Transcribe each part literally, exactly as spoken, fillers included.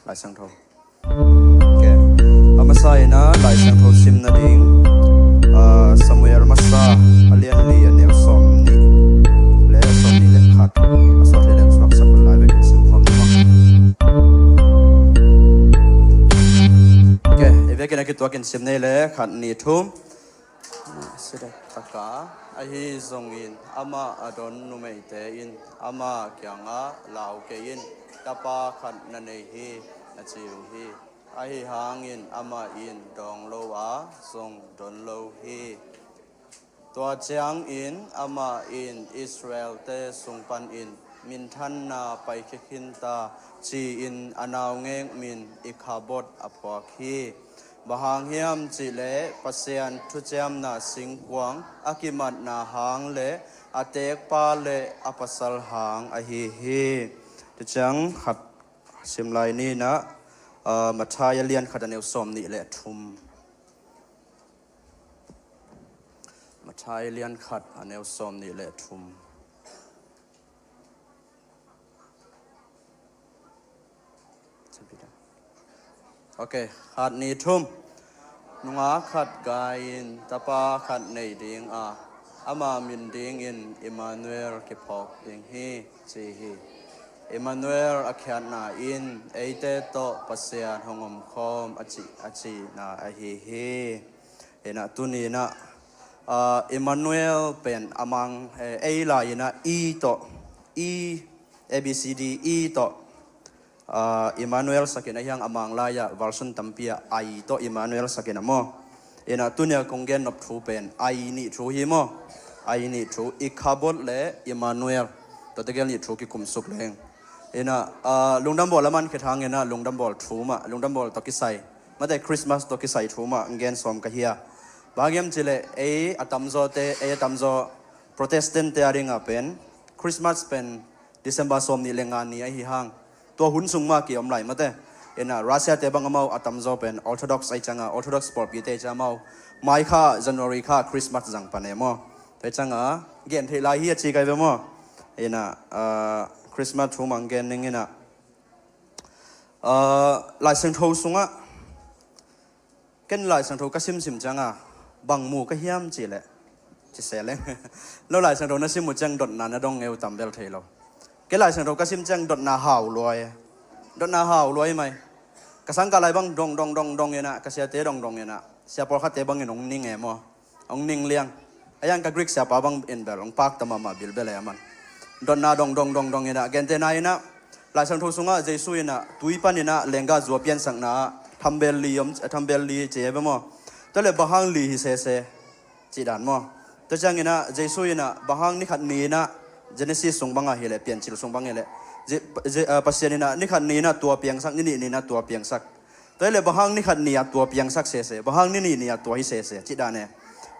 Lai Siangtho. Okay. A masa in ah Lai Siangtho sim nading, ah, Samuel masa a lian li a neu sawm nih le sawm nih le khat. A sawt le leng suak sak lai vekin sim khawm ni maw. Okay, i vekin a kituakin sim nei le khat, nih, thum. Sida taka ahi zongin amah a don numeite in ama kiangah lau kei in, tapa khat na nei hi, na ci uh hi. Ahi hangin amah in dawng lo a zong don lo hi. Tua ciangin amah in Israel-te sung panin minthanna paikhia khin ta, ci-in a naungek min Ikhabod a phuak hi. Bang hang hiam cihleh Pasian thuciamna singkuang a kimatna hang le a tekpa le a pasal hang ahi hi. Tua ciang khat sim lai ni in ah, ah, Matthai a lian khat a neu sawm nih le thum. Matthai lian khat a neu sawm nih le thum. Okay, khat, nih, thum. Nungak khat gai in tapa khat nei ding a, ama min dingin Immanuel kiphawk ding hi, ci hi. Immanuel a khiatna in eite tawh Pasian hong omkhawm a ci, a cihna ahi hi. Inah tuni inah, ah, Immanuel pen a mang, eh, ei lai inah I tawh, I, A B C D, I tawh, ah, Immanuel sakin a hiang, a mang lai-ah version tampi ah I tawh Immanuel sakin a maw. Inah tuni a kong gen nop thu pen I nih thu hi maw. I nih thu, Ikhabod le Immanuel. Tua tegel nih thu kikum suk leng. Inah, ah, lungdam bawl a man khit hang inah lungdam bawl thu mah, lungdam bawl tawh kisai, mate, Christmas tawh kisai thu mah gen sawm ka hi a. Bang hang hiam cihleh ei a tamzawte, ei a tamzaw Protestant-te a dingah pen Christmas pen December sawm nih le nga ni ahi hang. Tua hun sung mah ki-om lai, mate. Inah Russia-te bang amau a tamzaw pen Orthodox ahi ciangah, Orthodox pawlpite ahi ciang amau May kha, January kha Christmas zang pan e maw. Tua ciangah gen theih lai hi a ci kai ve maw. Inah, ah, Christmas thu mah gen ning inah, ah, Lai Siangtho sungah, ken Lai Siangtho ka simsim ciangah bang mu ka hiam cihleh, ci se leng. No Lai Siangtho na sim uh ciang dotna na dong ngeu tam bel thei lo. Ken Lai Siangtho ka sim ciang dotna hau luai. Dotna hau luai mai. Ka sangkah lai bang dong dong dong dong inah, ka siate dong dong inah, sia pawlkhatte bangin hong ning e maw. Hong ning liang. A hiang ka Greek siapa bang in bel hong pakta mahmah bilbel e a man. Dotna dong dong dong dong inah, gentehna inah Lai Siangtho sungah Jesu inah tui pan inah lenggah zua piansakna ah thambel li om, thambel li ci e ve maw. Tua le bang hang li hi sese, cih dan maw. Tua ciang inah Jesu inah bang hang ni khat ni inah, Genesis sung bangah hileh, Piancil sung bang hileh, Je-, Je-, ah, Pasian inah ni khat ni inah tua piangsak, ni nih ni inah tua piangsak. Tua hileh bang hang ni khat ni a tua piangsak sese, bang hang ni nih ni a tua hi sese, cih dan e.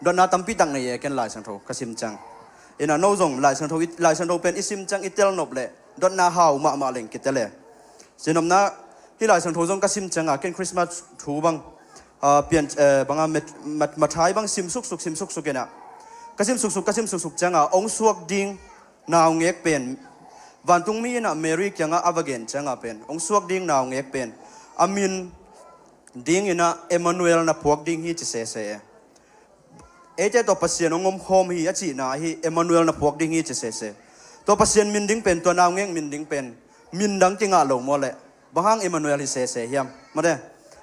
Dotna tampi tak nei e, ken Lai Siangtho ka sim ciang. Inah no zong Lai Siangtho i, Lai Siangtho pen i sim ciang i tel nop leh dotna hau mahmah leng kitel e. Sinopna, hih Lai Siangtho zong ka sim ciangah ken Christmas thu bang, ah, pian, eh, bangah Mat-, Mat-, Matthai bang sim suksuk, sim suksuk inah, ka sim suksuk, ka sim suksuk ciangah hong suak ding naungek pen, vantungmi inah Mary kiangah a va gen ciangah pen, hong suak ding naungek pen a min ding inah Emmanuel na phuak ding hi ci sese e. Eite tawh Pasian hong omkhawm hi a cihna ahi, Emmanuel na phuak ding hi ci sese. Tua Pasian min ding pen, tua naungek min ding pen min dang kingah lo maw leh, bang hang Emmanuel hi sese hiam? Mate,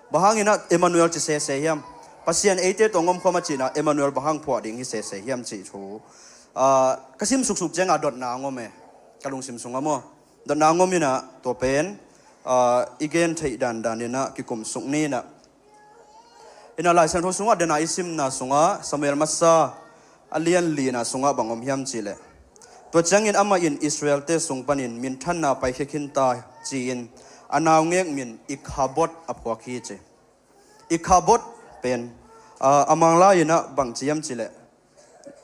bang hang inah Emmanuel ci sese hiam? Pasian eite tawh hong omkhawm a cihna Emmanuel bang hang phuak ding hi sese hiam cih thu, ah, ka sim suksuk ciangah dotna hong om e, ka lungsim sungah maw. Dotna hong om inah tua pen, ah, i gen theih dandan inah kikum suk ni inah. Inah Lai Siangtho sungah dena i simna sungah Samuel masa a lian lina sungah bang om hiam cihleh, tua ciangin amah in Israel-te sung panin minthanna paikhia khin ta, ci-in a naungek min Ikhabod a phuak hi ci. Ikhabod pen, ah, a Manglai inah bang ci hiam cihleh,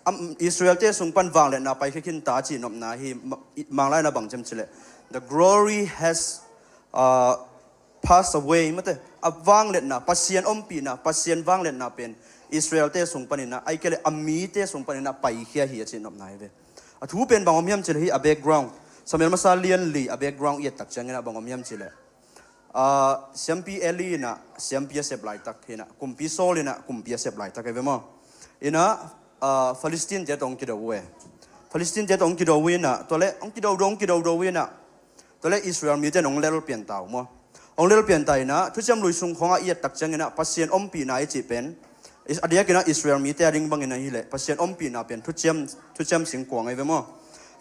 am, Israel-te sung pan vangliatna paikhia khin ta a cihnopna hi, ma-, i-, Manglai inah bang ci hiam cihleh, the glory has, uh, passed away, mate. A vangliatna, Pasian ompihna, Pasian vangliatna pen Israel-te sung paninah, ahih kei leh a mite sung paninah paikhia hi a cihnopna hi ve. A thu pen bang om hiam cihleh, hi a background, Samuel masa lian li a background i et tak cianginah bang om hiam cihleh, Ah, siampi Eli inah siampi a sep laitak hinah, kumpi Saul inah kumpi a sep laitak e ve maw. Inah, ah, Philistine te tawh hong kido uh e. Philistine te tawh hong kido uh inah, tua le hong kido do, hong kido do uh inah, tua le Israel mite in hong lel pian ta uh maw. Hong lel pian ta inah, thuciam lui sung khawngah i et tak cianginah Pasian ompihna i cih pen, is-, a diakinah Israel mite a ding bangin ahileh Pasian ompihna pen thuciam, thuciam singkuang ahi ve maw.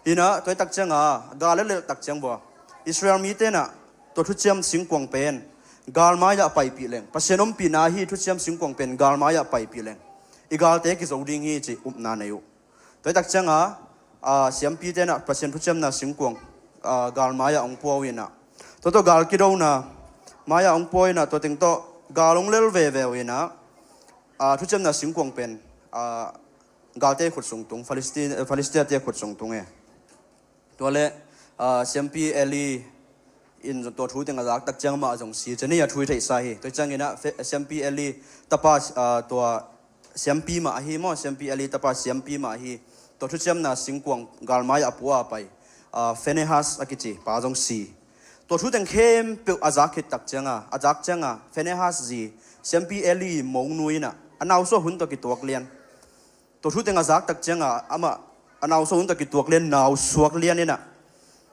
Inah tua i tak cianga gal a lelh tak ciang bua, Israel mite inah tua thuciam singkuang pen galmai-ah paipih leng, Pasian ompihna ahi thuciam singkuang pen galmai-ah paipih leng, i galte kizo ding hi cih upna nei uh. Tua i tak cianga, ah, siampite inah Pasian thuciamna singkuang, ah, galmai-ah hong pua uh inah, tua tawh gal kidona mai-ah hong pua inah, tua teng tawh gal hong lel veve uh inah, ah, thuciamna singkuang pen, ah, galte khut sung tung, Philistine, Philistia te khut sung tung e. Tua le, ah, siampi Eli in tua thu teng a zak tak ciang amah zong si cian hi, a thu i theihsa hi. Tua cianginah fe-, siampi Eli tapa, ah, tua siampi mah ahi maw, siampi Eli tapa siampi mah ahi, tua thuciamna singkuang galmai-ah a pua a pai, ah, Phinehas a kici pa zong si. Tua thu teng khempeuh a zak khit tak cianga, a zak cianga Phinehas zi, siampi Eli monu inah a nausuah hun tawh kituak lian. Tua thu teng a zak tak cianga amah a nausuah hun tawh kituak lian, nausuak lian inah,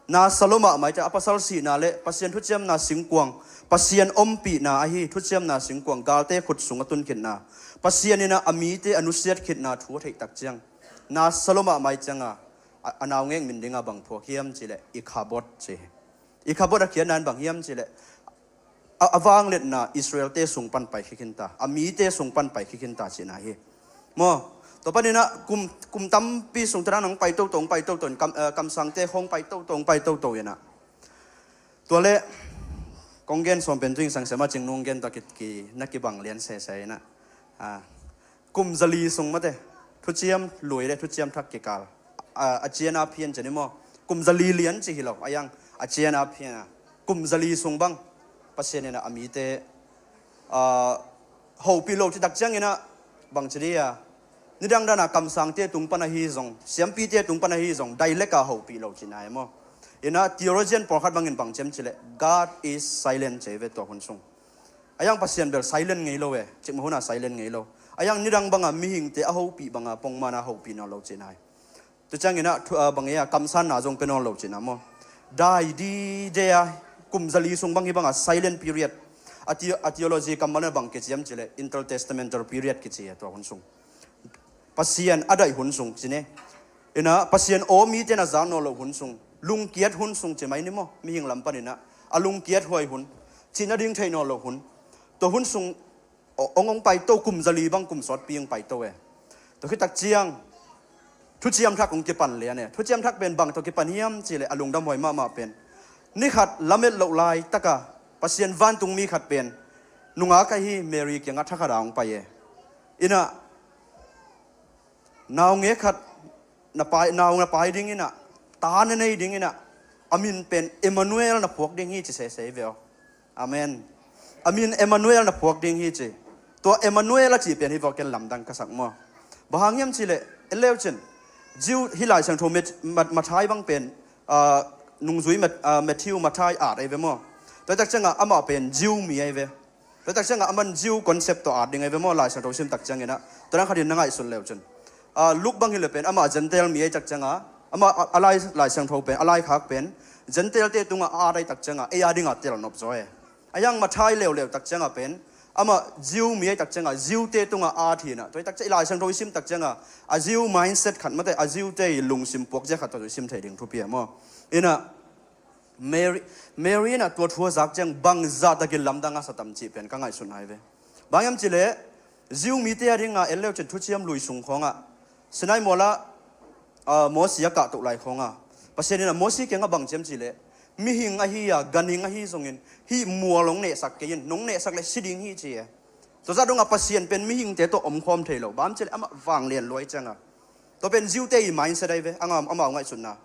nasa lua mahmah ciang a pasal sihna le Pasian thuciamna singkuang, Pasian ompihna ahi thuciamna singkuang galte khut sung a tun khitna, Pasian inah a mite a nusiat khitna thu a theih tak ciang, nasa lua mahmah cianga a, a naungek min dinga bang phuak hiam cihleh Ikhabod ci hi. Ikhabod a khiatna in bang hiam cihleh, a, a vangliatna Israel-te sung pan pai khikhinta, a mite sung pan pai khikhinta cihna hi. Maw, tua paninah kum, kum tampi sung tadang hong pai toto, hong pai toto in, kam, eh, kamsangte hong pai toto, hong pai toto inah. Tua le kong gen sawm pen tu in sangsema cing nung gen tua ki, ki, na kibang lian sese inah. Ah, kum zali sung mate, thuciam lui le thuciam thak kikal, a, a cian a phian cian hi maw. Kum zali lian ci hi lo, a yang a cian a phian a, kum zali sung bang Pasian inah a mite, ah, hopih lo ci tak cianginah bang ci dia, nidang dana kamsangte tung pan ahi zong, siampite tung pan ahi zong, daileka hopih lo cihna hi maw. Inah theologian pawlkhat bangin bang ciam cihleh, God is silent ci hi ve tua hun sung. A yang Pasian bel silent ngei lo e, cikmah huna silent ngei lo. A yang nidang banga mihingte a hopih banga pongmana hopih nawn lo cihna hi. Tua cianginah thu, ah, bang e a kamsanna zong pia nawn lo cihna maw. Dai dide a kum zali sung bang hi banga silent period. A, the-, a theology kammal na bang kiciam cihleh intertestamental period kici a tua hun sung. Pasian a daih hun sung ci ne. Inah Pasian aw mite na zak nawn loh hun sung, lungkiat hun sung ci mai ni maw, mihing lam paninah a lungkiat huai hun, cihna ding theih nawn loh hun. Tua hun sung, o-, ong ong paito, kum zali bang kum sawtpi ong paito e. Tua khitak ciang thuciam thak ong kipan lian e. Thuciam thak pen bang tawh kipan hiam cihleh a lungdam huai mahmah pen, nikhat lamet loh laitaka Pasian vantung mi khat pen nungak ahi Mary kiangah thakhat a ong pai e. Inah naungek khat na pai, nau na pai dinginah, ta na nei dinginah, a min pen Emmanuel na phuak ding hi ci sese hi ve aw. Amen. A min Emmanuel na phuak ding hi ci. Tua Emmanuel a cih pen hi vawken lamdang ka sak maw. Bang hang hiam cihleh, en leu cin, Jew hi Lai Siangtho Mat-, Mat-, Matthai bang pen, ah, nungzui Mat-, ah, Matthew, Matthai at ahi ve maw. Tua tak ciangah amah pen Jew mi ahi ve. Tua tak ciangah aman Jew concept tawh at ding ahi ve maw, Lai Siangtho sim tak cianginah. Tua dang khatin na ngaihsun leu cun, ah, Luke bang hi le pen amah Gentile mi ahi tak ciangah, amah a, a Lai, Lai Siangtho pen, a laikhak pen Gentile-te tungah a at ahi tak ciangah ei a dingah tel nop zaw e. A yang Matthai leuleu tak ciangah pen amah Jew mi ahi tak ciangah Jew-te tungah a at hinah. Tua ahi tak ciang i Lai Siangtho i sim tak ciangah a Jew mindset khat mate, a Jew-te i lungsim puakzia khat tawh i sim thei ding thupi a maw. Inah Mary, Mary inah tua thu a zak ciang bangzah takin lamdang a sa tam cih pen ka ngaihsutna hi ve. Bang hiam cihleh, Jew mite a dingah en leu cin thuciam lui sung khawngah, Sinai mualah, ah, Mosi a kahtoh lai khawngah Pasian inah Mosi kiangah bang ciam cihleh, mihing ahi a, ganhing ahi zongin hih mual hong nehsak kei in, nong nehsak le si ding hi ci e. Tua zah dongah Pasian pen mihingte tawh omkhawm thei lo, bang hiam cihleh amah vanglian luai ciangah. Tua pen Jew-te i mindset ahi ve, amau, amau ngaihsutna.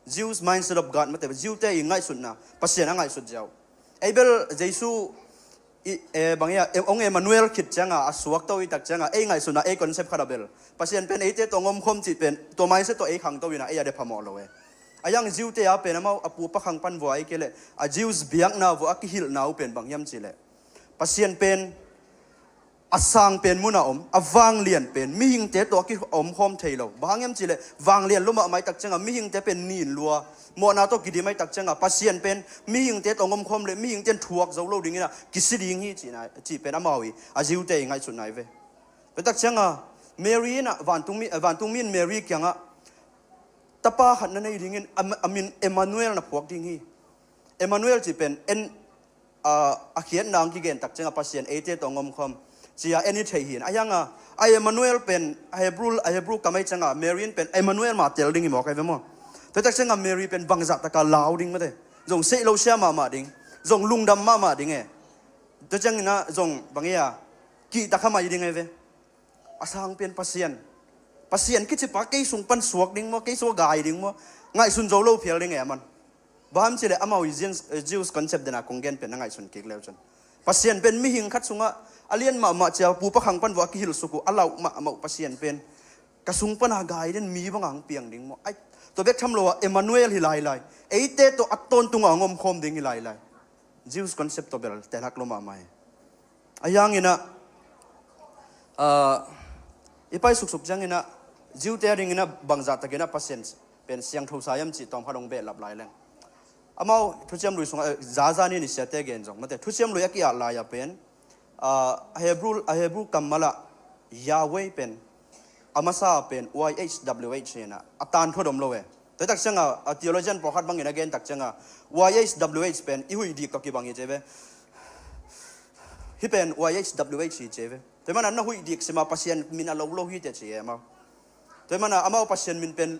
Jews mindset of God mate, Jew-te i ngaihsutna, Pasian a ngaihsut ziau. Ei bel Jesu i, eh, bang ia, eh, ong Emmanuel khit cianga, a suakto i tak cianga, ei ngaihsutna, ei concept khat a bel Pasian pen eite tawh ong omkhawm cih pen tua mindset tawh ei khangto ina, ei a de phamawh lo e. A hiang Jew-te a pen amau a pu pakhang pan vua ei kei leh a Jews biakna vua a kihilhna uh pen bang hiam cih leh, Pasian pen a sang pen mun a om, a vanglian pen mihingte tawh a kiomkhawm thei lo. Bang hang hiam cih leh vanglian lua mahmah i tak ciangah mihingte pen nin lua, mawhna tawh kidim a i tak ciangah Pasian pen mihingte tawh hong omkhawm leh mihingte in thuak zo lo dingin ah kisi ding hi cihna, cih pen amau i a Jew-te i ngaihsutna hi ve. Tua tak ciangah Mary in ah vantung mi, vantung mi in Mary kiangah tapa khat na nei dingin a, a min Emmanuel na phuak ding hi. Emmanuel cih pen en, a, a khiatna ang kigen tak ciangah Pasian eite tawh hong omkhawm ci-a en i thei hi. A hiangah a Emmanuel pen a Hebrew, a Hebrew kam a i ciangah Mary in pen Emmanuel mah tel ding hi mawk a hi ve maw. Tua tak ciangah Mary pen bangzah taka lau ding mate. Zong seih lo sia mahmah ding, zong lungdam mahmah ding e. Tua ciangin ah zong bang e a, kihta kha mai ding a hi ve. A sang pen Pasian, Pasian kici pa kei sung pan suak ding maw, kei sung a gai ding maw, ngaihsun zo lo phial ding e a man. Bang hang hiam cih leh amau i Jews, eh, Jews concept dena kong gen pen na ngaihsun kik leu cun, Pasian pen mihing khat sungah a lian mahmah cia pu pakhang pan vua a kihilh suk uh a lauh mahmah uh Pasian pen ka sung pana gai den mi banga hong piang ding maw. Ai, tua bek tham lo ah Emmanuel hi lailai, eite tawh a tawntunga hong omkhawm ding hi lailai. Jews concept tawh bel telhak lo mahmah hi. A hiangin ah, ah, i pai suksuk ciangin ah Jew-te a dingin ah bangzah takin ah Pasian pen siangthosa hiam cih tawm khat hong behlap lai leng. Amau Thuciam Lui sungah, eh, zaza ni ni siate gen zong mate, Thuciam Lui a ki-at lai-a pen, ah, a Hebrew, a Hebrew kammal ah Yahweh pen a masa pen Y H W H hi-in ah a tangthu dom lo e. Tua tak ciangah a theologian pawlkhat bangin a gen tak ciangah Y H W H pen i huih dik tawh kibang hi ci ve. Hih pen Y H W H hi ci ve. Tua hi mana na huih dik sima Pasian min a lo lo hi teh ci e amau. Tua hi mana amau Pasian min pen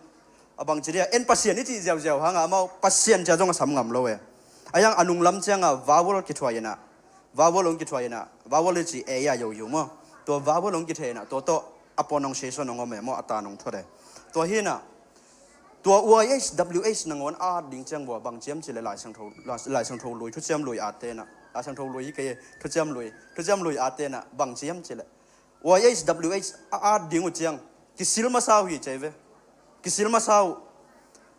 a bangci dia, en Pasian i cih ziauziau hangah amau Pasian cia zong a sam ngam lo e. A hiang a nunglam ciangah vowel kithuah in ah, vowel hong kithuah in ah, vowel i cih e a yoyo maw. Tua vowel hong kitheh in ah tua tawh a pronunciation hong om e maw, a tang hong thuat e. Tua hi-in ah tua Y H W H nangawn a at ding ciang vua bangci hiam cih leh Lai Siangtho, Lai, Lai Siangtho Lui, Thuciam Lui atte in ah, Lai Siangtho Lui hi kei e, Thuciam Lui, Thuciam Lui atte in ah bangci hiam cih leh Y H W H a at ding uh ciang kisil masa uh hi ci ve. Kisil masa uh.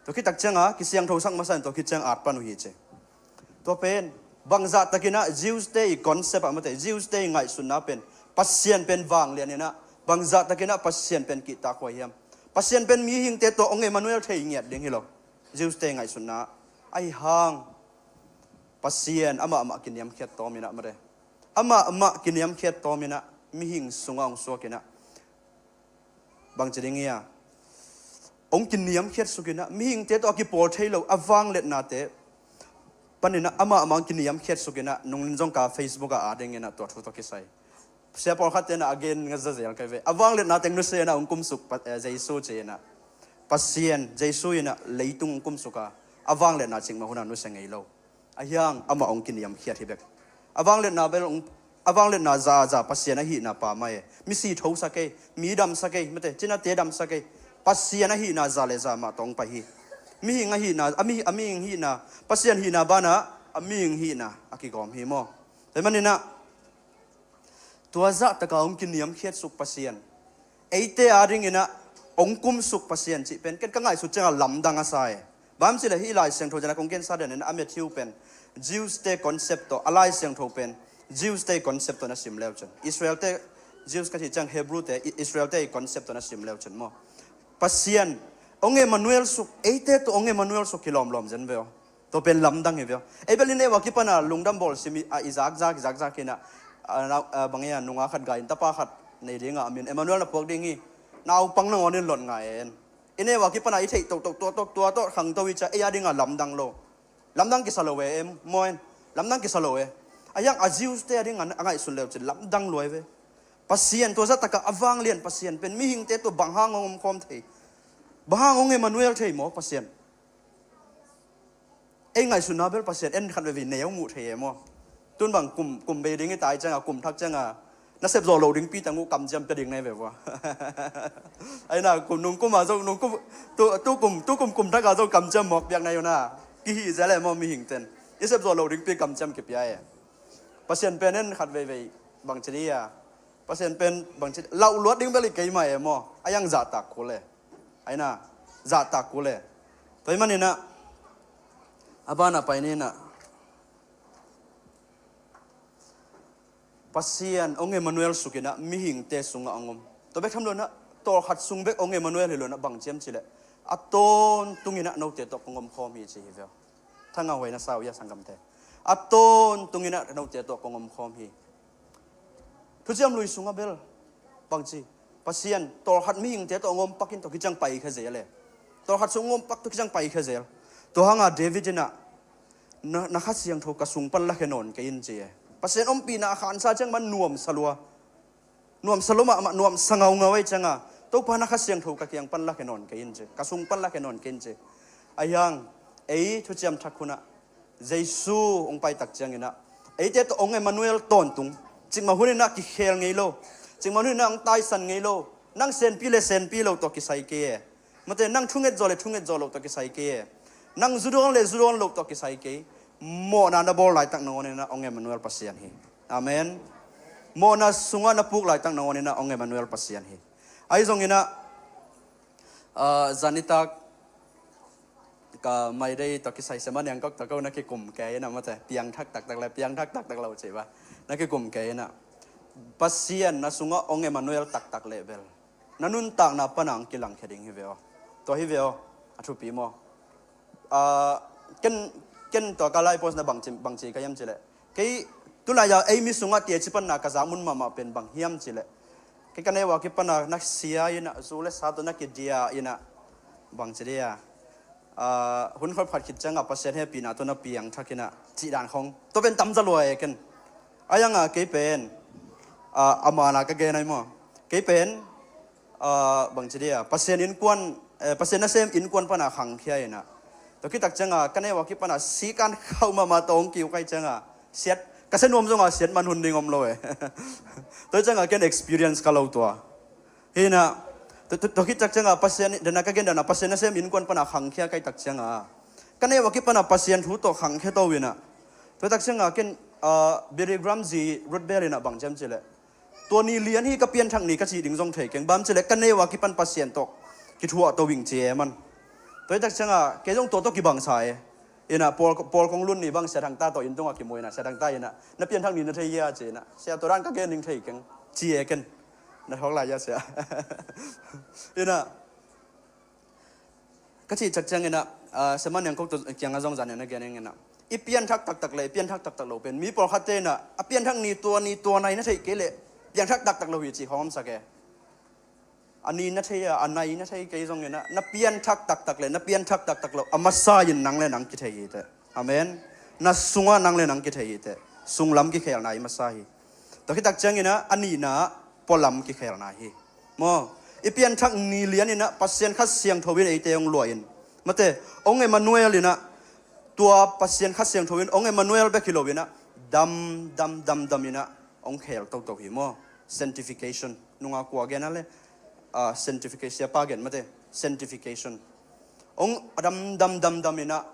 Tua khit tak ciangah kisiangthosak masa in tua khit ciang at pan uh hi ci. Tua pen bangzah takin ah Jews-te i concept ah mate, Jews-te i ngaihsutna pen Pasian pen vanglian in ah bangzah takin ah Pasian pen kihtakhuai hiam. Pasian pen mihingte tawh hong Emmanuel thei ngiat ding hi lo. Jews-te i ngaihsutna ahi hang Pasian amah amah kiniamkhiat tawm in ah mate, amah amah kiniamkhiat tawm in ah mihing sungah hong suak in ah bangci ding hi a, hong kiniamkhiat suk in ah mihingte tawh a kipawl thei lo a vangliatnate panin ah amah amah hong kiniamkhiat suk in ah nungin zong ka Facebook ah a dingin ah tua thu tawh kisai. Sia pawlkhatte in ah a gen nga zazel kai ve. A vangliatna teng nusia in ah hong kumsuk pa, eh, Jesu ci in ah. Pasian Jesu in ah leitung hong kumsuk a, a vangliatna cikmah hun ah nusia ngei lo. A hiang amah hong kiniamkhiat hi bek. A vangliatna bel hong, a vangliatna za za Pasian ahihna pa mah e. Misi thosak ei, mi damsak ei, mate, cinate damsak ei. Pasian ahihna za le za mah tawh hong pai hi. Mihing ahihna, a mi, a mihing hihna, Pasian hihna banah a mihing hihna a kigawm hi maw. Tua hi manin ah tua zah taka hong kiniamkhiat suk Pasian, eite a dingin ah hong kumsuk Pasian cih pen ken ka ngaihsut ciangah lamdang a sa e. Bang hang hiam cih leh hih Lai Siangtho zan a kong gensa den in a Matthew pen Jews-te concept tawh, a Lai Siangtho pen Jews-te concept tawh na sim leu cun, Israel-te, Jews ka cih ciang Hebrew-te, I-, Israel-te concept tawh na sim leu cun maw, Pasian hong Emmanuel suk, eite tawh hong Emmanuel suk hi lawmlawm zen ve aw. Tua pen lamdang hi ve aw. Ei bel i neu a kipana lungdam bawl sim i, a, i zakzak, i zakzak hi-in ah, a, nau, a, bang e a, nunga khat gai in tapa khat nei dingah a min Emmanuel na phuak ding hi. Naupang nangawn in lot ngai en. I neu a kipana i theih tohtoh tua tawh, tua tawh khangto hi cia, ei a dingah lamdang lo. Lamdang kisa lo e, em, maw en. Lamdang kisa lo e. A hiang a Jews-te a dingah a ngaihsun leu cin lamdang lua hi ve. Pasian tua zah takah a vanglian Pasian pen mihingte tawh bang hang hong omkhawm thei? Bang hang hong Emmanuel thei maw Pasian? Ei ngaihsutna bel Pasian en khat veve neu muh thei e maw. Tun bang kum, kum bei ding i tai ciangah, kum thak ciangah na sepzawh loh dingpi tang uh kamciam pia ding na hi ve vua. Aina kum, nungkum a zong, nungkum, tu, tu kum, tu kum, kum thak a zong kamciam mawk piak na hi uh na. Kihih zel e maw mihingten. I sepzawh loh dingpi kamciam kipia e. Pasian pen en khat veivei bangci dih a, Pasian pen bangci lauh luat ding bel i kei mah e maw. A hiang zahtak kul e. Aina, zahtak kul e. Tua ahih maninah a banah pai ninah Pasian ong Emmanuel sukinah mihingte sungah ong om. Tua bek tham lonah tawlkhat sung bek ong Emmanuel hi lonah bang ciam cileh a tawntunginah note tawh kong omkhawm hi ci hi veo. Thangah huai na sau ia sanggamte. A tawntunginah note tawh kong omkhawm hi. Thuciam Lui sungah bel bangci Pasian tawlkhat mihingte tawh ong om pakin tua kiciang pai kha zel e. Tawlkhat sung ong om pak tua kiciang pai kha zel. Tua hangah David inah na, na Kha Siangtho ka sung pan lakhia nawn kei in ci e. Pasian ompihna a khansa ciang man nuamsa lua. Nuamsa lua mahmah, nuamsa ngaungau ahih cianga Topa na Kha Siangtho ka kiang pan lakhia nawn kei in ci, ka sung pan lakhia nawn kei in ci. Ahi hang ei thuciam thak hunah Jesu ong paitak cianginah eite tawh ong Emmanuel tawntung. Cikmah huninah kikhel ngei lo. Cikmah huninah ong taisan ngei lo. Nang senpi le senpi lo tawh kisai kei e. Mate nang thunget zaw le thunget zaw lo tawh kisai kei e. Nang zudawn le zudawn lo tawh kisai kei. Mawhna na bawl laitak nangawninah ong Emmanuel Pasian hi. Amen. Mawhna sungah na puk laitak nangawninah ong Emmanuel Pasian hi. Ahi zonginah ah, zanitak ka maidei tawh kisai sema niangkok tawh ko na kikum kei inah mate piangthak taktak le piangthak taktak lo cih ba na kikum kei inah Pasian na sungah ong Emmanuel taktak leh bel na nuntakna pana ang kilangkhia ding hi veo. Tua hi veo a thupi maw? Ah, ken, ken tua ka lai post na bangci, bangci ka hiam cileh kei tulai-a ei mi sungah tiaci panna ka zak mun mahmah pen bang hiam cileh kei ka neu a kipana na sia inah zu le sa tawh na kidia inah bangci dia ah, hun khol phat khit cianga Pasian hehpihna tawh na piangthak inah cihdan khong tua pen tamza lua e ken. Ahi hanga kei pen ah, a mana ka gen ahi maw? Kei pen ah, bangci dia Pasian innkuan, eh, Pasian nasem innkuan pana khangkhia inah tua kitak cianga ka neu a kipana sikan khauh mahmah tawh ong kiuk ahi cianga siat ka sia nuam zonga siat man hun ding om lo e. Tua cianga ken experience ka lo tua. Hinah tua, tua, tua kitak cianga Pasian dana ka gen dana Pasian nasem innkuan pana khangkhia ka hih tak cianga ka neu a kipana Pasian thu tawh khangkhia to inah tua tak cianga ken ah, Billy Graham zi Ruth Bell inah bang ciam cileh tua ni lian hi ka pianthak ni ka cih ding zong thei keng bam cileh ka neu a kipan Pasian tawh kithuah to ing ci e man. Tua hi tak cianga kei zong tua tawh kibangsa e. Inah pawl, pawl kong lun ni bang sia thangta tawh inn tungah kimu inah sia thangta inah na pianthak ni na thei hia ci inah sia tua dan ka gen ding thei keng ci e ken. Na thawk lai ia sia. Inah ka cih cak cianginah ah, sema niangkok tua kiangah zong zan inah gen inginah i pianthak taktak le i pianthak taktak lo pen mi pawlkhatte inah a pianthak ni tua ni tua nai na theih kei leh pianthak taktak lo hi cih khawng omsak e. A ni na thei a, a nai na thei kei zonginah na pianthak taktak le na pianthak taktak lo a masa in nang le nang kithei hi teh. Amen. Na sungah nang le nang kithei hi teh. Sunglam kikhelna i masa hi. Tua khitak cianginah a nihna pualam kikhelna hi. Maw, i pianthak ni lianinah Pasian Kha Siangtho in eite hong luah in mate hong Emmanuel inah tua Pasian Kha Siangtho in hong Emmanuel bek hi loinah dam dam dam dam inah hong khel toto hi maw? Sanctification. Nunga kua gen a le ah, sanctification, siapa gen mate sanctification. Hong dam dam dam dam inah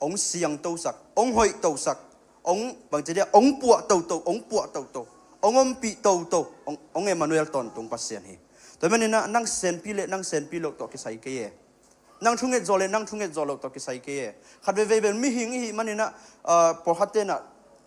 hong siangtosak, hong hoihtosak, hong bangci dia hong puah toto, hong puah toto, hong ompih toto, hong, hong Emmanuel tawntung Pasian hi. Tua maninah nang senpi le nang senpi lo tawh kisai kei e. Nang thunget zaw le nang thunget zaw lo tawh kisai kei e. Khat veivei bel mihing ihi maninah ah, pawlkhat tenah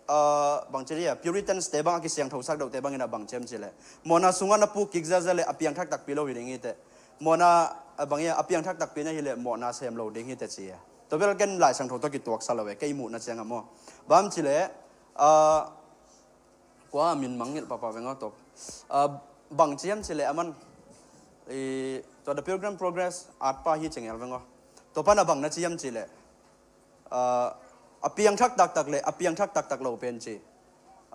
ah, bangci dia Puritans te bang a kisiangthosak dohte banginah bang ciam cileh mawhna sungah na puk kik ziazia le a piangthak takpi lo hi ding hi teh. Mawhna ah, bang ia a piangthak takpi na hileh mawhna sem lo ding hi teh ci e. Tua bel ken Lai Siangtho tawh kituaksa lo e kei muhna cianga maw? Bam cileh ah, kua min mangngilh papa veng aw tawp ah, bang ciam cileh a man i tua The Pilgrim Progress atpa hi cingel veng aw. Tua pana bang na ciam cileh ah, a piangthak taktak le a piangthak taktak lo pen ci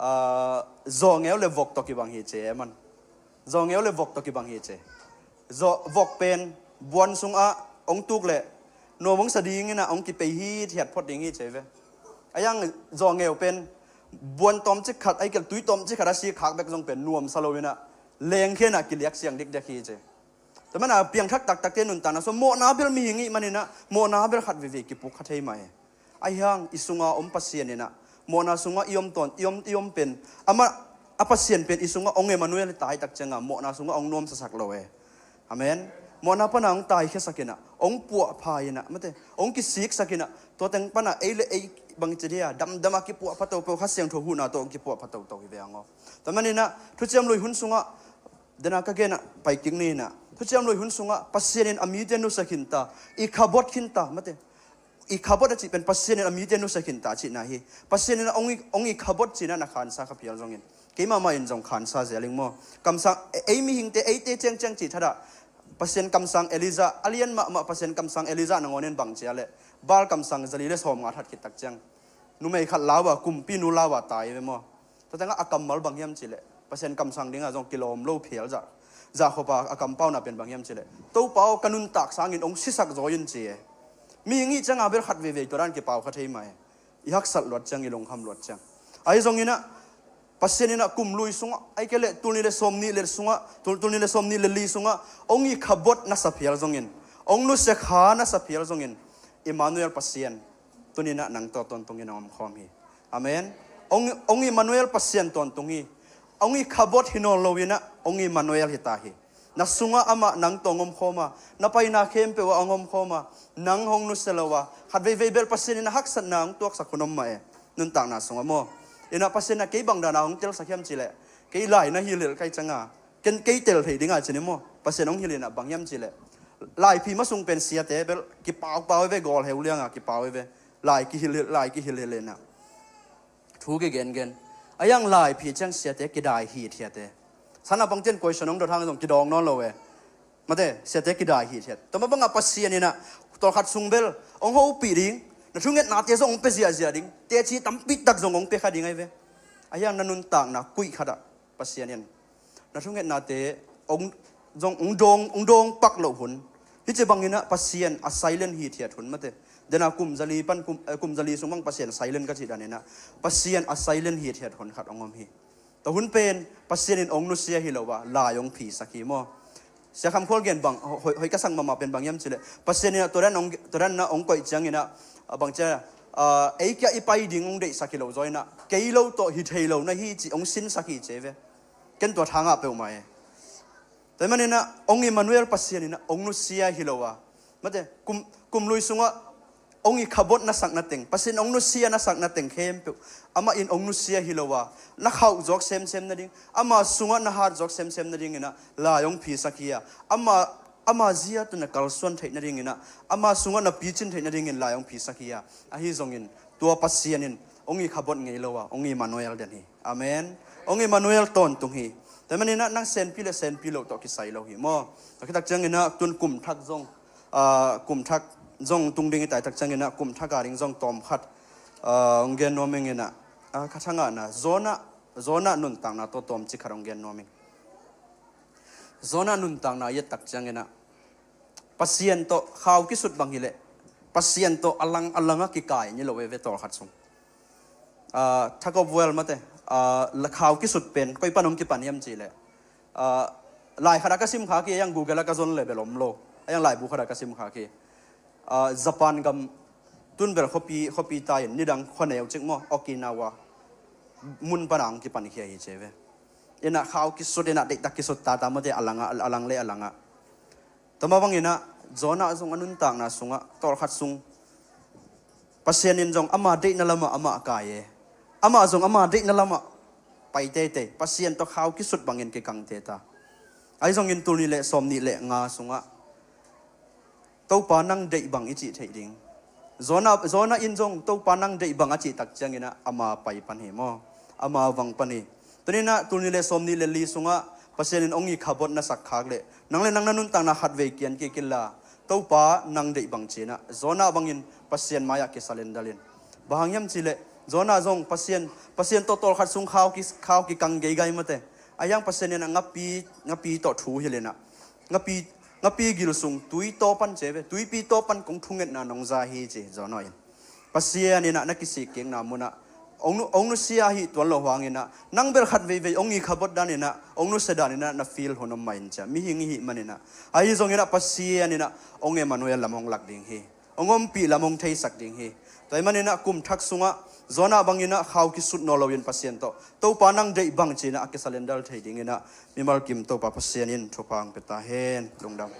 ah, zawngeu le vok tawh kibang hi ci e man. Zawngeu le vok tawh kibang hi ci. Zaw, vok pen buan sungah hong tuk le nuam hong sa dinginah hong kipei hithiat phot ding hi ci ve. A yang zawngeu pen buan tawmcik khat a ikel tui tawmcik khat a si khak bek zong pen nuamsa loinah lengkhianah kiliak siang dikdek hi ci. Tua mana piangthak taktakte nuntakna sua mawhna bel mihing ih maninah mawhna bel khat veve kipuk kha thei mah hi. Ahi hang i sunga om Pasian inah mawhna sungah i om tawn i om i om pen amah a Pasian pen i sungah ong Emmanuel hi ta hi tak cianga mawhna sungah ong nuamsasak lo e. Amen. mawhna pana hong taikhiasak inah, hong puahpha inah, mate, hong kisiksak inah, tua teng pana ei le ei bangci dia damdama kipuahpha toto, Kha Siangtho huhna tawh hong kipuahpha toto hi ve ang aw. Tua maninah Thuciam Lui hun sungah, dena ka genah paikik ni inah, Thuciam Lui hun sungah Pasian in a mite nusia khinta, i khabot khinta, mate, i khabot a cih pen Pasian in a mite nusia khinta cihna hi. Pasian in hong i, hong i khabot cinah na khansa kha phial zongin, keimah mah in zong khansa zel ing maw. Kamsang, e-, ei mihingte, eite ciangciang cih thadah Pasian kamsang Elijah, a lian mahmah Pasian kamsang Elijah nangawn in bang cia leh, Baal kamsang zali le sawmnga that khit tak ciang, numei khat lau a, kumpi nu lau a tai ve maw. Tua tengah a kammal bang hiam cih leh, Pasian kamsang dingah zong kilawm lo phial zah, zah khop a, a kampauna pen bang hiam cih leh, Topa aw, ka nuntak sangin hong sisak zaw in ci e. Mihing i ciangah bel khat veivei tua dan kipau kha thei mah e. I haksat luat ciang, i lungkham luat ciang. Ahi zonginah, Pasian inah kum lui sungah, ahih kei leh tul nih le sawmnih le sungah, tul, tul nih le sawmnih le li sungah hong i khabot na sa phial zongin, hong nusia kha na sa phial zongin, Immanuel Pasian tuninah nang tawh tawntungin hong omkhawm hi. Amen. Hong, hong Immanuel Pasian tawntung hi. Hong i khabot hi nawn loinah hong Immanuel hi ta hi. Na sungah amah nang tawh hong omkhawm a, na paina khempeuh ah hong omkhawm a, nang hong nusia lo a, khat veivei bel Pasian inah haksatna hong tuaksak hun om mah e. Nuntakna sungah maw, inah Pasian inah kei bang dana hong telsak hiam cih leh, kei lai na hilhilh kai cianga, ken kei tel thei dinga ci ni maw. Pasian hong hilh inah bang hiam cih leh, laiphi masung pen siate bel kipaupau i ve, gawl heu lianga kipau i ve. Lai kihilhilh, lai kihilhilh inah thu kigengen. A hiang laiphi ciang siate kidai hithiat e. Sana pangtian question hong dot hang zong kidawng nawn lo e. Mate, siate kidai hithiat. Tua mah bangah Pasian inah tawlkhat sung bel hong hopih ding, na thungetnate zong hong pia ziahziah ding, teci tampi tak zong hong pia kha ding ahi ve. A hiang na nuntakna kuih khatah Pasian in na thungetnate hong, zong hong dawng, hong dawng pak loh hun. Hih ci banginah Pasian a silent hithiat hun, mate. Dena kum zali pan kum, eh, kum zali sung bang Pasian silent ka cih daninah, Pasian a silent hithiat hun khat hong om hi. Tua hun pen Pasian in hong nusia hi lo a, lai hong phisak hi maw. Sia Kham Khual gen bang, hoi, hoi ka sak mahmah pen bang hiam cih leh, Pasian inah tua dan hong, tua dan inah hong koih cianginah, a, bang cia, a, ei kiang i pai ding hong deihsak hi lo zaw inah, kei lo tawh hi thei lo na hi cih hong sinsak hi ci ve. Ken tua tha ngah peuhmah e. Tua hi maninah hong Immanuel Pasian inah hong nusia hi lo a, mate, kum, kum lui sungah hong i khabot na sak na teng, Pasian hong nusia na sak na teng khempeuh amah in hong nusia hi lo a, na khauh zawk semsem nading, ama sungah na hat zawk semsem nadinginah lai hong phisak hi a, ama, ama zia tawh na kalsuan theih nadinginah, ama sungah na picin theih nadingin lai hong phisak hi a. Ahi zongin tua Pasian in hong i khabot ngei lo a, hong Immanuel den hi. Amen. Hong Immanuel tawntung hi. Tua hi maninah nang senpi le senpi loh tawh kisai lo hi maw. Tua khit tak cianginah tun kum thak zong, ah, kum thak zong tung ding i tai tak cianginah kum thak a ding zong tawm khat, ah, hong gen nuam inginah, ah, kha thangahna, Jonah, Jonah nuntakna tawh tawmcik khat hong gen nuam ing. Jonah nuntakna i et tak cianginah Pasian tawh khau kisut bang hileh, Pasian tawh a lang a langah kikai ni lo e ve tawlkhat sung. Ah, tug of war mate, ah, la khau kisut pen koi pan hong kipan hiam cih leh, ah, lai khat a ka sim kha ki, a hiang Google a ka zon leh bel om lo, a hiang laibu khat a ka sim kha ki. Ah, Japan gam tun bel khuapi, khuapi ta in nidang khua neu cik maw, Okinawa mun pana hong kipan khia hi ci ve. Inah khau kisut inah deihtak kisut tata mate, a langah, a lang le a langah. Tua mah banginah Jonah zong a nuntakna sungah tawlkhat sung Pasian in zong ama deihna lamah amah kai e. Amah zong ama deihna lamah pai teitei. Pasian tawh khau kisut bangin kikang teta. Ahi zongin tul nih le sawmnih le nga sungah Topa nang deih bang i cih theih ding. Jonah, Jonah in zong Topa nang deih bang a cih tak cianginah ama pai pan hi maw. Ama vang pan hi. Tuninah tul nih le sawmnih le li sungah Pasian in hong i khabot na sak khak leh, nang le nang na nuntakna khat vei kian kik inla, Topa nang deih bang cinah Jonah bangin Pasian mai-ah kisalendal in. Bang hang hiam cih leh Jonah zong Pasian, Pasian tawh tawlkhat sung khau ki, khau kikang geigai mate. A hiang Pasian inah ngapi, ngapi tawh thu hilh inah, ngapi, ngapi gil sung tui taw pan ci ve, tuipi taw pan kong thungetna nong za hi ci Jonah in. Pasian inah na kisik kikna munah hong nu, hong nusia hi tuan lo hanginah, nang bel khat veivei hong i khabot daninah, hong nusia daninah na feel hun om mah in cia, mihing i hih maninah. Ahi zonginah Pasian inah hong Emmanuel lam hong lak ding hi. Hong ompih lam hong theisak ding hi. Tua hi maninah kum thak sungah Jonah banginah khau kisut nawn loin Pasian tawh, Topa nang deih bang cinah a kisalendal thei dinginah mimal kim Topa Pasian in thupha hong pia ta hen. Lungdam.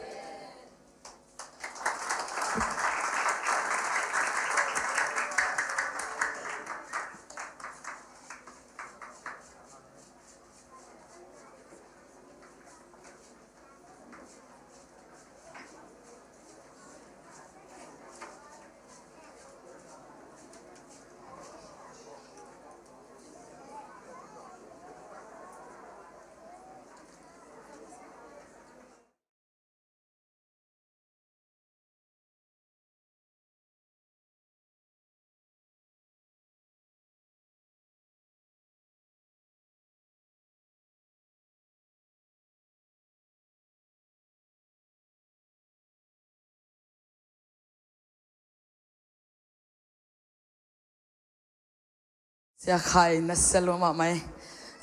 Sia Khai, na sia lua mahmah ei.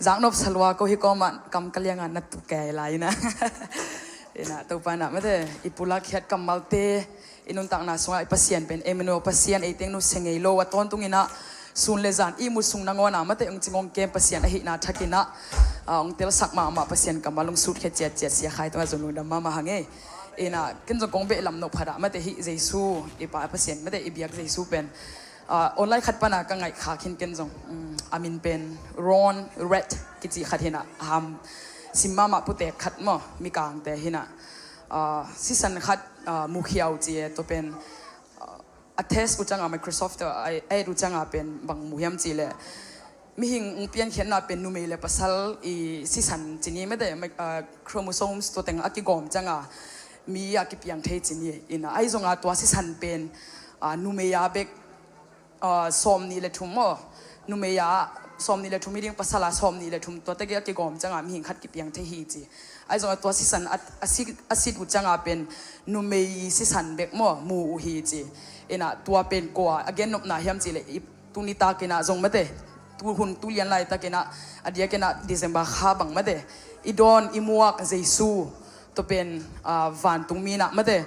Zaknop sa lua ko hi kawmah kam ka lianga na tuk kei lai ina. Ina, Topa ina, mate, i pulak khiat kammalte, i nuntakna sungah i Pasian pen Emmanuel Pasian, ei teng nusia ngei lo, a tawntung ina, sun le zan i mu sung nangawn a, mate, hong cing hong kem Pasian ahihna thak ina, a, hong telsak mahmah Pasian kammal hong sutkhia ciatciat Sia Khai tungah zong lungdam mahmah hang ei. Ina, ken zong kong beh lam nop khat ah, mate, hih Jesu, i Pa Pasian, mate, i biak Jesu pen, ah, online khat pana ka ngaih khak hi ken zong. Mm, a min pen Ron Red kici khat hi ina, ham sim mahmah putek khat maw, Mikangte hi ina. Ah, sisan khat, ah, mukhiau ci e, tua pen, ah, a test uh cianga, Microsoft a, a et uh cianga pen bang mu hiam cih leh, mihing hong piankhiatna pen numei le pasal i sisan ci ni, mate, ah, chromosomes tua teng a kigawm cianga mi a kipiang thei ci ni. Ina, ahi zonga tua sisan pen, ah, numei a bek, ah, sawmnih le thum maw, numei a sawmnih le thum hi ding, pasal a sawmnih le thum, tua teng a kigawm cianga mihing khat kipiang thei hi ci. Ahi zonga tua sisan a, a sit, a sit uh cianga pen numei sisan bek maw, mu uh hi ci. Ina, tua pen kua a gennopna hiam cih leh, i tuni tak ina zong, mate, tu hun tu lian laitak ina, a diak ina December kha bang, mate, i dawn i muak Jesu, tua pen, ah, vantung mi ina, mate,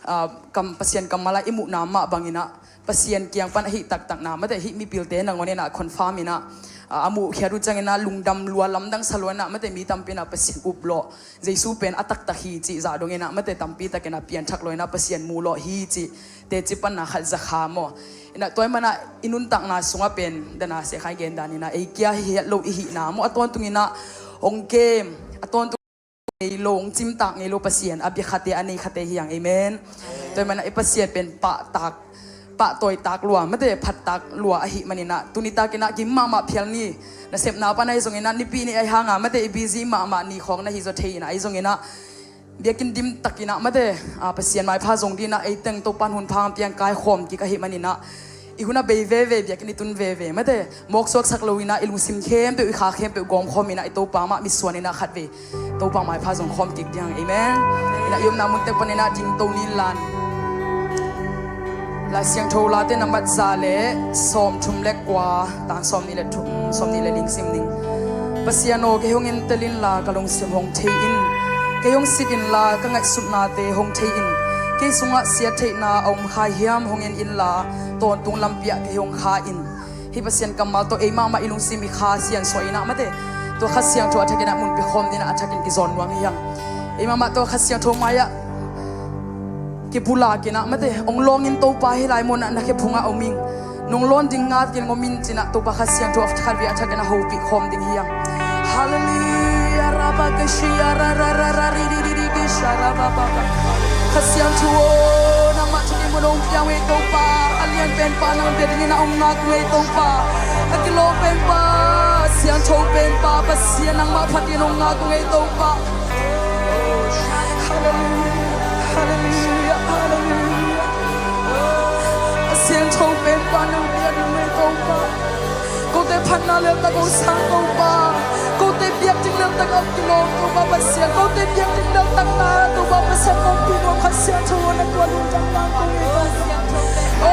ah, kam, Pasian kammal ah i muhna mah bang ina, Pasian kiang pan ahih taktakna, mate, hih mipilte nangawn ina confirm ina, ah, a muhkhiat uh ciang ina lungdam lua, lamdang sa lua ina, mate, mi tampi ina Pasian up lawh, Jesu pen a taktak hi cih zah dong ina, mate, tampi tak ina pianthak lawh ina Pasian mu lawh hi cih teci panna khat za kha maw. Ina, tua ahih mana i nuntakna sungah pen, dana Sia Khai gen dan ina, ei kia hi het lo i hihna maw, a tawntung ina hong kem, a tawntung ngei lo, hong cimtak ngei lo Pasian, a bia khate, a nei khate hi hang. Amen. Tua ahih mana i Pasian pen pahtak, pahtawitak lua, mate, phattak lua ahih man ina, tuni tak ina gim mahmah phial ni, nasepna pan ahi zong ina, Nipi ni ahi hanga, mate, i busy mahmah ni khawng na hi zaw thei ina, ahi zong ina, biakinn dim tak ina, mate, ah, Pasian maipha zong ding ina, ei teng Topan hun pha hong piang kaikhawm kik ahih man ina, i hun a bei veve, biakinn i tun veve, mate, mawk suaksak lo ina, i lungsim khempeuh, i kha khempeuh gawmkhawm ina, i Topa mah mitsuan ina khatvei Topa maipha zong khawm kik ding hang. Amen. Ina, i omna mun tek pan ina dingto ni inla. Lai Siangtho Late nambat za le sawmthum le kua, tang sawmnih le thum, sawmnih le li sim ning. Pasian aw, kei hong entel inla, ka lungsim hong thei in. Kei hong sit inla, ka ngaihsutnate hong thei in. Kei sungah siattheihna a om kha hiam, hong en inla, tawntung lampi ah kei hong kha in. Hih Pasian kammal tawh ei mahmah i lungsim i kha siansuah ina, mate, tua Kha Siangtho a thak ina mun pia khawm ding ina a thakin kizawn nuam hi hang. Ei mahmah tawh Kha Siangtho mai-ah kipulak ina, mate, hong lawng in Topa, hih lai mun ah na khe phungah om ing. Nong lawn ding ngat kei ngom in ci ina Topa Kha Siangtho a khatvei a thak ina hopih khawm ding hi hang. Hallelujah, rabba kashia ra ra ra ra ri ri ri ri kisha rabba ba ba. Kha Siangtho aw, nangmah thakin mun hong piang uh ei Topa. A lian penpa nang bia dingin a hong ngak uh ei Topa. A kilawm penpa, siangtho penpa Pasian nangmah phatin hong ngak uh ei Topa. Hallelujah, hallelujah, hallelujah. A siangtho penpa nang bia ding uh ei Topa. Kote phatna leltak hong sang Topa. Kote biakinn leltak a kilawm Topa Pasian. Kote biakinn leltak na Topa Pasian hong pi nuam Kha Siangtho na tua lungtang nang kong ei Topa. Oh,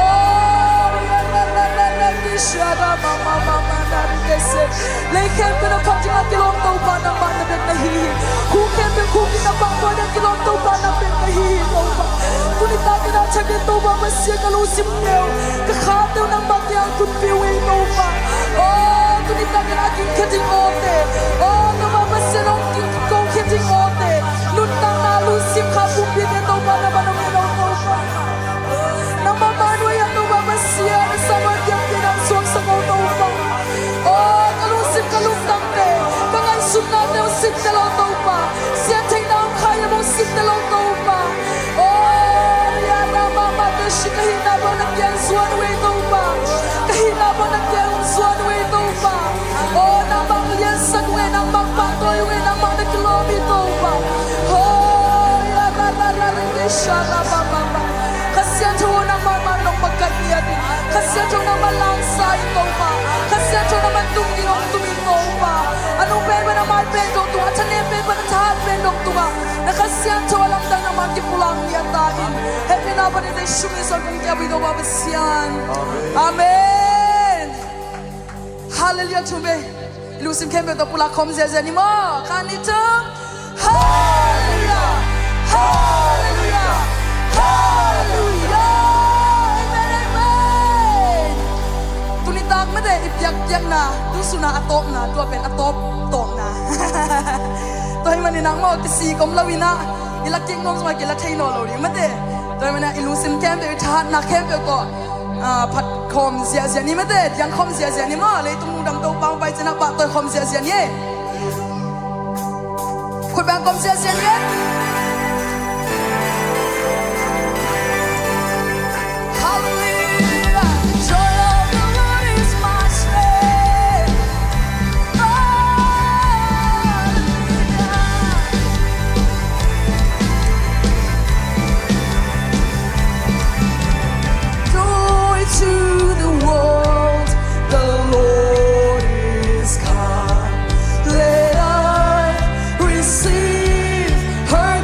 ya, ya, ya, ya, ya, ki, sha, da, ma, ma, ma, ma, na, ri, ke, se. Lei khempeuh na phat ding a kilawm Topa nangmah na bek na hi hi. Khuk khempeuh khuk in na pangpang ding a kilawm Topa nang bek na hi hi Topa. Tuni takin a thakin Topa Pasian ka lungsim teu, ka kha teu nangmah kiang khut pia uh ei Topa. Oh, tuni takin a gingkhia ding awte, oh, Topa Pasian hong kiko khia ding awte, nuntakna lungsim kha pumpite Topa na man hong en aw Topa. Nangmah man uh ahi a Topa Pasian, a sang a diakdiak nang suaksak aw Topa. Oh, ka lungsim ka lungdamte, ka ngaihsutnate hong sittel aw Topa. Siattheihna hong kha hiam hong sittel aw Topa. Oh, ria ra ma ma te shi ka hihna bang na kiang zuan uh ei Topa. Ka hihna bang na kiang zuan uh ei Topa. Oh, nangmah liansak uh ei, nangmah pahtawi uh ei, nangmah na kilawm hi Topa. Oh, ria ra ra ra ra ke sha ra ba ba ba. Kha Siangtho nangmah man nong makat ngiat in. Kha Siangtho nangmah langsa in Topa. Kha Siangtho nangmah tung in hong tung in Topa. A nung pen pan a mai pen dong tung, a thanem pen pan a thahat pen dong tung a, na Kha Siangtho a lamdang nangmah kipulak ngiat ta in. Hehpihna panin Jesu min suang kong kiap hi Topa Pasian. Amen. Hallelujah, thum vei. I lungsim khempeuh tawh pulak khawm ziahziah ni maw. Khat, nih, thum. Hallelujah! Hallelujah! Hallelujah! Amen, amen. Tuni tak mate i piakpiakna, tu suna a tawpna, tua pen a tawp tawpna. Tua hi manin nak maw, kisi kom lo in ah, i la kik nuam zong a kila thei nawn lo ding mate. Tua hi manin ah i lungsim khempeuh, i thahatna khempeuh tawh, ah, phat khawm ziahziah ni mate, diang khawm ziahziah ni maw, leitung lungdam Topa hong pai ciangin ah pahtawi khawm ziahziah ni. Khut beng khawm ziahziah ni. Hallelujah. The joy of the Lord is my strength. Hallelujah. Joy to the world, the Lord is come. Let us receive her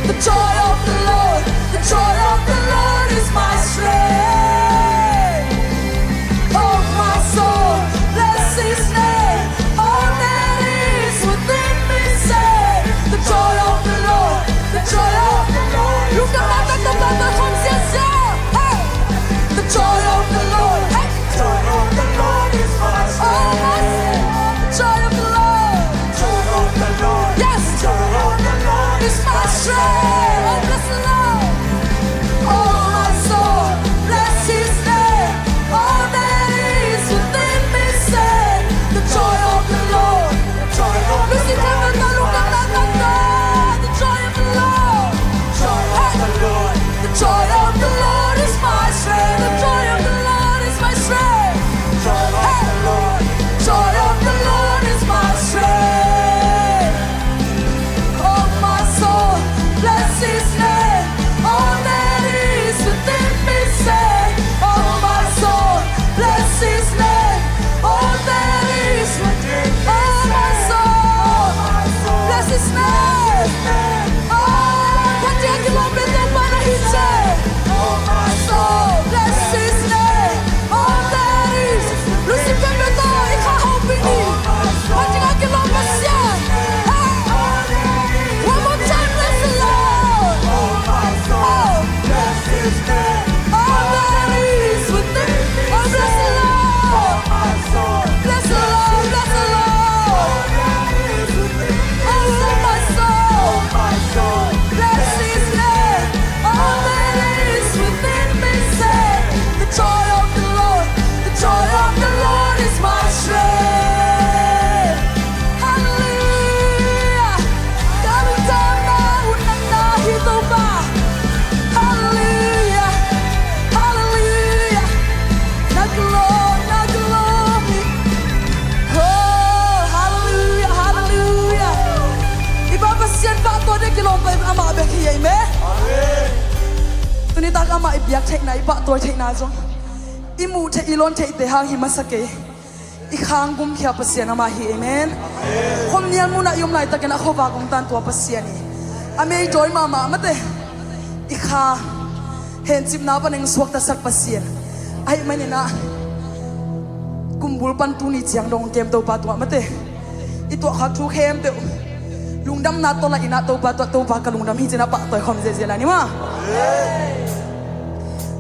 The joy of the Lord, the joy of the Lord is my strength. Oh, my soul, bless his name. All that is within me, say, the joy of the Lord, the joy of the Lord. Lungdam na taktak, taktak khawm ziahziah. Hey! The joy of the Lord. Hey! Joy of the Lord is my strength. Oh, my soul, the joy of the Lord. Joy of the Lord. Yes. Joy of the Lord is my strength. Oh, bless the Lord. Oh, my soul, bless his name. All that is within me, say, the joy of the Lord. Joy of the Lord is my strength. Lucy, come on, look at that, that, that. The joy of the Lord. Joy of the Lord. The joy of the Lord is my strength. The joy of the Lord is my strength. Joy of the Lord. Joy of the Lord is my strength. Oh, my soul, bless his name. All that is within me, say, oh, my soul, bless his name. All that is within me, oh, my soul, bless his name. Oh, phat ciang kilawm pen Topa na hi, say, oh, my soul, bless his name. All that is. Lucy, pembe to, i kha hopih ni. Phat ciang kilawm Pasian. Hey. One more time, bless the Lord. Oh, all that is within me. Oh, bless the Lord. Bless the Lord, bless the Lord. Oh, my soul, bless his name. All that is within me, say, the joy of the Lord, the joy of the Lord is my strength. Hallelujah. Ka lungtang na, utna na hi Topa. Hallelujah. Hallelujah. Na ka lawm, na ka lawm hi. Oh, hallelujah, hallelujah. I Pa Pasian pahtawi ding kilawm pen amah bek hi, amen. Tuni tak amah i biak theihna, i pahtawi theihna zong, i muh theih, i lawn theihte hang hi masa kei. I khang gumkhia Pasian amah hi, amen. Khuamial munah i om laitakin a khuavak om tan tua Pasian hi. A meidawi mahmah mate. I kha hencipna pan eng suaktasak Pasian. Ahih manin ah kumbul pan tuni ciang dong kem Topa tua mate. I tuahkhak thu khempeuh lungdamna tawh la in ah Topa tua, Topa ka lungdam hi ci-in ah pahtawi khawm ziahziah lai ni maw.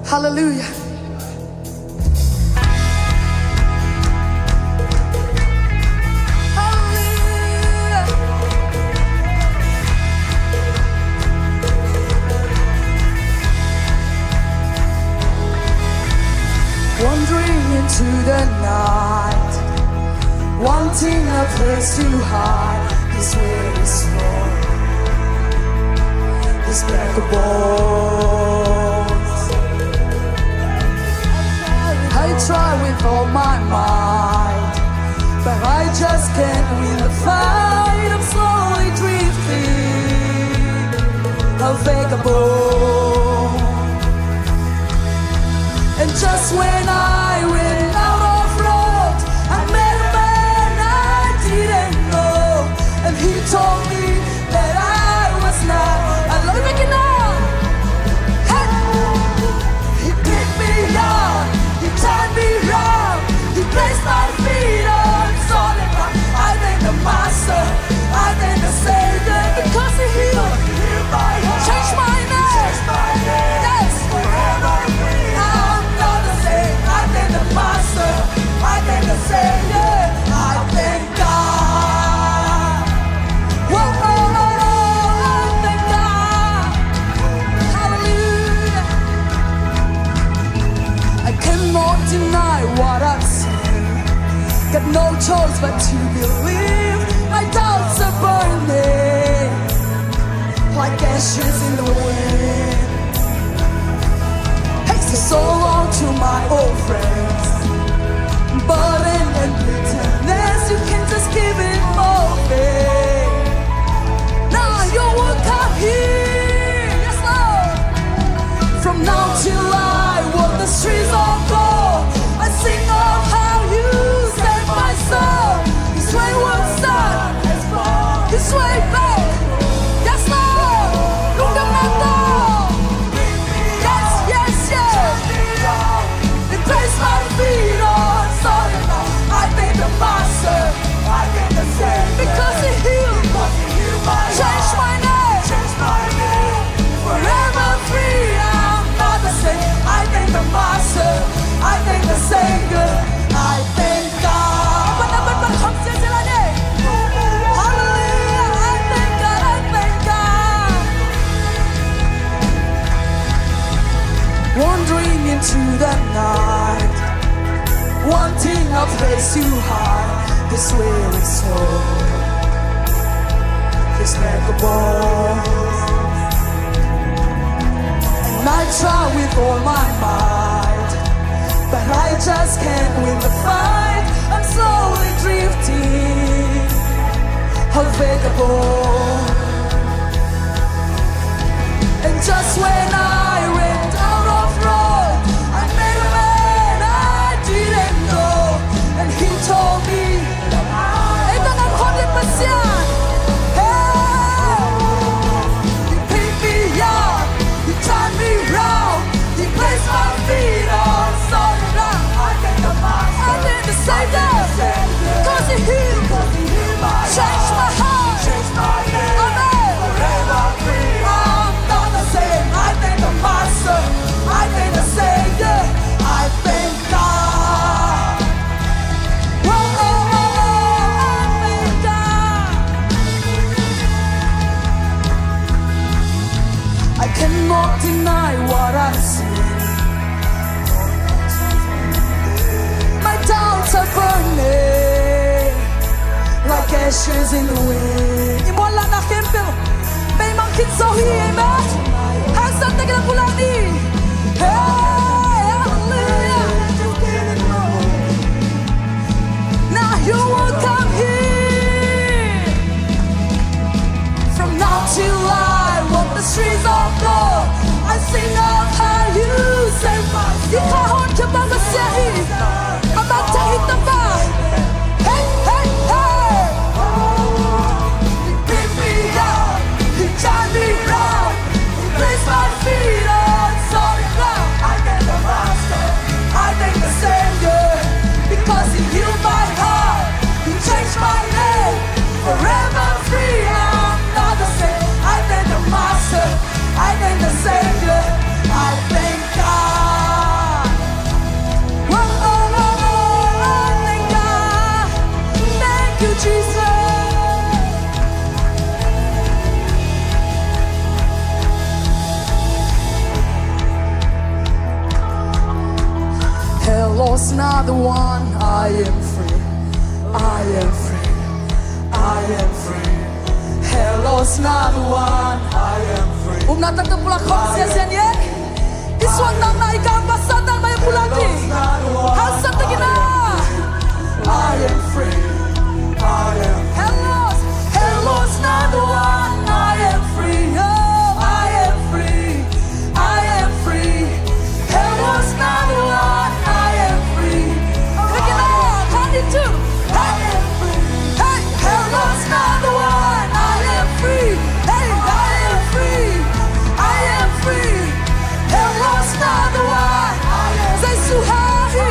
Hallelujah. Hallelujah. Wandering into the night, wanting a place to hide. This way is wrong. This break of bones. I try with all my might, but I just can't win the fight. I'm slowly drifting, a vagabond. And just when I ran out of road, I met a man I didn't know, and he told me that I was not alone. Hey! He picked me up, he turned me round, he placed my feet on solid rock. I thank the Master, I thank the Savior, because he healed my heart, changed my name. Yes. Forever I'm not the same. I thank the Master, I thank the Savior, I thank God. Whoa, oh, oh, oh, I thank God. Hallelujah. I cannot deny what I've seen. Got no choice but to believe. My doubts are burning like ashes in the wind. Hey, say so long to my old friends. Burden and bitterness, you can just give it away. Now you will come here. Yes, Lord. From now till I walk the streets of gold, I sing of how you saved my soul. His wayward son, his way back. Yes, Lord. Look Through the night, wanting a place to hide. This weary soul is breakable. And I try with all my might, but I just can't win the fight. I'm slowly drifting, unbreakable. And just when I ran out of road, I met a man I didn't know, and he told me, "Ito ang Holy Pasian." Hey! He picked me up, he turned me round, he placed my feet on solid ground. I thank the Master, I thank the Savior, 'cause he healed, changed my heart. Amen. Forever free, I'm not the same. I thank the Master, I thank the Savior, I thank God. Whoa, oh, oh, oh, I thank God. I cannot deny what I see. My doubts are burning like ashes in the wind. אם הוא הלך לכם, ב-, בימים קיצוניים, אמן. Hausa tayo na pulani. Hey, hallelujah. Now you will come here. From now till I walk the streets of gold, I sing of how you saved my soul. Ikahon kepamasiahi. Amang tahita pa. Hey, hey, hey. He picked me up, he turned me round, he placed my feet on solid ground. I thank the Master, I thank the Savior, because he healed my heart, he changed my name. Forever free, I'm not the same. I thank the Master, I thank the Savior, I thank God. Whoa, oh, oh, oh, I thank God. Thank you, Jesus. Hell lost another one. I am free. I am free. I am free. Hell lost another one. I am free. Umna tatu pula kong sia sia nie. Iswan nang na ika ambassador mai pula di. Hausa tayo na. I am free. I am. Hell lost. Hell lost another one. I am free. Oh, I am free. I am free. Hell lost another one. I am free. Look at that. How did you? Hey. I am free. Hey. Hell lost another one. I am free. Hey, I am free. I am free. Hell lost another one. I am. Say, Suhahi.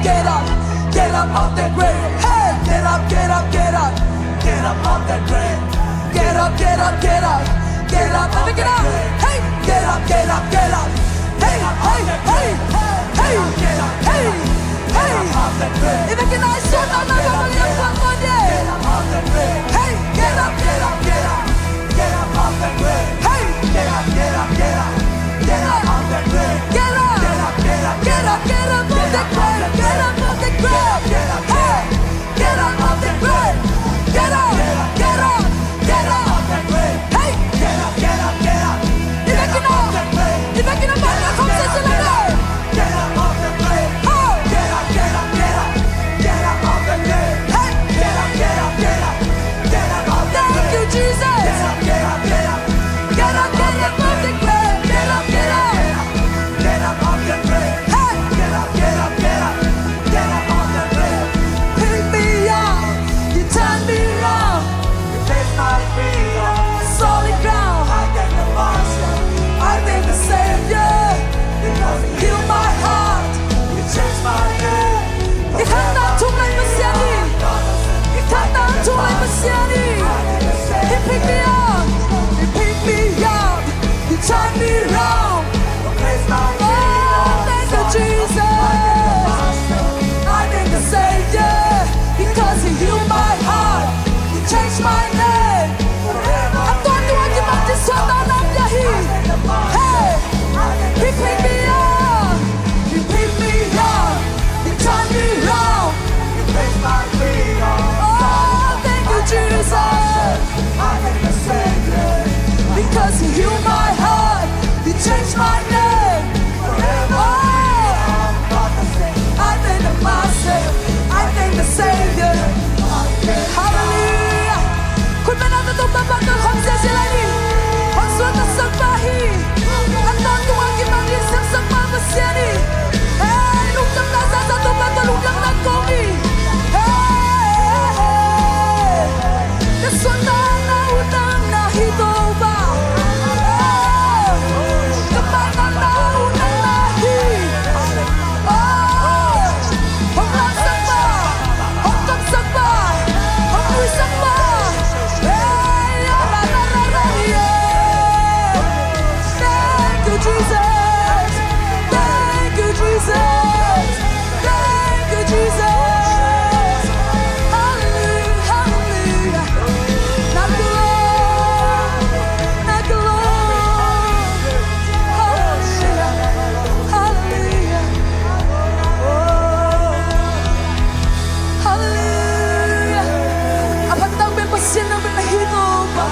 Get up, get up off that grave. Hey, get up, get up, get up. Get up off that grave. Get up, get up, get up. Get up off that grave. Hey, get up, get up, get up. Hey, hey, hey, hey, hey, hey. If you can, I saw no, no, no, no, no, no, no, yeah. Get up off that grave. Hey, get up, get up, get up. Get up off the grave. Hey! Get up, get up, get up. Get up off the grave. Get up. Get up, get up, get up. Get up, get up, get up off the grave. Get up off the grave. Get up, get up, get up. Hey! Get up, get up, get up. Get up, get up, get up. Hey! Get up, get up, get up. Get up off the grave. Get up off the grave. Hey! Get up, get up, get up. Get up off the grave. Hey! Get up, get up, get up. Get up off the grave. Thank you, Jesus. Get up, get up, get up. Get up, get up off the grave. Get up, get up. Get up off the grave. Hey! Get up, get up, get up. Get up off the grave. Pick me up. You turn me around. You place my feet on solid ground. I thank the Master. I thank the Savior. Because He healed my heart. He changed my name. Hih khat na thum lai Pasian hi. Hih khat na thum lai Pasian hi. He pick me up. He pick me up. He turn me round. Oh, thank you, Jesus. I thank the Savior, because He healed my heart. He changed my name. A tawntung a kiman ding suahtakna pia hi. Hey, He pick me up. He pick me up. He turn me round. Oh, thank you, Jesus. Because He healed my heart, He changed my name. Oh, I thank the Master, I thank the Savior. Hallelujah. Khut beng a, Topa bang ka khong ziazia lai ni. Hong suaktasak pa hi. A tawntung a kiman ding siamsak pa Pasian hi. Hey, lungdamna zaza Topa tawh lungdamna kong hi. Hey, hey, hey. Ka suahtakna uh nang na hi Topa. Ka maanna uh nang na hi. Hong laksak pa, hong kamsak pa, hong nuihsak pa. Hey, ya, ra, ra, ra, ra, yeah. Thank you, Jesus. Thank you, Jesus. Thank you, Jesus. Hallelujah, hallelujah. Nang ka lawm, nang ka lawm. Hallelujah, hallelujah. Oh, hallelujah. A phattak pen Pasian na pen na hi Topa.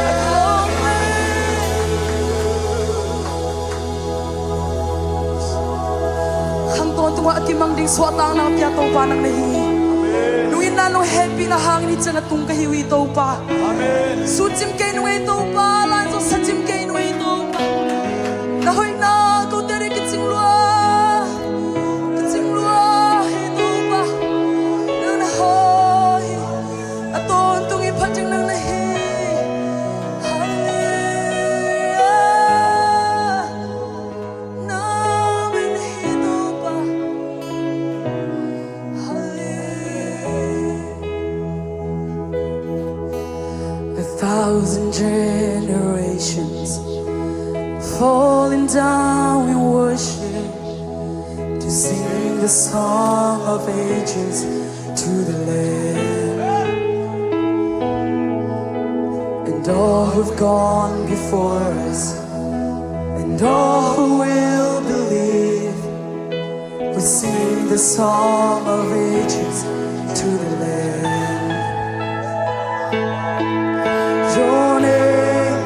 Nang ka lawm. Khang tawntung a kimang ding suahtakna pia Topa nang na hi. Nunginna nong hehpihna hangin hih ciang a tung ka hi uh hi Topa. Sut cim kei nung ei Topa, lai zong sa cim kei nung ei Topa. Na hoihna kote ding kicing lua, kicing lua hi Topa. Nang na hoih, a tawntung i phat ding nang na hi. Hallelujah. A thousand generations falling down in worship to sing the song of ages to the Lamb. And all who've gone before us and all who will believe, we sing the song of ages to the Lamb. Your name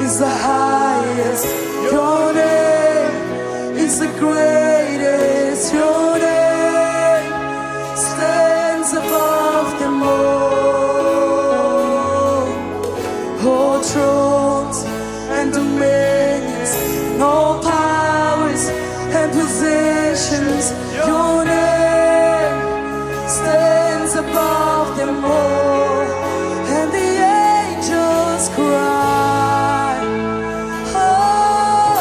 is the highest. Your name is the greatest. Your name stands above them all. All thrones and dominions, and all powers and positions, your name stands above them all. And the angels cry, holy,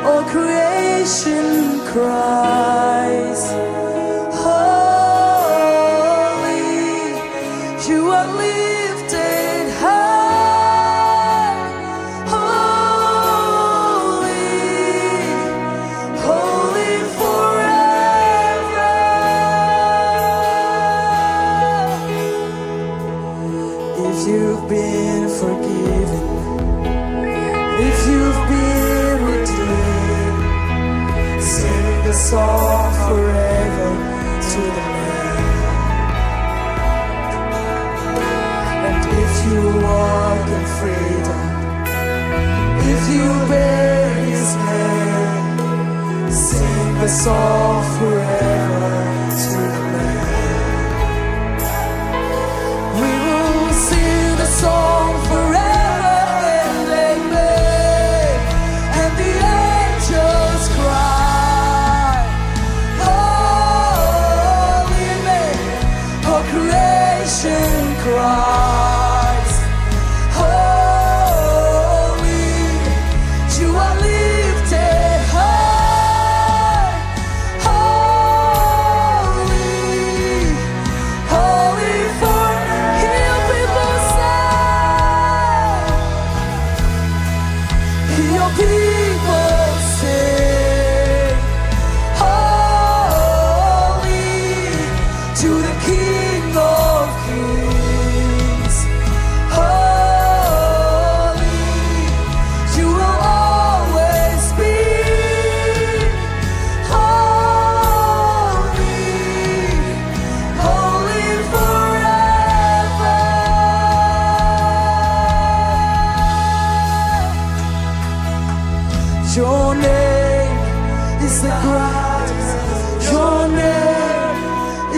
all creation cry. You've been forgiven, if you've been redeemed, sing the song forever to the Lamb. And if you walk in freedom, if you bear His name, sing the song forever to the Lamb. We will sing the song forever and amen. And the angels cry, "Holy, amen." All creation cries, "Holy, you are lifted high. Holy, holy for," hear people say, your people say, "Holy to the King of Kings. Holy, you will always be. Holy, holy forever." Your name is the greatest. Your name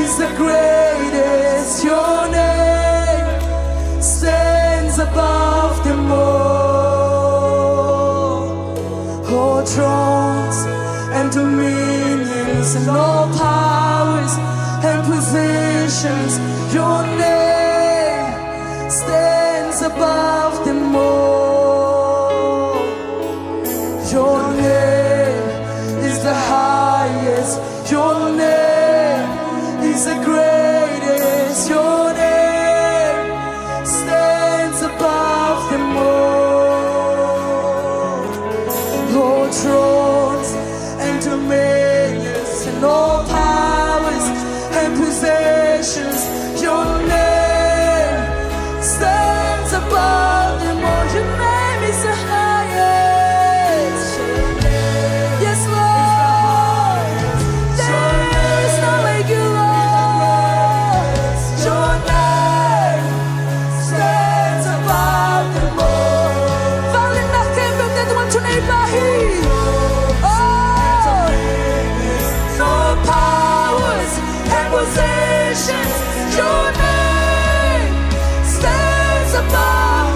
is the greatest. Your name stands above them all. All thrones and dominions and all powers and positions, your name stands above them all. Your name is the highest. Your name is the greatest. Your name stands above them all. All thrones and dominions and all powers and possessions, your name stands above them all. Your name is the highest. Yes, Lord. There is none like you, Lord. Your name stands above them all. Fangin na khempeuh teh tua bang thu nei pah hi. Oh, no powers and possessions, your name stands above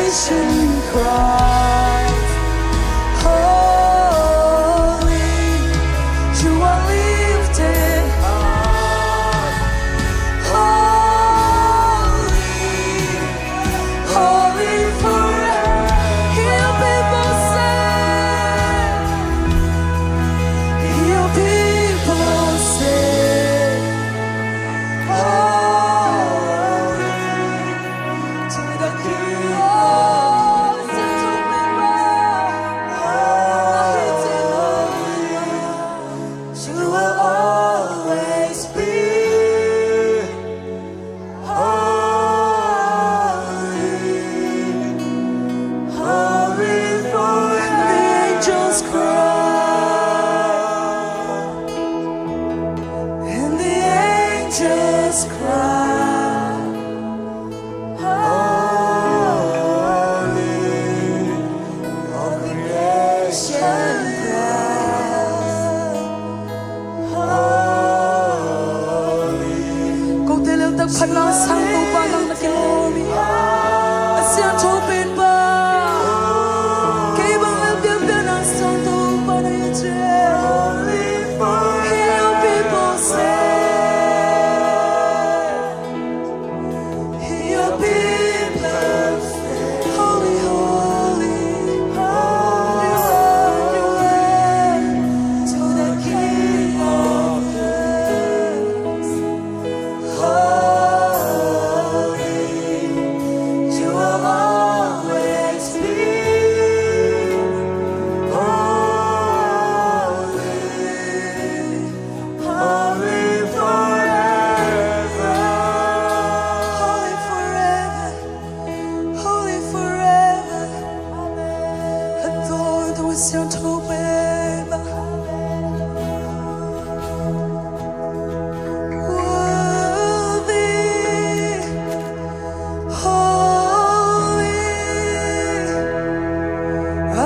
Christ. Holy, you are lifted high. Holy, holy forever. Hear your people say, hear your people say, holy to the King of Kings. You will always be holy, holy forever. And the angels cry, and the angels cry, holy, all creation cries, holy. Kote leltak phat nang sang Topa nang na kilawm hi. A siangtho pen pa. Kei bang lel pianpian nang sang Topa na hi ci. Hear your people say, hear your people say, holy, holy, holy, holy to the King of Kings. Holy, you will always be holy. Holy forever. Holy forever. Holy forever. Adore the Wisian Topa. Worthy. Holy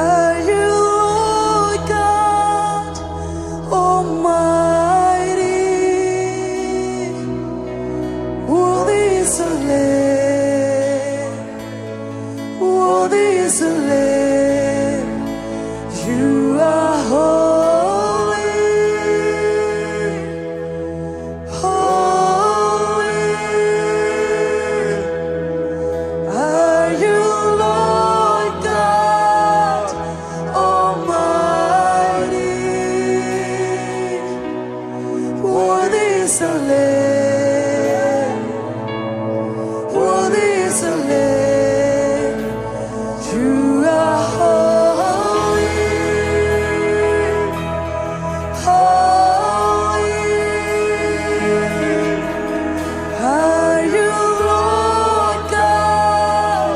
are you, Lord God Almighty. Worthy is the Lamb, worthy is the Lamb. You are holy. Holy are you, Lord God Almighty. Worthy is the Lamb. Worthy is the Lamb. You are holy, holy are you, Lord God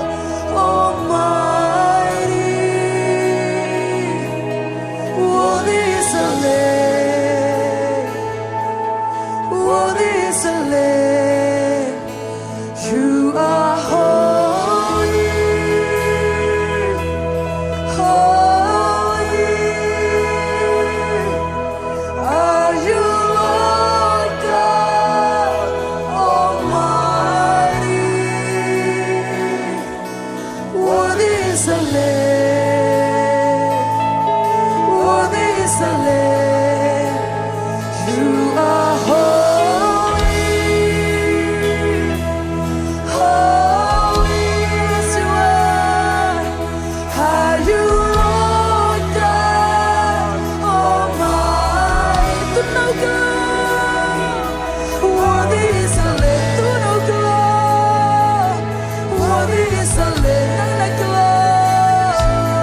Almighty. Worthy is the Lamb, worthy is the Lamb. You are holy, holy are you, Lord God Almighty. Worthy is the Lamb, worthy is the Lamb. You are holy, holy, yes you are. Are you, Lord God Almighty? Tu'n nau ka lawm. Worthy is the Lamb. Tu'n nau ka lawm. Worthy is the Lamb. Nang na ka lawm.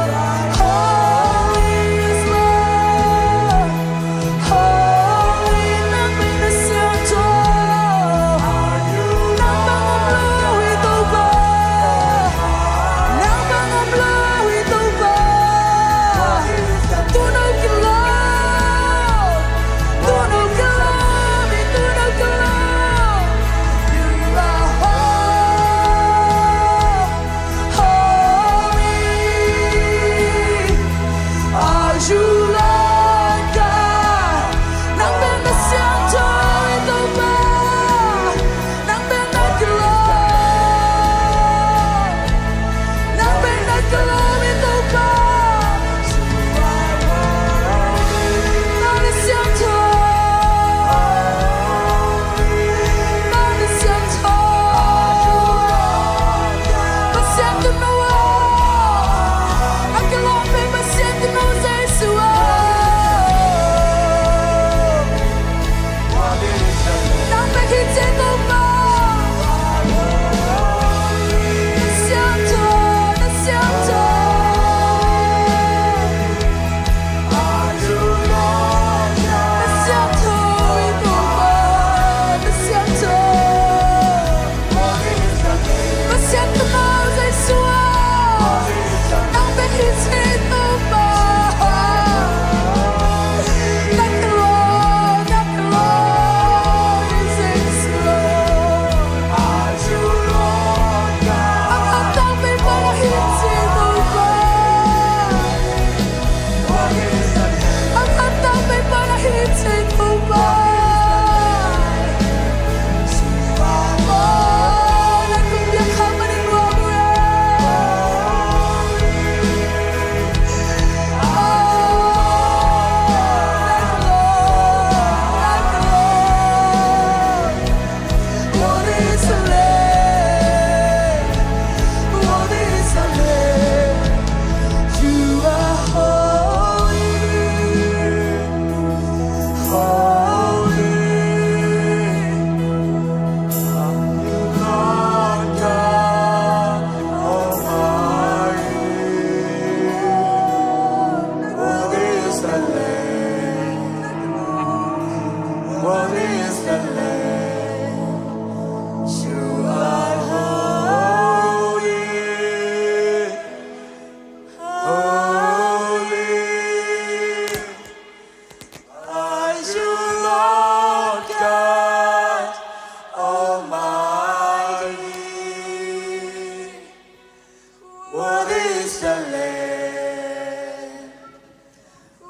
Worthy is the Lamb.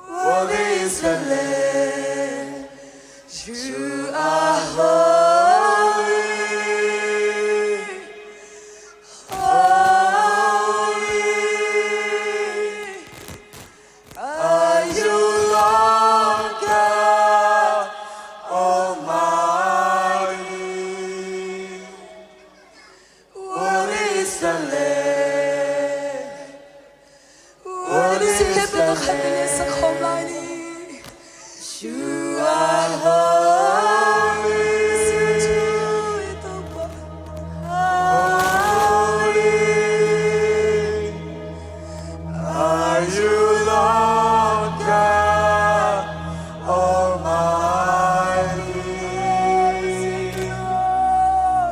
Worthy is the Lamb. You are holy. Holy are you, Lord God Almighty. Worthy is the Lamb. Worthy is the Lamb. You are holy. Holy are you, Lord God Almighty.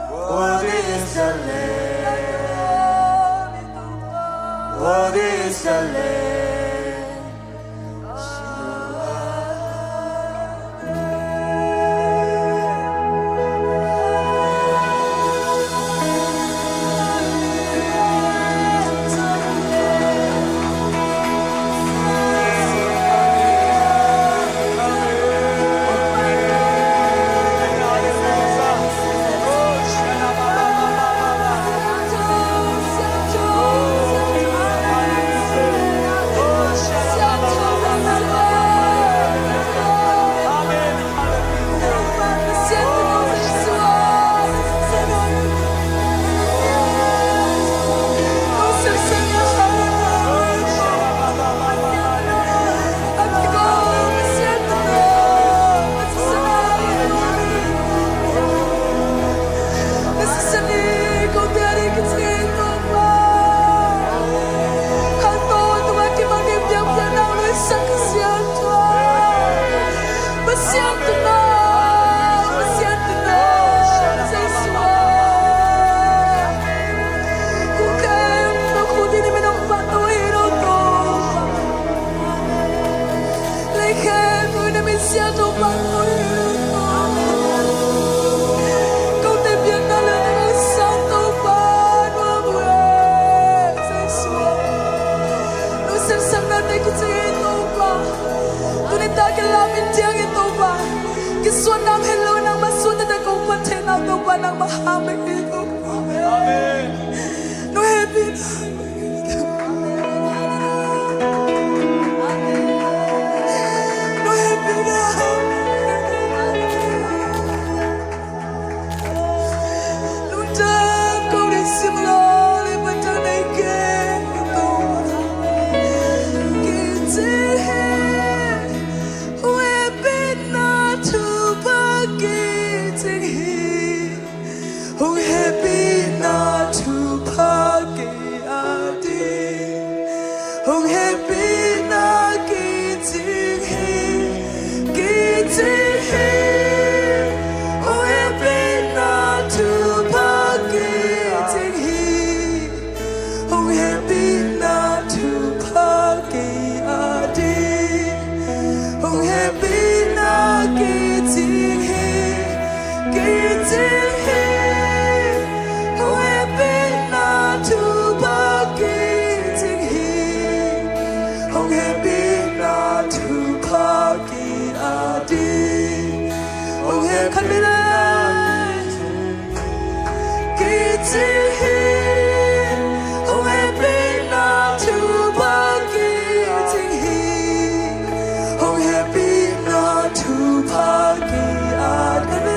Worthy is the Lamb. Worthy is the Lamb. Pasian tungah, Pasian tungah, Jesu ah. Ko khempeuh khut in i min hong phat uh hi lo Topa. Lei khempeuh in i min siangtho phat uh hi lo Topa. Kote biakna le na hong sang Topa, nuam uh e Jesu ah. Nusiat saknate kicing hi Topa. Tuni tak kilam in ciangin Topa, kisuan nang helo, nangmah suan tete kong phat theihna Topa, nangmah hang bek hi Topa. Amen. Nu happy. Nu happy na. Lungdam ko, nei sim lo le, patan nei kei Topa. Kicing hi. Hong hehpihna thupha kicing hi. Hong hehpihna thupha kei a ding. Hong hehpihna kicing hi, kicing hi. Hong hehpihna thupha kicing hi. Hong hehpihna thupha kei a ding. Hong hehpihna kicing hi, kicing hi. Hong hehpihna thupha kicing hi. Hong hehpihna thupha kei a ding. Hong hehpihna kicing hi. Hong hehpihna thupha kicing hi. Hong hehpihna thupha kei a ding.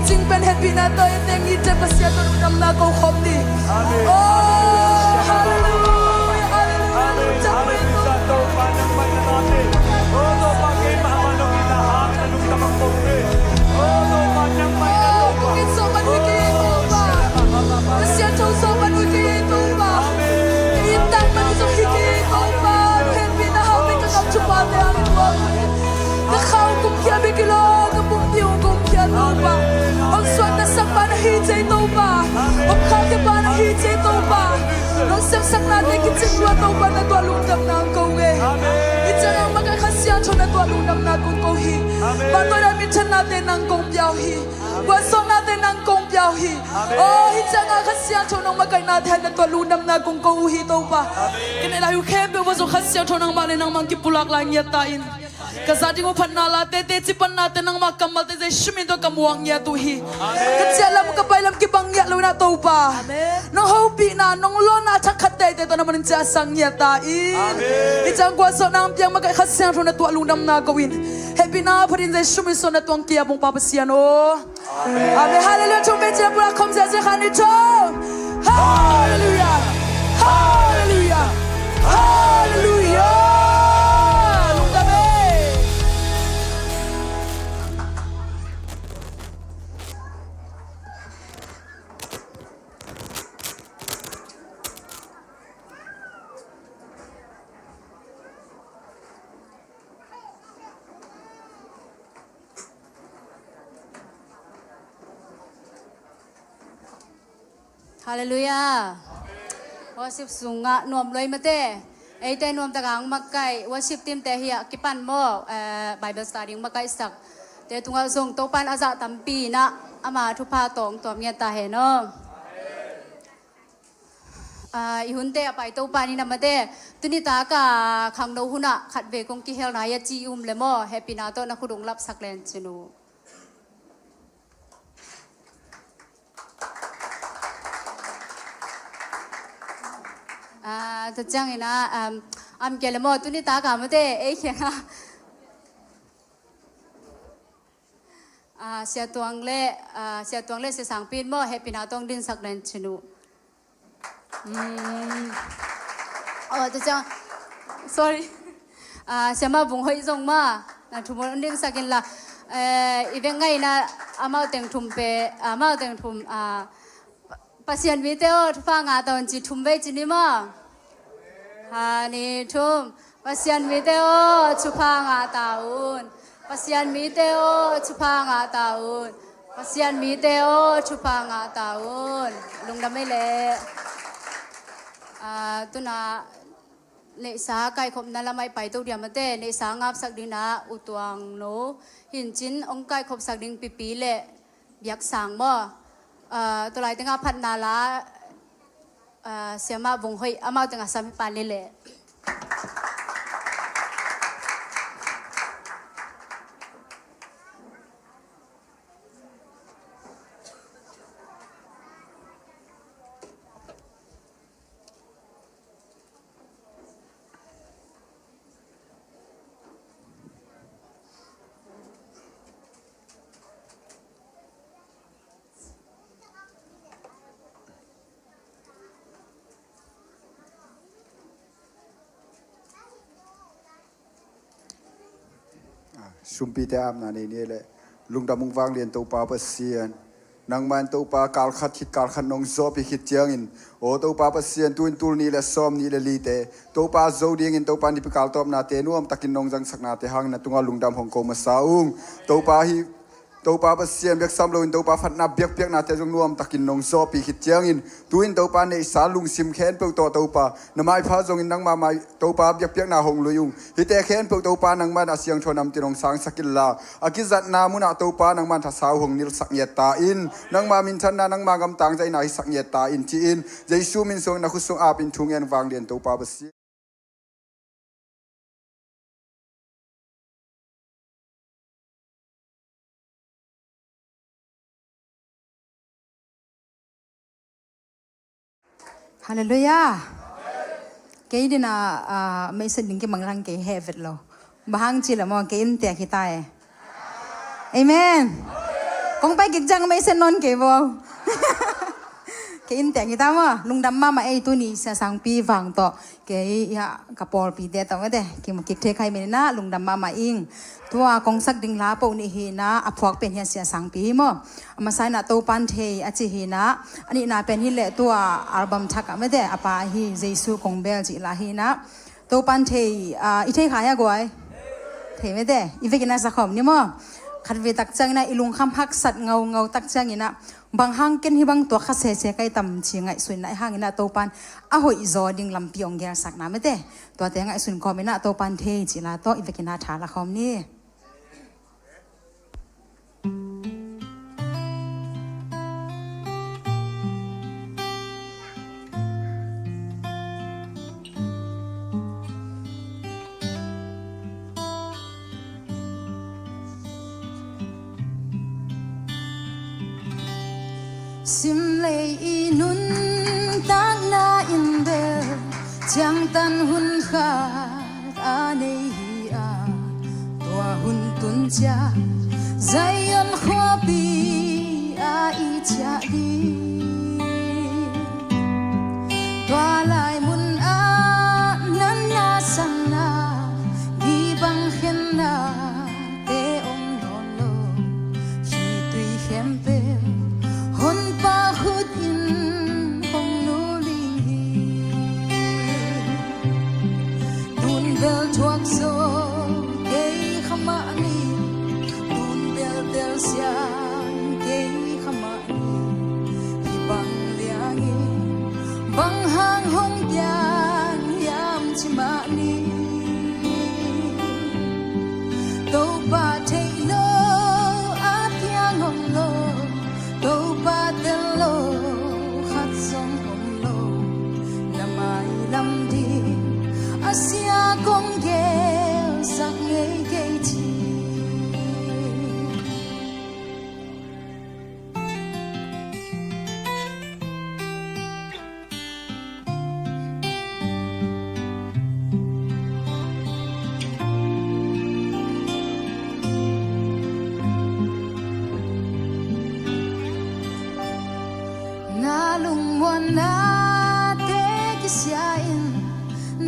Cing pen hehpihna tawh i teng i te Pasian tawh lungdamna ko khawm ni. Amen. Oh, halleluia, halleluia. Amen. Lungdam pen Topa nangmah na nate. Oh, Topa keimah mah nong ina hang na lungdam ang ko ve. Oh, Topa nangmah na Topa. Kong it sawh pan uh kei Topa. Pasian tho sawh pan uh kei Topa. Amen. Kei in tang man uh zong hi kei Topa. Hehpihna hau pen ka kam thupha te ang Topa. Ka khau kong khia bek hi lo, ka pumpi hong kong khia Topa. Hong suahtaksak pa na hi cei Topa. Hong khaukhia pa na hi cei Topa. Nong sepsaknate kicing lua Topa na tuah lungdamna ang ko ve. Hi ciang ang makaih Kha Siangtho na tuah lungdamna kong ko hi. Vantawina minthannate nang kong pia uh hi. Gualzawhnate nang kong pia uh hi. Oh, hi ciang ang Kha Siangtho nong makaihnate na tuah lungdamna kong ko uh hi Topa. Ka neih lai uh khempeuh uah zong Kha Siangtho nangmah le nangmah kipulak lai ngiat ta in. Ka za ding uh phatna la tete, ci panna te nangmah kammalte Jesu min tawh ka muak ngiat uh hi. Ka ciah lam ka pai lam kibang ngiat lo na Topa. Nong hopihna nong lawnna thak khat teite tawh na manin ciahsak ngiat ta in. Hi ciang gualzawhna ang piang makaih Kha Siangtho na tuah lungdamna ko in. Hehpihna phatin Jesu min suang na tuang kia bong pa Pasian aw. Amen. Halleluia. Thum pen ciang pulak khawm ziahziah khan i thum. Halleluia. Halleluia. Halleluia. Lungdam e. Halleluia. Worship sungah nuam luai mate. Eite nuam takah ang makaih worship team te hiah kipan maw, eh, Bible study ang makaihsak te tungah zong Topan a zah tampi inah ama thupha tawng tuam ngiat ta hen aw. Ah, i hunte a pai Topa ni na mate. Tuni taka khangno hunah khatvei kong kihelna hi a ci i um le maw, hehpihna tawh na khut ung lapsak len cin uh. Ah, tua ciangin ah, um, am kia le maw, tuni taka mate ei khiang ah. Ah, Sia Tuang le, ah, Sia Tuang le Sia Sangpi in maw, hehpihna tawng dinsak len cin uh. Mm. Oh, tua ciang, sorry. Ah, Siamah Bung Hoih zong mah na thum hong dinsak inla, eh, i veng ngaihna amau teng thum pe, amau teng thum, ah, Pasian mite aw, thupha ngah ta un ci thum vei ci ni maw. Khat, nih, thum. Pasian mite aw, thupha ngah ta un. Pasian mite aw, thupha ngah ta un. Pasian mite aw, thupha ngah ta un. Lungdam ei leh. Ah, tuna neihsa kaikhopna lamah i paito dia mate, neihsa ngapsak dingna U Tuang No Hin Cin hong kaikhopsak ding pipi le biaksang maw. Ah, tua lai tengah phatna la, ah, Siamah Bung Hoih amau tengah sam hi pan ni leh. Ah, sumpite apna nei ni leh. Lungdam ung vanglian Topa Pasian. Nangman Topa kalkhat khit kalkhat nong zawhpih khit ciangin, aw Topa Pasian, tu-in tul nih le sawm nih le lite Topa zo dingin Topa nipi kal tawpnate nuamtakin nong zangsaknate hangin na tungah lungdam hong ko masa ung. Topa hi, Topa Pasian biaksam loin Topa phatna biakpiaknate zong nuamtakin nong zawhpih khit ciangin, tu-in Topa neihsa lungsim khempeuh tawh Topa na maipha zongin nangma mai Topa biakpiakna hong lui ung. Hihte khempeuh Topa nangman a siangtho namtin hong sangsak inla, a kizatna munah Topa nangman thasau hong nilsak ngiat ta in, nangma minthanna nangma gamtang zaina hisak ngiat ta in ci-in, Jesu min suangin na khut sung apin thu ngen vanglian Topa Pasian. Halleluiah. Kei dina, ah, meisen ding kimanglang kei he vet lo. Bahang ci la maw kei in tia kita e. Amen. Kong pai kik ciang mei sen non kei bo. Kei in teng hi ta maw. Lungdam mahmah ei, tuni Sia Sangpi Vang tawh kei ia ka pawlpite tawh mete kimu kik thei khai minah lungdam mahmah ing. Tua kong sak ding la poh nih hinah a phuak pen hia Sia Sangpi hi maw. A masa inah Topan Thei a ci hinah, a nihna pen hileh tua album thak ah mete a pa ahi Jesu Kong Bel cih la hinah. Topan Thei, ah, i thei kha hia guai? Thei mete, i vekin a sa khawm ni maw. Khat ve tak ciangin ah i lungkham haksat ngaungau tak ciangin ah, bang hang ken hih bang tuak kha sese kai tam ci ngaihsun inah, i hang inah Topan a hoih zaw ding lampi ong gelsakna mete. Tuate ngaihsun kawm inah Topan Thei cih la tawh i vekin a tha la khawm ni. Simlei i nuntakna in bel ciangtan hun khat a nei hi a, tua hun tun ciang Zion khuapi ah i ciah ding. Tua lai mun ah natna sanna, dih bang khenna te om nawn lo. Khitui khempeuh Honpa khut in hong nul ding hi. Tun bel thuak zo kei kha mah ni, tun bel telsiam kei kha mah ni. Hih bang liangin bang hang hong piang hiam ci mah ni. Topa theih lo a piang om lo, Topa tel lo khat zong om lo. Na mailam ding a sia kong gelsak ngei kei ci. Na lungmuanna te kisia in,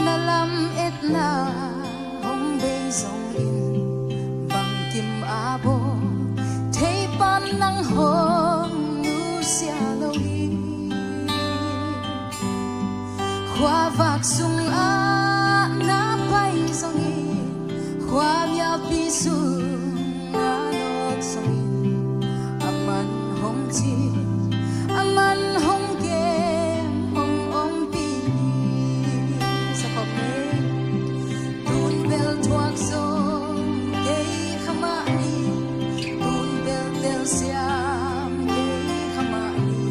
na lametna hong bei zongin, bangkim a bawl thei pan nang hong nusia lo hi. Khuavak sungah na pai zongin, khuamialpi sungah nawt zongin, a man hong cin, a man hong kem, hong ompih hi. Sa khawm ni. Tun bel thuak zo kei kha mah ni, tun bel telsiam kei kha mah ni.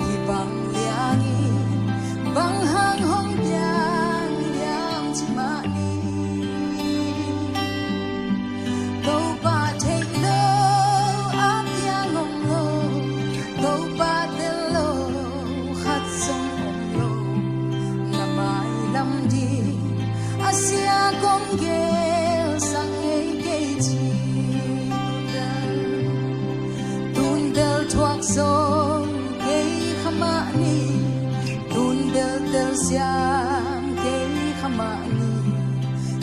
Hih bang liangin bang hang hong piang hiam ci mah ni. Topa theih lo a piang om lo, Topa tel lo khat zong om lo. Na mailam ding a sia kong gelsak ngei kei ci. Tun bel thuak zo kei kha mah ni, tun bel telsiam kei kha mah ni.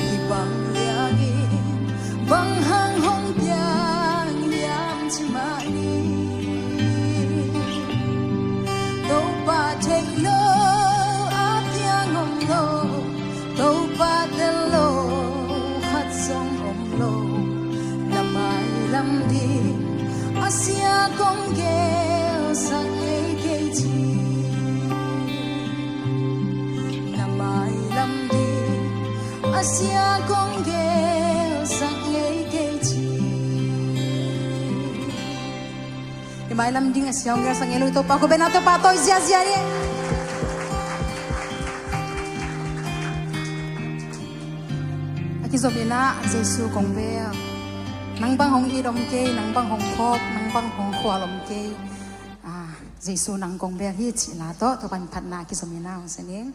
Hih bang liangin bang hang hong piang hiam ci mah ni. Topa theih lo a piang om lo, Topa tel lo khat zong om lo. Na mailam ding a sia kong gelsak ngei kei ci. Na mailam ding a sia kong gelsak ngei kei ci. I mailam ding a sia hong gelsak ngei lo i Topa khut bengna Topa tawi ziazia ni. A kizom inah Jesu kong bel. Nang bang hong it om kei, nang bang hong phawk, nang bang hong khual om kei. Ah, Jesu nang kong bel hi cih la tawh Topa min phatna a kizom inah hong sa ning.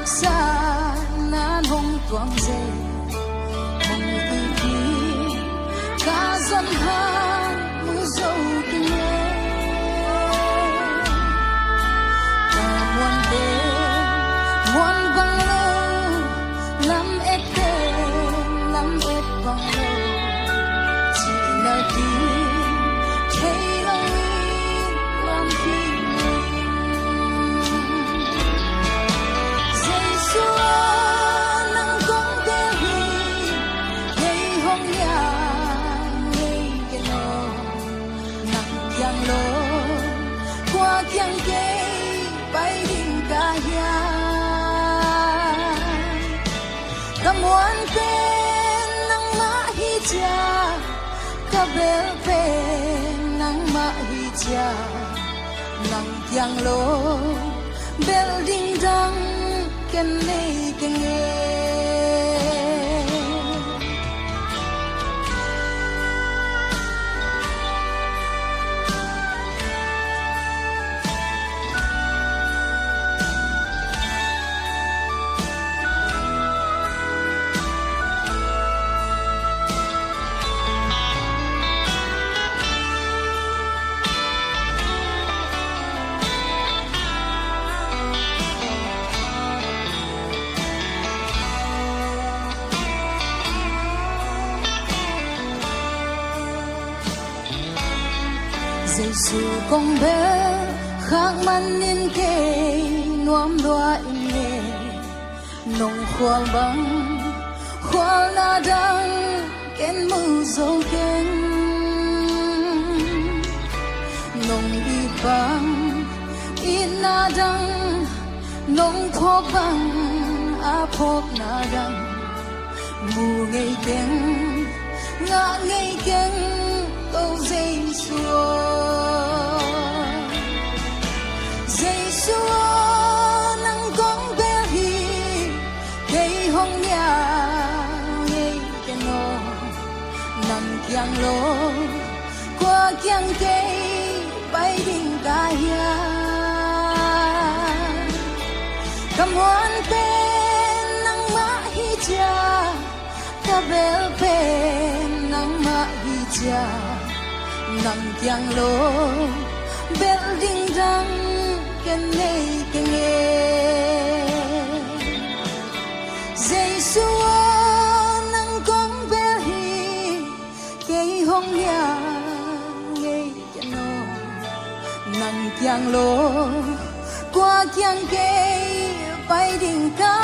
Sa nan hong tuang ze hong ipi ka zon hang mu zo kine. Ka muan te muan bang lo, lam et te lam et bang lo. Cih nalpi thei lo in lam pi. Jesu aw, nang kong bel hi, kei hong niam ngei ken aw. Nang kiang lo kua kiang kei pai ding ka hiam? Ka muan pen nangmah hi cia, ka bel pen nangmah hi cia. Nang kiang lo bel ding dang ken nei keng e. Jesu kong bel khak manin kei nuam lua ing e. Nong khual bang khualna dang ken mu zo keng. Nong it bang itna dang, nong phawk bang a phawkna dang mu ngei keng, ngah ngei keng ko Jesu aw. Jesu aw, nang kong bel hi, kei hong niam ngei ken aw. Nang kiang lo kua kiang kei pai ding ka hiam? Ka muan pen nangmah hi cia, ka bel pen nangmah hi cia. Nang kiang lo bel ding dang ken nei keng e. Jesu aw, nang kong bel hi, kei hong niam ngei ken aw. Nang kiang lo kua kiang kei pai ding ka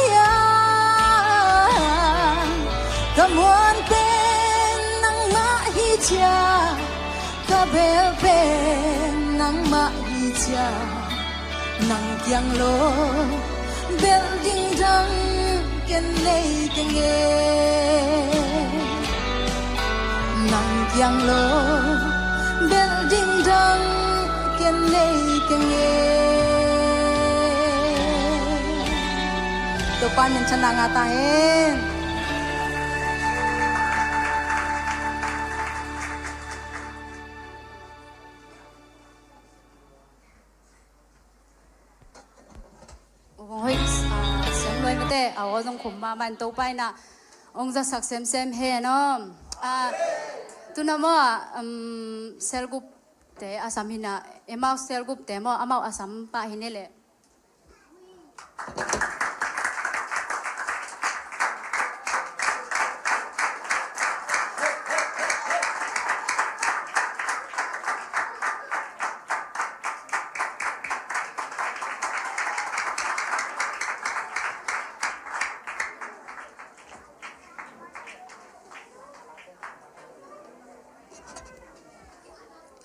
hiam? Ka muan pen nangmah hi cia, ka bel pen nangmah hi cia. Nang kiang lo bel ding dang ken nei keng e. Nang kiang lo bel ding dang ken nei keng e. Topa minthanna ngah ta hen. Ong hoih, ah, sem luai mate, a aw zong khum mahmah in Topa in ah ong zasak semsem hen aw. Ah, tuna maw, um, cell group te a sam hi na, Emmaus cell group te maw, amau a sam pah hi ne leh.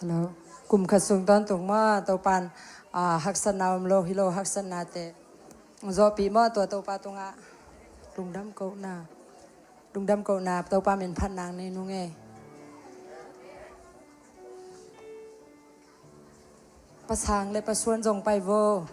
Hello. Kum khat sung tawntung maw, Topan, ah, haksatna om lo hi lo, haksatnate zawhpih maw, tua Topa tungah lungdam kohna, lungdam kohna, Topa min phat nang nei nung ei. Pa Sang le Pa Suan zong pai vo.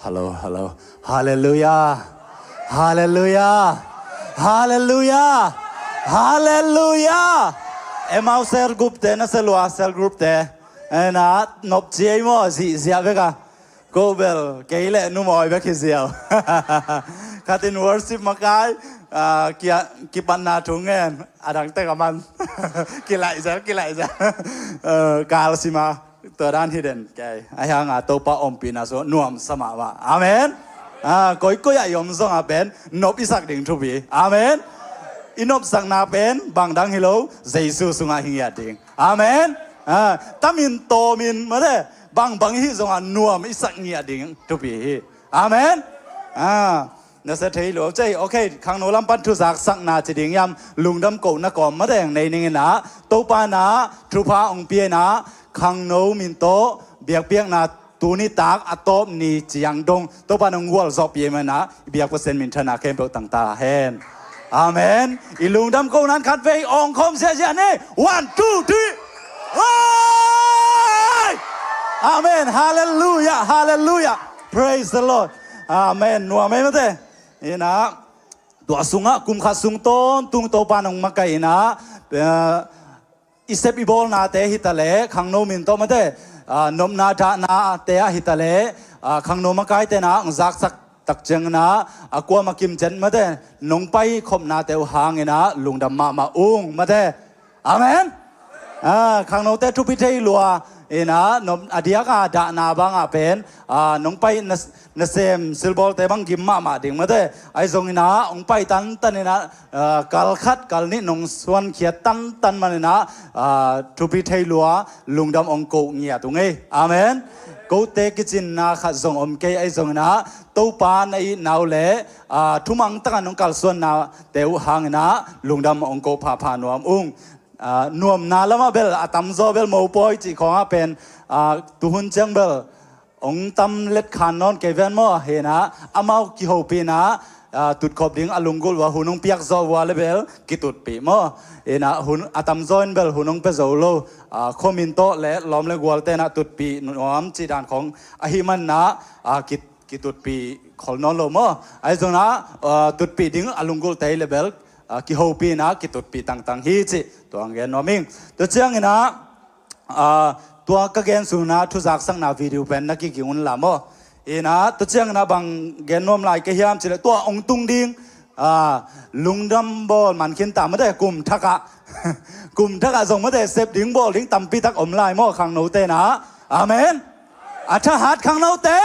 Hallo, hallo. Halleluia. Halleluia. Halleluia. Halleluia. Emmaus cell group te na se lua, cell group te. Ena nop ciei maw, zihziah bek a. Ko bel kei le numawi bek hi ziau. Khatin worship makai, ah, kia, kipatna thu ngen, a dangte ka man. Kilaih zel, kilaih zel. Eh, kal sima, tua dan hi den kei. Ahi hanga Topa ompihna sung nuamsa mahmah. Amen. Ah, koikoi ah i om zong a pen nop i sak ding thupi. Amen. I nopsakna pen bang dang hi lo, Jesu sungah hi ngiat ding. Amen. Ah, tamin tawmin mate, bangbang i hih zongah nuam i sak ngiat ding thupi hi. Amen. Ah, na sia thei lo cei. Ok, khangno lam pan thuzaksakna ci ding hiam, lungdam kohna kawm mate nei ning inah, Topa inah thupha hong pia inah, khangno min tawh biakpiakna tuni tak a tawp ni ciang dong Topa in hong gualzawhpih ahih manin ah, i biak Pasian minthanna khempeuh tang ta hen. Amen. I lungdam kohna in khatvei awngkhawm ziahziah ni. One, two, three. Oi! Amen. Halleluia. Halleluia. Praise the Lord. Amen. Nuam ei mate. Inah, tua sungah kum khat sung tawntung Topa in hong makaih inah, eh, i sep i bawlnate hi taleh, khangno min tawh mate, ah, nopna dahnate ah hi taleh, ah, khangno makaite inah hong zaksak tak ciang inah, a kuamah kimciat mate, nong paikhopnate uh hang inah lungdam mahmah ung mate. Amen. Ah, khangnote thupi thei lua inah, nop, a diak a dahna bangah pen, ah, nong pai na, nasem silbawlte bang gim mahmah ding mate. Ahi zong inah hong pai tantan inah, ah, kal khat kal nih nong suankhiat tantan man inah, ah, thupi thei lua, lungdam hong koh ngiat ung ei. Amen. Kote kicinna khat zong om kei, ahi zong inah Topa na itna uh le, ah, thumang takah nong kalsuannate uh hang inah lungdam hong koh phapha nuam ung. Ah, nuamna lamah bel a tamzaw bel mopawi cih khawngah pen, ah, tuhun ciang bel hong tam letkhan nawn kei ven maw. Hi inah amau kihopih inah, ah, tutkhop ding a lunggulh uh a hun hong piak zawh uh a le bel kitutpih maw. Inah hun a tamzaw in bel hun hong pia zo lo, ah, khuamin tawh le lawm le gualte inah tutpih nuam cih dan khawng ahih man inah, ah, ki, kitutpih khol nawn lo maw. Ahi zong inah, ah, tutpih ding a lunggulhte hi le bel, ah, kihopih inah kitutpih tangtang hi cih tua hong gen nuam ing. Tua ciang inah, ah, tua ka gen sung inah thuzaksakna video pen na kiging un la maw. Inah tua ciang inah bang gen nuam lai ka hiam cih leh tua hong tung ding, ah, lungdam bawl man khin ta mate, kum thakah. Kum thakah zong mate sep ding bawl ding tampi tak om lai maw khangnote inah. Amen. A thahat khangnote.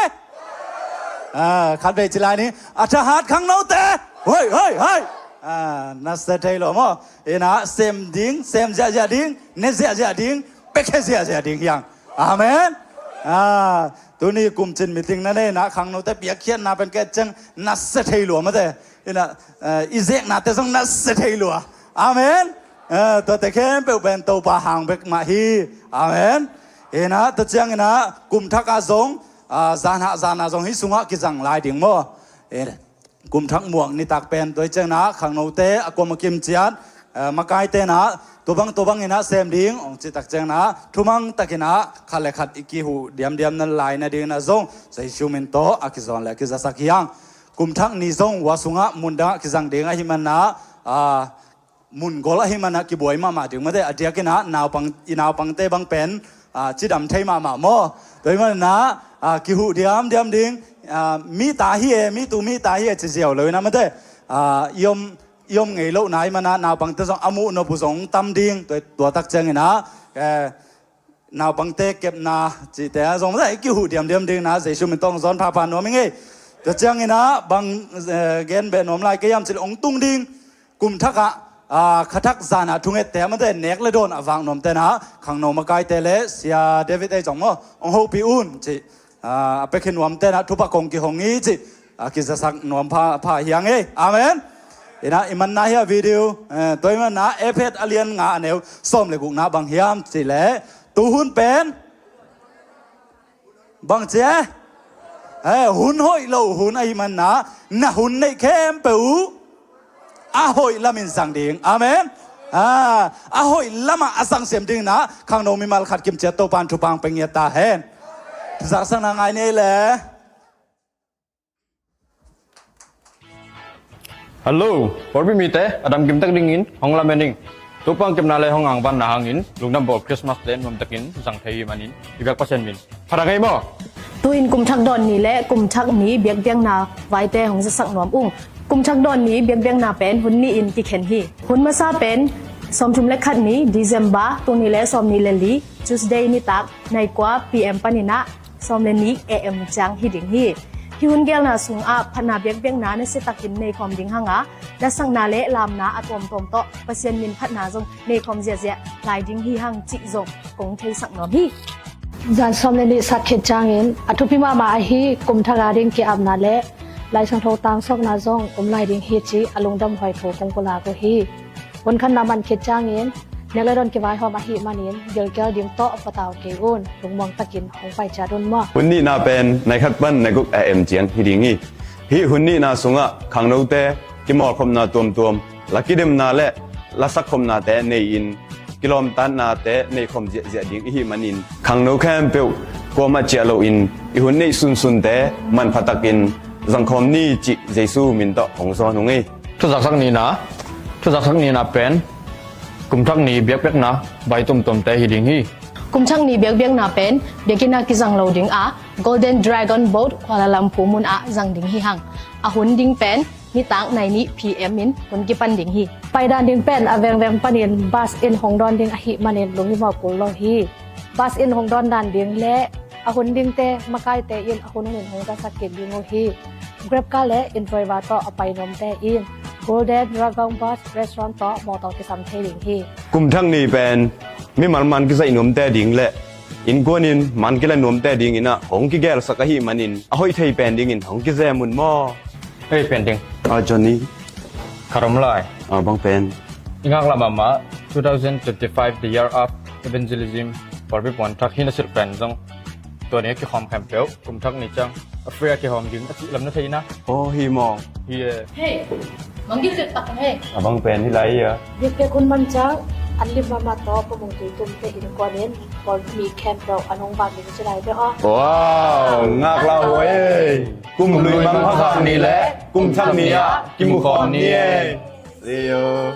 Ah, khatvei ci lai ni. A thahat khangnote. Hoi, hoi, hoi. Ah, na sia thei lo maw. Inah sem ding, sem ziahziah ding, ne ziahziah ding, pekhe ziahziah ding hiang. Amen. Ah, Tuni kum cin meeting na nei inah khangnote piakkhiatna pen kei ciang na sia thei lua mate. Inah, eh, i zeknate zong na sia thei lua. Amen. Eh, tuate khempeuh pen Topa hang bek mah hi. Amen. Inah tua ciang inah kum thak ah zong, ah, zan ah, zan ah zong hih sungah kizang lai ding maw? Eh, kum thak muak nitak pen tua hi ciang inah khangnote a kuam a kim ciat, eh, makaite inah tua bang tua bang inah sem ding hong cih tak ciang inah thumang tak inah khat le khat i kihuh diamdiam na lai nading inah zong Jesu min tawh a kizawn le a kizasak hi hang. Kum thak ni zong hua sungah mun dangah kizang ding ahih man inah, ah, mun gol ahih man inah kibuai mahmah ding mate, a diak inah naupang, i naupangte bang pen, ah, cidam thei mahmah maw? Tua ahih man inah, ah, kihuh diamdiam ding, ah, mi ta hi e, mi tu mi ta hi e ci ziau lo inah mate, ah, i om, i om ngei lohna ahih man inah naupangte zong a muh nop uh zong tam ding, tua, tua tak ciang inah, eh, naupangte kepna cihte ah zong mate i kihuh diamdiam ding inah Jesu min tawh hong zawn phapha nuam ing ei. Tua ciang inah bang, eh, gen beh nuam lai ka hiam cih leh hong tung ding kum thak ah, ah, kha thak zan ah thungette ah mate nek le dawn a vak nuamte inah khangno makaite le Sia David ei zong maw hong hopih un cih, ah, a pia khin nuamte inah thupha kong kihong hi cih, ah, kizasak nuam pha, pha hi hang ei. Amen. Inah i manna hi a video, eh, tua i manna Efesa a lian nga a neu sawm le gukna bang hiam cih leh tu hun pen bang ci e? Eh, hun hoih lo hun ahih man inah na hun neih khempeuh uh a hoih lamin zang ding. Amen. Ah, a hoih lamah a zang siam ding inah khangno mimal khat kim ciat Topa'n thupha hong pia ngiat ta hen. Zaksakna ngai ni ei le. Hallo, Pawlpi mite, a dam kim tak dingin hong lamen ing. Topa hong kepna le hong angvanna hangin lungdam bawl Christmas le nuam takin zang thei hi manin i biak Pasian min phat a ngei maw? Tu-in kum thak dawn ni le kum thak ni biakpiakna vaite hong zasak nuam ung. Kum thak dawn ni biakpiakna pen hun nih in kikhen hi. Hun masa pen sawmthum le khat ni December, tul nih le sawmnih le li, Tuesday nitak nai kua P M panin ah sawm le nih A M ciang hi ding hi. Hih hun geelna sungah phatna biakpiakna nasia takin nei khawm ding hang a, lasakna le lamna a tuamtuam tawh Pasian min phatna zong nei khawm ziahziah lai ding hi hang cih zong kong theisak nuam hi. Zan sawm le nih sat khit ciangin a thupi mahmah ahi kum thak a ding ki-apna le Lai Siangtho tangsuakna zong om lai ding hi cih a lungdam huai thu kong pulak uh hi. Hun khatna man khit ciangin nek le dawn kivaihawm ahih manin gilkial ding tawh patau kei un. Lungmuang takin hong pai ciat un maw? Hun nihna pen nai khat pan nai guk A M ciang hi ding hi. Hih hun nihna sungah khangnote kimawlkhopna tuamtuam, la kidemna le la sakkhopnate nei-in kilawmtatnate nei khawm ziahziah ding ihih manin khangno khempeuh kuamah ciah loin i hun neih sunsunte manpha takin zangkhawm ni cih Jesu min tawh hong zawn ung ei. Thuzaksak nihna, thuzaksak nihna pen kum thak ni biakpiakna vai tuamtuamte hi ding hi. Kum thak ni biakpiakna pen biakinn ah kizang lo ding a, Golden Dragon Boat Kuala Lumpur mun ah zang ding hi hang. A hun ding pen nitak nai nih P M in hun kipan ding hi. Paidan ding pen a vengveng panin bus in hong dawn ding ahih manin lunghimawh kul lo hi. Bus in hong dawn dan ding le a hun dingte makaite in a hun hunin hong zasak kik ding uh hi. Grab car le Enjoy va tawh a pai nuamte in Golden Dragon Bus Restaurant tawh mawtaw kisam thei ding hi. Kum thak ni pen mimal man kizaih nuamte ding le innkuan in man kila nuamte dingin ah hong kigelsak ahih manin a hoih thei pen dingin hong kizem un maw? Hei pen ding. Ah, Johnny. Khat om lai. Ah, bang pen? I ngaklah mahmah two thousand twenty-five, the year of evangelism, pawlpi puan thak hi na silh pen zong tua ni a kikhawm khempeuh kum thak ni ciang a free a kihawm ding a cih lam na thei na. Oh, hi maw? Hi e. Hei, manggi cil tak hei. A bang pen hi lai hi a. Biakpiak hun man ciang an lim mahmah tawh pamung tui tumte innkuan in Pawlpi mi khempeuh an hong vak ding ci lai ve aw. Wow, ngaklah huai e. Kum lui mang phakha ni le kum thak ni ah kimukhawm ni e. See you.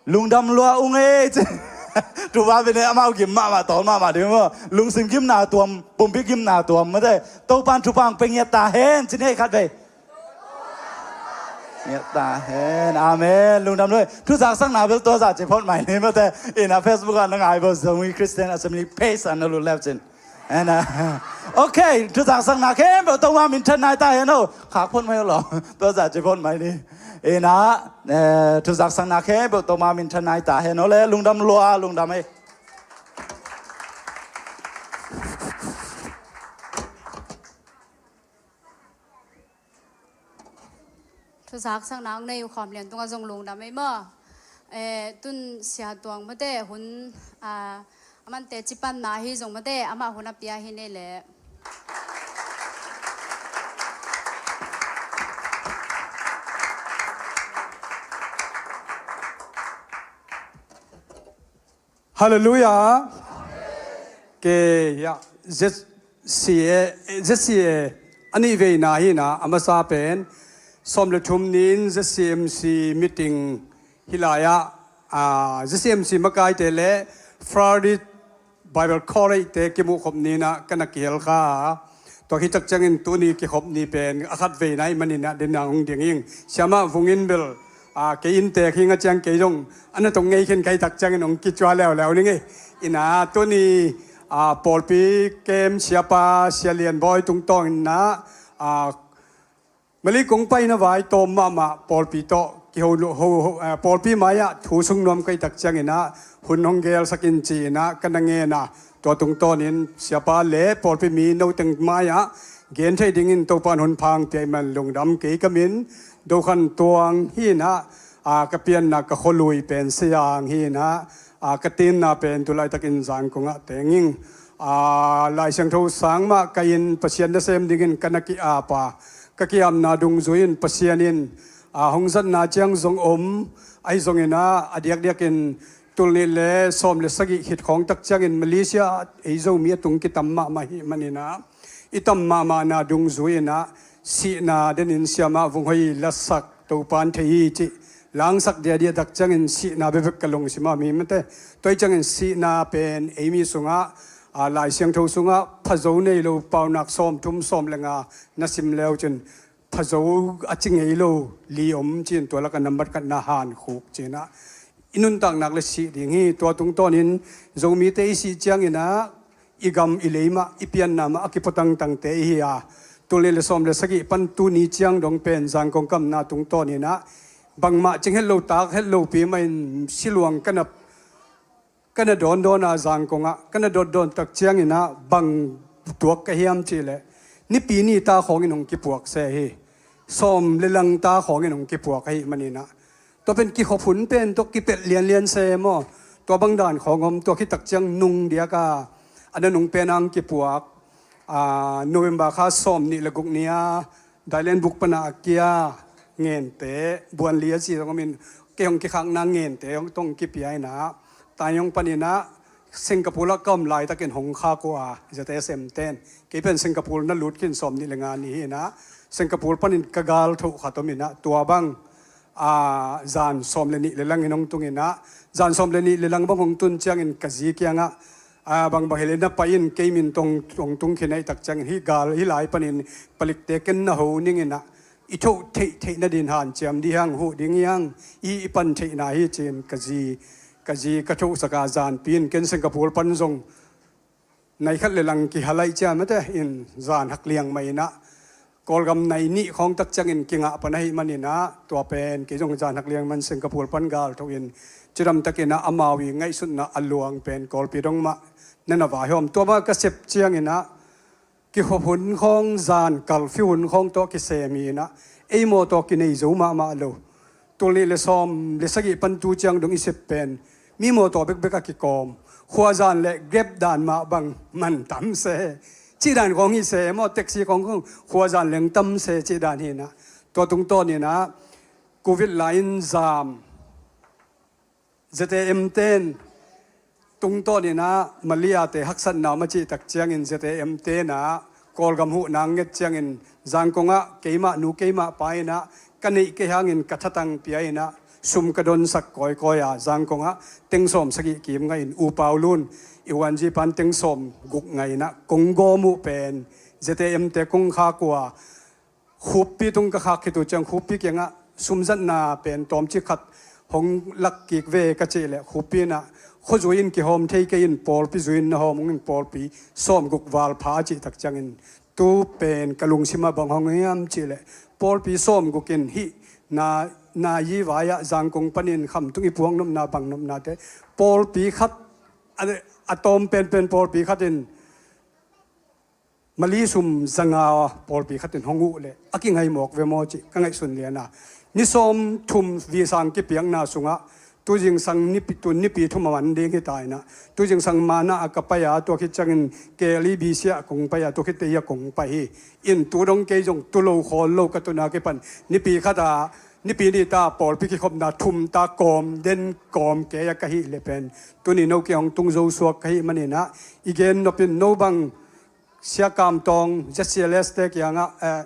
Lungdam lua ung ei. Tupa bine amau gim mahmah tawl mahmah ding maw? Lungsim gimna tuam, pumpi gimna tuam mate. Topan thupha hong pia ngiat ta hen ci ni ei khat vei. Ngiat ta hen. Amen. Lungdam lua. Thuzaksakna bel tua zah ci phot mai ni mate. Ina Facebook ah na ngai bo Zomi Christian Assembly page ah na lut leu cin. Ena. Ok, thuzaksakna khempeuh Topa minthanna hi ta hen aw. Khak phot mai aw law. Tua zah ci phot mai ni. Ena, eh, thuzaksakna khempeuh Topa minthanna hi ta hen aw le, lungdam lua, lungdam ei. Thuzaksakna hong nei uh Khawm Lian tungah zong lungdam ei maw. Eh, tun Sia Tuang mate hun, ah, a man teci panna hi zong mate, amah hun a pia hi nei leh. Halleluiah. Kei, ya, Z C A, Z C A a nih veina hi na, a masa pen sawm le thum ni-in Z C M C meeting hi lai-ah, ah, Z C M C makaite le Friday Bible College-te kimuh khop ni-in ah ka na kihel kha a. Tua khit tak ciangin tuni kikhop ni pen a khat veina ahih manin ah den a hong ding ing. Siamah Vung in bel, a, kei inntek hi ing a ciang kei zong a na tong ngei khin ka hih tak ciangin hong kicua leuleu ning ei. Ina tuni, a, pawlpi kem siapa Sia Lian Bawi tungtawnin ah, a, Mali kong paina vai tawm mahmah pawlpi tawh kiho lo, ho, ho, eh, pawlpi mai-ah thu sung nuam ka hih tak ciangin ah hun hong gelsak in ci-in ah ka na ngen a, tua tungtawnin siapa le pawlpi mi noteng mai-ah gen theih dingin Topa'n hun pha hong pia ahih man lungdam. Kei ka min Do Khan Tuang hi-in ah, a, ka pianna ka khualui pen Siang hi-in ah, a, ka tinna pen tu laitakin Zangkong ah teng ing. A, Lai Siangtho sang mah ka in Pasian nasem dingin ka na ki-ap a, ka ki-apna dungzui-in Pasian in, a, hong zatna ciang zong om, ahi zongin ah, a diakdiakin tul nih le sawm le sagih khit khawng tak ciangin Malaysia ei Zomi a tung kitam mahmah ahih manin ah, i tam mahmahna dungzui-in ah, sihna denin siamah Vung Hoi latsak Topa'n thei hi cih langsak diahdiah tak ciangin sihna bekbek ka lungsim ah mi mate. Tua hi ciangin sihna pen ei mi sungah, a, Lai Siangtho sungah phazo nei lo paunak sawmthum sawm le nga na sim leu cin phazo a ci ngei lo li om ci-in tua lakah nambat khatna hankhuk ci-in ah i nuntakna le sih ding hi. Tua tungtawnin Zomite i sih ciangin ah i gam i lei mah i pianna mah a kipuatangtangte i hi a, tul nih le sawm le sagih pan tuni ciang dong pen Zangkong kamna tungtawnin ah bangmah cing het lo, tak het lopi mahin siluang ka na ka na dawndawn a, Zangkong ah ka na dotdawn tak ciangin ah bang tuak ka hiam cih leh Nipi ni ta khawngin hong kipuak se hi. Sawm le lang ta khawngin hong kipuak ahih manin ah, tua pen kikhop hun pen tawh kipelh lianlian se maw. Tua bang dan khawng om, tua khit tak ciang nung diak a, a na nung pen ang kipuak, a, November kha sawm nih le guk ni a, Dailen buk pana a kia ngente, buan li a ci zong om in, kei hong kikhakna ngente hong tong kipia in ah, tai hong panin ah, Singapore ah ka om laitakin hong khak uh a, Z S M ten. Kei pen Singapore na lut khin sawm nih le nga ni hi in ah, Singapore panin ka gal thoh khat om in ah, tua bang, a, zan sawm le nih le lang in hong tung in ah, zan sawm le nih le lang bang hong tun ciangin ka zi kiangah, a, bangbang hi leh na pai in, kei min tong, tong tung khin ahih tak ciangin hih gal hih lai panin palikte ken na ho ning in ah, i thoh theihtheih nadin hanciam dih hang, huh ding hi hang, i, i pan theihna hi ci-in ka zi, ka zi ka thohsak a, zanpi in ken Singapore pan zong nai khat le lang kihalaih ciam mate in zan hak liang mah in ah, Kawlgam nai nih khawng tak ciangin kingah pan ahih manin ah, tua pen kei zong zan hak liang man Singapore pan gal thoh in, cidam takin ah amau i ngaihsutna a luang pen Kawlpi dong mah na na vai hawm. Tua mah ka sep ciangin ah, kikhop hun khawng, zan curfew hun khawng tawh kisem hi in ah, ei mawtaw kinei zo mahmah lo. Tul nih le sawm le sagih pan tu ciang dong i sep pen mi mawtaw bekbek a kikawm, khuazan le Grab dan mah bang man tam se, cih dan khawng hi se maw, taxi khawng khawng khuazan leng tam se cih dan hi in ah, tua tungtawnin ah Covid lai-in zam Z A M ten tungtawnin ah Malayte haksatna om a cih tak ciangin Z A M ten ah Kawlgam huh nang nget ciangin Zangkong ah keimah nu keimah pa in ah ka neih kei hangin ka thatang pia in ah sum ka donsak kawikawi a, Zangkong ah teng sawm sagih kim ngah in, U Pau Lun i uanzi pan teng sawm guk ngah in ah kong gawm uh pen Z A M te kong khak uh a, Khuppi tung ka khak khit uh ciang Khuppi kiangah sumzatna pen tawmcik khat hong lak kik ve ka cih leh Khuppi in ah khuazui in kihawm thei kei in, pawlpi zui in na hawm ung in, pawlpi sawmguk val pha a cih tak ciangin, tu pen ka lungsim ah bang hong hiam cih leh, pawlpi sawmguk in hih na, na yi vai ah Zangkong panin khamtung i puak nopna bang nopnate, pawlpi khat a, a tawm penpen pawlpi khat in Mali sum zanga pawlpi khat in hong uh leh a kingai mawk ve maw cih ka ngaihsun lian a. Ni sawmthum visa kipiakna sungah tu zingsang nipi, tu nipi thum a man ding hi ta in ah, tu zingsang Manang ah ka pai a, tua khit ciangin K L E B C ah kong pai a, tua khit teh ah kong pai hi. In tu dong kei zong tu lo khawl lo ka tun a kipan nipi khat a, nipi nih ta pawlpi kikhopna thum ta kawm den kawm kei a ka hih leh pen tuni no kei hong tung zo suak ka hih manin ah, i gen nop in no bang Sia Kam Tawng, Z C L S te kiangah, eh,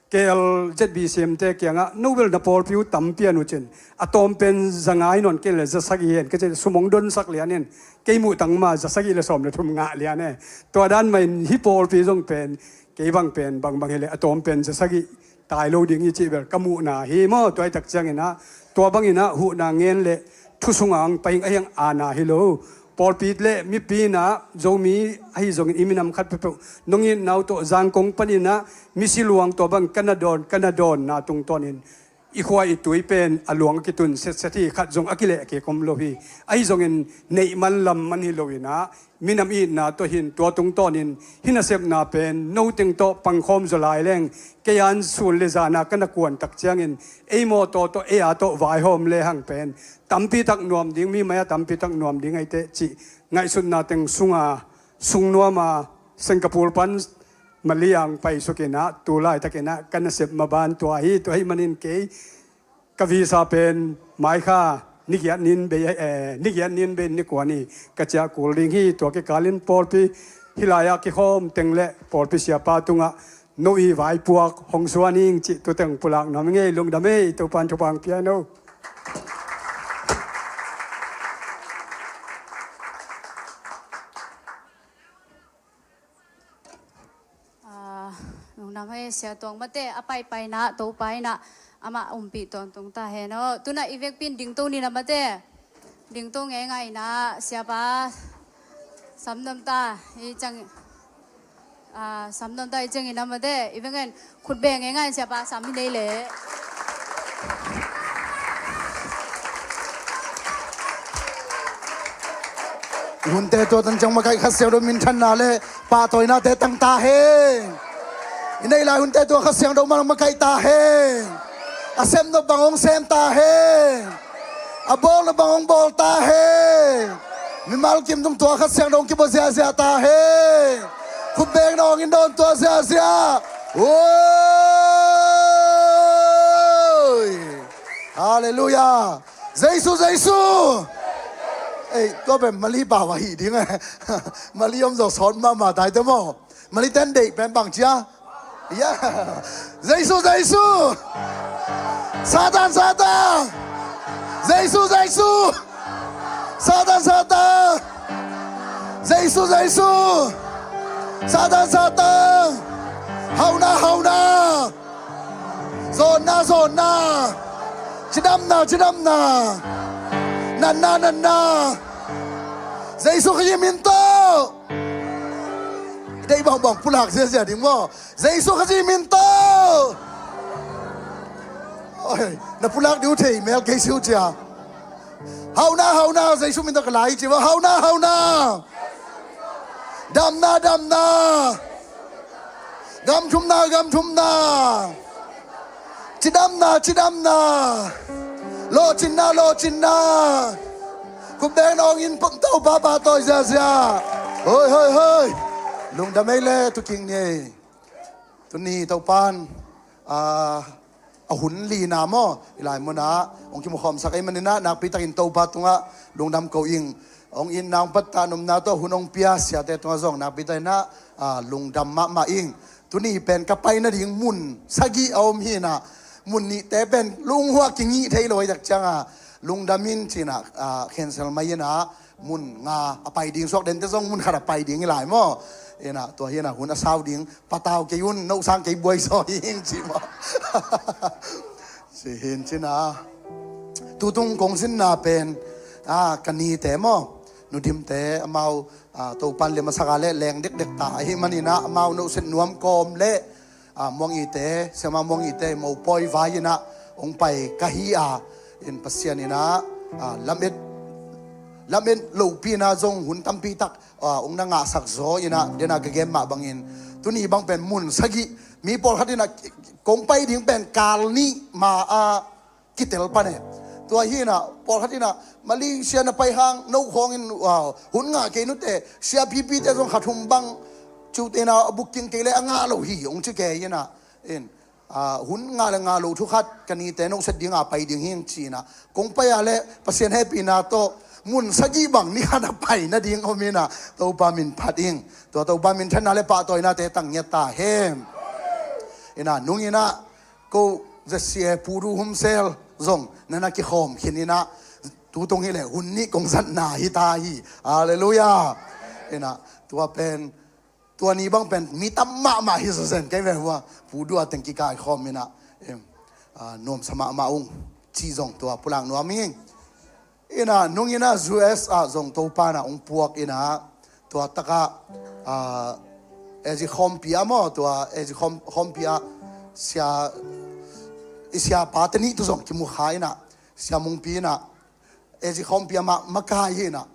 K L Z B C M te kiangah, no bel na pawlpi uh tam pian uh cin, a tawm pen za nga hi nawn kei leh za sagih hen ka ci, sum hong donsak lian in, kei muh tang mah za sagih leh sawm leh thum ngah lian e. Tua dan mah in hih pawlpi zong pen, kei bang pen, bangbang hi leh a tawm pen za sagih tai lo ding hi cih bel ka muhna hi maw. Tua hi tak ciangin ah, tua bangin ah huhna ngen leh thu sungah hong pai ing, ahi hang aana hi lo. Pawlpi leh mipi in ah, Zomi ahi zongin i minam khat peuhpeuh nong itna uh tawh Zangkong panin ah misi luang tua bang ka na dawn, ka na dawnna tungtawnin i khua i tui pen a luang a kitun setset hi, khat zong a kileh kik om lo hi. Ahi zongin neih man lam man hi lo in ah, minam itna tawh hi in, tua tungtawnin hih nasepna pen no teng tawh pangkhawm zaw lai leng, kei an sun leh zan a ka na kuan tak ciangin, ei mawtaw tawh, ei a tawh vaihawm lehang pen tampi tak nuam ding, mi mai a tampi tak nuam ding ahi teh cih ngaihsutna teng sunga, sung nuam a, Singapore pan Mali ah hong paisuk in ah, tu laitakin ah ka nasep maban tua hi. Tua ahih manin kei ka visa pen mai kha ni giat ni bei, eh, ni giat ni bei ni kua ni ka ciah kul ding hi. Tua kikalin pawlpi hih lai-ah kikhawm teng leh pawlpi siapa tungah no i vaipuak hong suan ing cih tu teng pulak nuam ing ei. Lungdam ei, Topan thupha hong pia hen aw. Ah, lungdam ei, Sia Tuang Mate, a paipaina Topa in ah amah umpih tawntung ta hen aw. Tu in ah i vekpi in dingto ni na Mate. Dingto ngeingai in ah, Siapa sam nuam ta, i ciang, ah, sam nuam ta i ciangin ah Mate, i vek in khut beng ngeingai in Siapa sam hi nei leh. I hunte tua tan ciang makaih Kha Siangtho minthanna leh pahtawinate tang ta hen. I neih lai hunte tua Kha Siangtho mah hong makaih ta hen. A sem nop bang hong sem ta hen. A bawl nop bang hong bawl ta hen. Mimal kim tung tua Kha Siangtho hong kibawl ziahziah ta hen. Khut beng nawngin dawn tua ziahziah. Oi! Halleluiah! Jesu, Jesu! Ei, tua pen Mali pau ahi ding e. Mali om zaw sawt mahmah tai te maw. Mali ten deih pen bang ci a? Ya. Jesu, Jesu! Satan, Satan! Jesu, Jesu! Satan, Satan! Jesu, Jesu! Satan, Satan! Hauhna, hauhna! Zawnna, zawnna! Cidamna, cidamna! Natna, natna! Jesu Khazih min tawh! Deih bangbang pulak ziahziah ding maw. Jesu Khazih min tawh! Oi, na pulak ding uh thei mel kei si uh cia. Hauhna, hauhna, Jesu min tawh ka lai ci maw. Hauhna, hauhna! Damna, damna! Gamthumna, gamthumna! Cidamna, cidamna! Lawhcinna, lawhcinna! Khut beng nawngin pom Topa pahtawi ziahziah. Hoi, hoi, hoi! Lungdam ei leh tu kik ni ei. Tuni Topan, ah, a hun lina maw, i lai munah hong kimukhawmsak ahih manin ah, nakpi takin Topa tungah lungdam ko ing. Hong itna hong pattah nopna tawh hun hong pia siate tungah zong nakpi takin ah, ah, lungdam mahmah ing. Tuni pen ka pai nading mun sagih a om hi in ah, mun nihte pen lunghuak kingih thei lo ahih tak ciangah, lungdam in ci in ah, ah, cancel mai in ah, mun nga a pai ding suak, dente zong mun khat a pai ding hi lai maw. In ah, tua hi in ah, hun a sau ding patau kei un, no sang kei buai zaw hi ing ci maw. Ci hi in ci in ah. Tutung kong sinna pen, ah, ka nite maw. Nudimte amau, ah, Topan lim a sak a leh leng dekdek ta ahih manin ah amau nohset nuam kawm leh, ah, Muang Ite, Siama Muang Ite mopawi vai in ah hong pai ka hi a, in Pasian in ah, ah, lamet, lamet lopi in ah zong hun tampi tak, ah, hong na ngahsak zaw in ah, den a ka gen mah bangin tuni bang pen mun sagih, mi pawlkhat in ah kong pai ding pen kal nih ma a kitel pan e. Tua hi in ah pawlkhat in ah Malaysia na pai hang no khawng in, ah, hun ngah kei nute, siapipite zong khat hum bang, ciute in ah a booking kei leh a ngah lo hi hong ci kei in ah, in, ah, hun ngah leh ngah lo thu khat, ka nite nohset ding a pai ding hi ing ci in ah kong pai a leh Pasian hehpihna tawh mun sagih bang ni khat a pai nading om in ah Topa min phat ing. Tua Topa minthanna leh pahtawinate tang ngiat ta hen. In ah nung in ah ko Z C A Pu Du Hum Sel zong na na kikhawm khin in ah, tu tung hi leh hun nih kong zatna hi ta hi. Halleluiah. In ah tua pen, tua ni bang pen mi tam mahmah hi zawzen kei ve hua. Pu Du a teng kikaikhawm in ah, em, ah, nuamsa mahmah ung ci zong tua pulak nuam ing. In ah nung in ah U S ah zong Topa in ah hong puak in ah, tua tak ah, ah, A G khawmpi ah maw, tua A G khawm, khawmpi ah sia, i siapa te nih tu zong kimu kha in ah, Sia Mungpi in ah A G khawmpi ah mah makai hi in ah,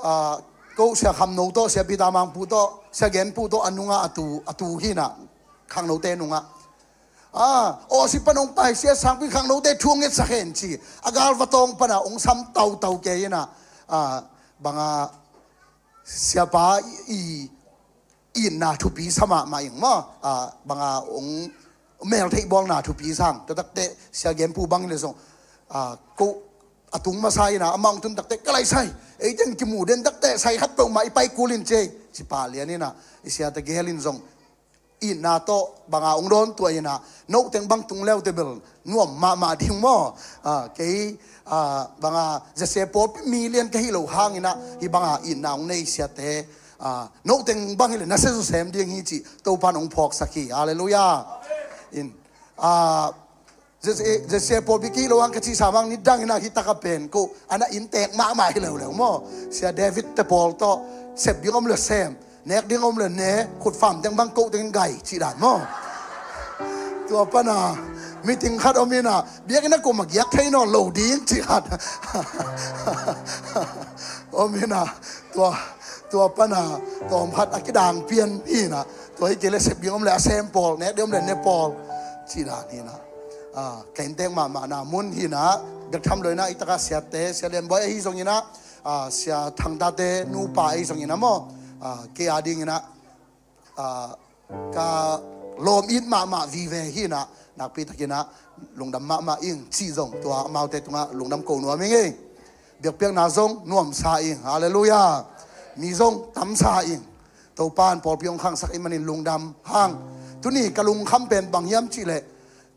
ah, ko Sia Kham No tawh, Sia Pi Ta Mang Pu tawh, Sia Gen Pu tawh a nung ah a tu, a tu hi in ah, Khang Note nung ah. Ah, Aussie pan hong pai Sia Sangpi Khang Note thu hong ngetsak hen ci. A gal va tawng pan ah hong sam tautau kei in ah, ah, bang a siapa i, i itna thupi sa mahmah ing maw. Ah, bang a hong meltheih bawlna thupi sang. Tua tak teh Sia Gen Pu bang in leh zong, ah, ko a tung masa in ah amah hong tun tak teh ka lai sai, ei teng kimu den tak teh sai khat peuhmah i pai kul in ci ei, ci pah lian in ah, i siate gel in zong itna tawh bang a hong dawn tuah in ah, note teng bang tung leute bel nuam mahmah ding maw. Ah, kei, ah, bang a Z C A pawlpi mi lian ka hih loh hang in ah, hih bang a itna hong nei siate, ah, note teng bang hi leh na sia zaw sem ding hi cih Topan hong phawksak hi. Halleluiah. In, ah, Z C A, Z C A pawlpi ka hih loh hang ka cih sa bang, nidang in ah hih tak ah pen ko a na inntek mahmah hi leuleu maw. Sia David te pawl tawh sep ding om leh sem, nek ding om leh ne, khutfam teng bang ko teng in gai cih dan maw. Tua pan ah meeting khat om in ah, biakinn ah kum a giak thei nawn lo ding cih khat om in ah, tua, tua pan ah tawm khat a kidang pian hi in ah, tua hi kei leh sep ding om leh a sem pawl, nek ding om leh ne pawl cih dan hi in ah. Ah, ka inntek mahmahna mun hi in ah, bek tham lo in ah, i tak ah siate, Sia Lian Bawi ahi zong in ah, ah, Sia Thang Tate nupa ahi zong in ah maw, ah, kei a ding in ah, ah, ka lawm it mahmah vive hi in ah, nakpi tak in ah lungdam mahmah ing cih zong tua amaute tungah lungdam ko nuam ing ei. Biakpiakna zong nuamsa ing. Halleluiah. Mi zong tamsa ing. Topan pawlpi hong khangsak ahih manin lungdam hang. Tuni ka lungkham pen bang hiam cih leh,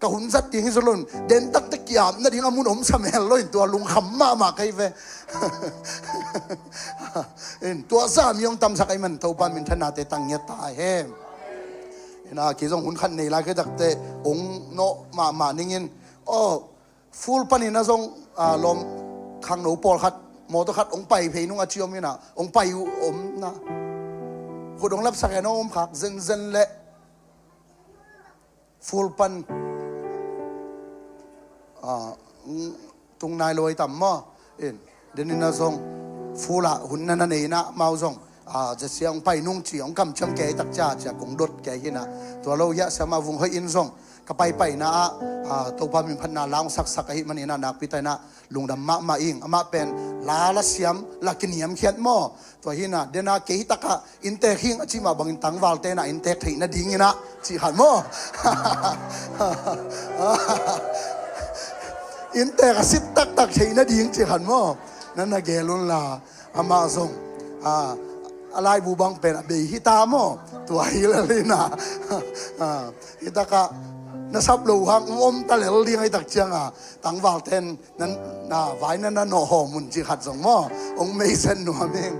ka hun zat ding hi zaw lo in, den tak teh ki-ap nading a mun om sam hel lo in, tua lungkham mahmah ka hi ve. In, tua zah mi hong tamsak ahih man Topan minthannate tang ngiat ta hen. In ah, kei zong hun khat nei lai ka hih tak teh hong nawh mahmah ning in, aw, Phul pan in ah zong, ah, lawm Khangno pawlkhat, mawtaw khat hong pai phei nung a ci om in ah, hong pai uh om in ah, khut hong lapsak hen, hong om khak zenzen leh Phul pan, ah, tung nai lo ai tam maw. In, den in ah zong Phul ah hun na na nei in ah, amau zong, ah, Z C A hong pai nung ci, hong kamciam kei tak cia, cia kong dot kei hi in ah. Tua lo hiah Siama Vung Hoih in zong ka paipaina ah, ah, Topa minphatna la hong saksak ahih manin ah, nakpi tak in ah lungdam mahmah ing. Amah pen la lasiam, la kiniamkhiat maw. Tua hi in ah, den ah kei hi tak ah inntek hi ing a cih mah bangin tangvalte in ah inntek theih nading in ah cih khat maw. Inntek a sit taktak theih nading cih khat maw. Na na gel un la, amah zong, ah, a laibu bang pen a bei hi ta maw. Tua hi lel in ah, ah, hi tak ah na sap loh hang om ta lel ding ahih tak ciang ah, tangvalte in na, na vai na na nawh hawm un cih khat zong maw, hong meisen nuam ing.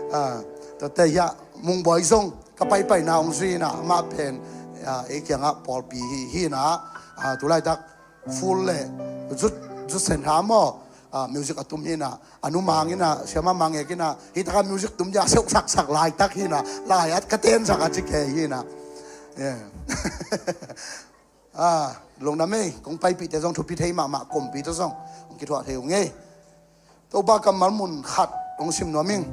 Ah, tuate hiah Mung Bawi zong ka paipaina hong zui in ah, amah pen, ah, ei kiangah pawlpi hi, hi in ah, ah, tulaitak Phul leh Zut, Zut Sen Tha maw, Ah, music a tum hi na, a nu Mang in ah, siama Mang Ek in ah, hi taka music tum dia seuh saksak laitak hi na, lai at ka tensak a ci kei hi na. Yeah. Ah, lungdam ei, kong paipihte zong thupi thei mahmah, kompi tawh zong kong kithuah thei ung ei. Topa kammal mun khat kong sim nuam ing.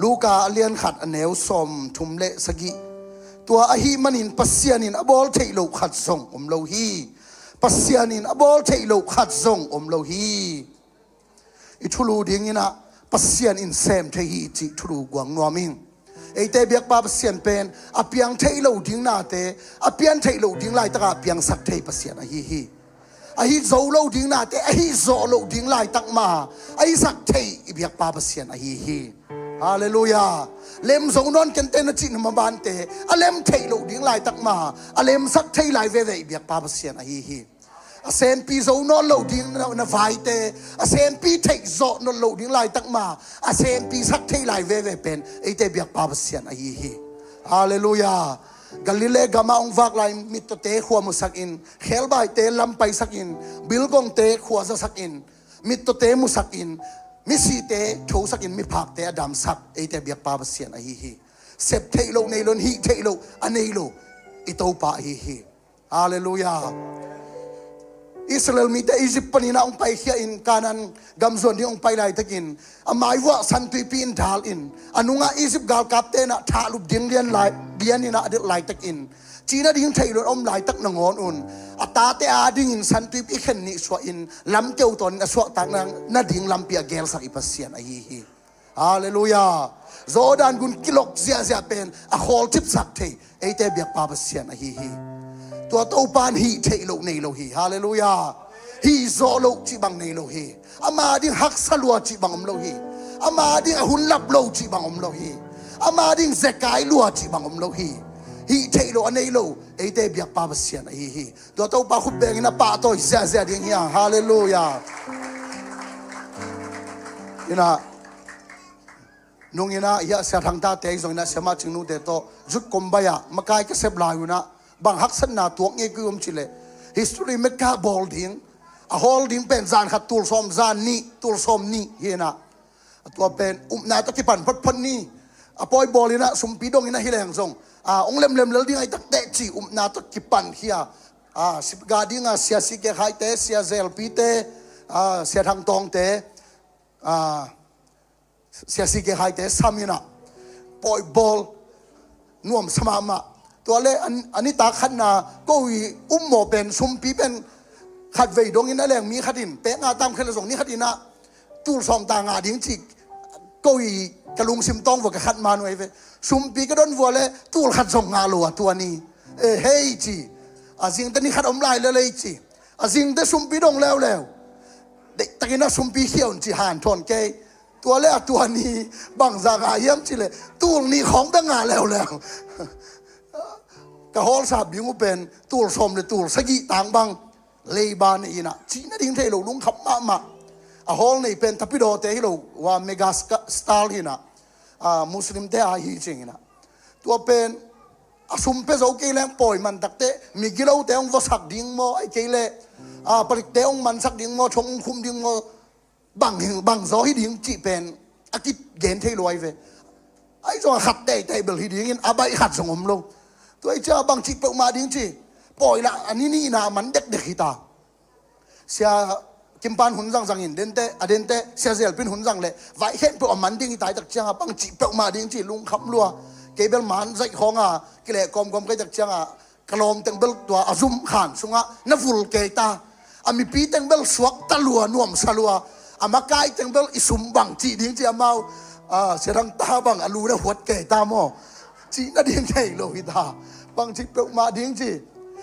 Luka a lian khat a neu sawm thum le sagih. Tua ahih manin Pasian in a bawl theih loh khat zong om lo hi. Pasian in a bawl theih loh khat zong om lo hi. I thulu dingin ah Pasian in sem thei hi cih thulu guang nuam ing. Eite biakpa Pasian pen a piang theih loh ding nate, a pian theih loh ding laitaka a piangsak thei Pasian ahi hi. A hih zo loh ding nate, a hih zawh loh ding laitak ma a hisak thei i biakpa Pasian ahi hi. Halleluiah. Lem zo nawn kente na cih na mabante, a lem theih loh ding laitak ma a lemsak thei lai veve i biakpa Pasian ahi hi. A sempi zo nawn lo ding na, na vaite, a sempi theih zawh nawn lo ding laitak ma a sempi sak thei lai veve pen eite biakpa Pasian ahi hi. Halleluiah. Galilee gamah hong vak lai mittawte khua musakin, khelbaite lam paisakin, bilgongte khua zasakin, mittawte musakin, misite thosakin, miphakte a damsak eite biakpa Pasian ahi hi. Sep theih loh nei lo, hih theih loh a nei lo i Topa ahi hi. Halleluiah. Israel mite Egypt panin ah hong paikhia in Canaan gam zuan ding hong pai laitakin, a maivuah San Tuipi in dal in, a nungah Egypt galkapte in ah thahlup ding lian lai, lian in ah a delh laitakin, cihna ding theih loh a om laitak nangawn un, a tate adingin San Tuipi khen nih suah in, lam keu tawnin a suahtakna nading lampi a gelsak i Pasian ahi hi. Halleluiah. Jordan gun kilok ziahziah pen a khawl cipsak thei eite biakpa Pasian ahi hi. Tua Topa in hih theih loh nei lo hi. Halleluiah. Hih zawh loh cih bang nei lo hi. Ama ding haksa lua cih bang om lo hi. Ama ding a hun lap lo cih bang om lo hi. Ama ding zekai lua cih bang om lo hi. Hih theih loh a nei lo eite biakpa Pasian ahi hi. Tua Topa khut bengin a pahtawi ziahziah ding hi hang. Halleluiah. Ina, nung ina, hiah Sia Thang Tate zong ina, Siama Cing Nute tawh zutkom bai-ah makai ka sep lai un ah, bang haksatna tuak ngei kei um cih leh, history maker bawl ding, a hawl ding pen zan khat tul sawm, zan nih tul sawm nih hi ina. A tua pen upna tawh kipan photphot ni. A pawi bawl ina, sumpi dong ina hi leng zong, a, hong lemlem lel ding ahi takteh ci upna tawh kipan khia. A, sipga dinga Sia C K Khaite, Sia Zelpite, a, Sia Thang Tawngte, a, Sia C K Khaite sam ina, pawi bawl nuamsa mahmah. Tua le an, a nitak khatna ko i um maw pen, sumpi pen khatvei dongin a leng mi khatin pek nga tam khel zong ni khat ina tul sawm ta ngah ding ci ko i ka lungsim tawng vua ka khat man uh ahi ve. Sumpi ka don vua le tul khat zong ngah lo a tua ni. E hei ci. A zingte ni khat om lai le lei ci. A zingte sumpi dong leuleu. Deihtakin a sumpi khia un ci hanthawn kei. Tua le a tua ni bangzah ngah hiam cih leh tul nih khawng bek ngah leuleu. Ka hawlsap ding uh pen tul sawm le tul sagih tang bang leiba nei ina, cihna ding thei lo lungkham mahmah. A hawl nei pen Tapidawte hi lo, wa mega ska-, star hi ina, a, Muslimte a hi cing ina. Tua pen a sum pia zo kei leng pawi man takteh, migilote hong vuasak ding maw, ahih kei leh, a, palikte hong mansak ding maw, thong hong khum ding maw, bang hi, bang zaw hi ding cih pen a kigen thei lo ahi ve. Ahi zong a khat teitei bel hi dingin a baih khat zong om lo. Tua hi cia bang cih peuhmah ding ci, pawi lah a ni nihna a man dekdek hi ta. Sia Kimpan hun zangzangin dente, a dente, Sia Zelpin hun zang leh vaikhen peuh a man ding hi ta, hi tak cianga bang cih peuhmah ding ci lungkham lua. Kei bel man zaih khawnga kileh kawmkawm ka hi tak cianga ka lawm teng bel tua a zum khan sungah na vul kei ta. A mipi teng bel suakta lua, nuamsa lua. A makai teng bel i sum bang cih ding ci amau, a, Sia Thang Ta bang a lu na huat kei ta maw? Cihna ding thei lo hi ta. Bang cih peuhmah ding ci.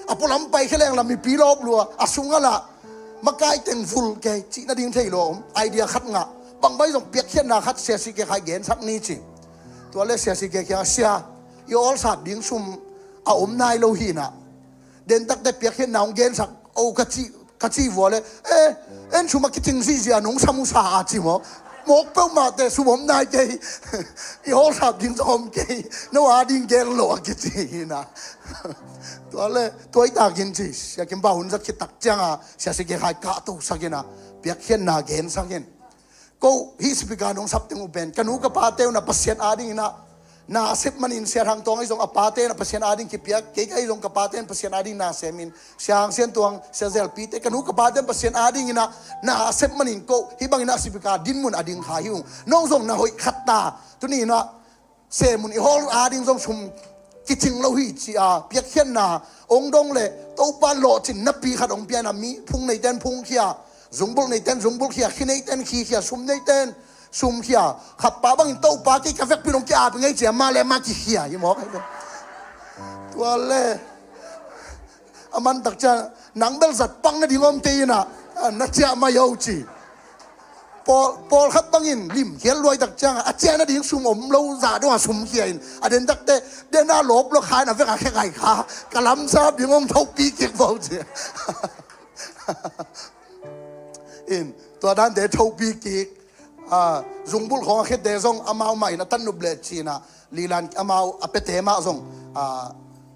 A pualam pai khia leng la mipi lawp lua, a sungah lah makai teng vul kei, cihna ding thei lo om. Idea khat ngah. Bang bai zong piakkhiatna khat Sia C K Khai gensak ni ci. Tua le Sia C K kiangah, Sia, i awlsap ding sum a om nai lo hi ina. Den takteh piakkhiatna hong gensak o ka ci, ka ci vua le, e, en sum a kicing zihziah nong sam uh sa a ci maw? Mawk peuhmah teh sum om nai kei. I hawlsap ding zong om kei. No a ding gel lo a kici hi ina. Tua le, tua hi takin ci, Sia Kimpa hun zat khit tak cianga Sia C K Khai kahtosak ina. piakkhiatna gensak in. Ko hih sipika nong sap teng uh pen ka nu ka pate uh na Pasian adingin ah na sep manin Sia Thang Tawng ahi zong a pate na Pasian ading kipiak, kei ka ahi zong ka pate na Pasian ading na semin, Sia Hang Sian Tuang, Sia Zel Pite, ka nu ka pate na Pasian adingin ah na sep manin ko hih bangin ah sipika dinmun a ding kha hi ung. Nong zong na hoih khat ta tuni in ah semun i hawl ading zong sum kicing lo hi ci a piakkhiatna ong dong le Topa lawhcin napi khat ong pian a mi phung neiten phungkhia, zungbulh neiten zungbulhkhia, khi neiten khikhia, sum neiten sumkhia. Khatpa bangin Topa kei ka vekpi nong ki-ap ngei ci a ma le ma kikhia hi mawk. Tua le a man tak ciang nang bel zat pang nading om te in ah na ciah mai o ci. Pawl, pawlkhat bangin limkhial luai tak ciangin a ciah nading sum om lo zah dongah sumkhia in a den takte den a lawp lo kha in a vek a khe kai kha ka lamsap ding hong thopi kik vo ci. In tua dante thopi kik. Zungbulh khawng a khete zong amau mah in a tan nup le cin ah lilan amau a pete mah zong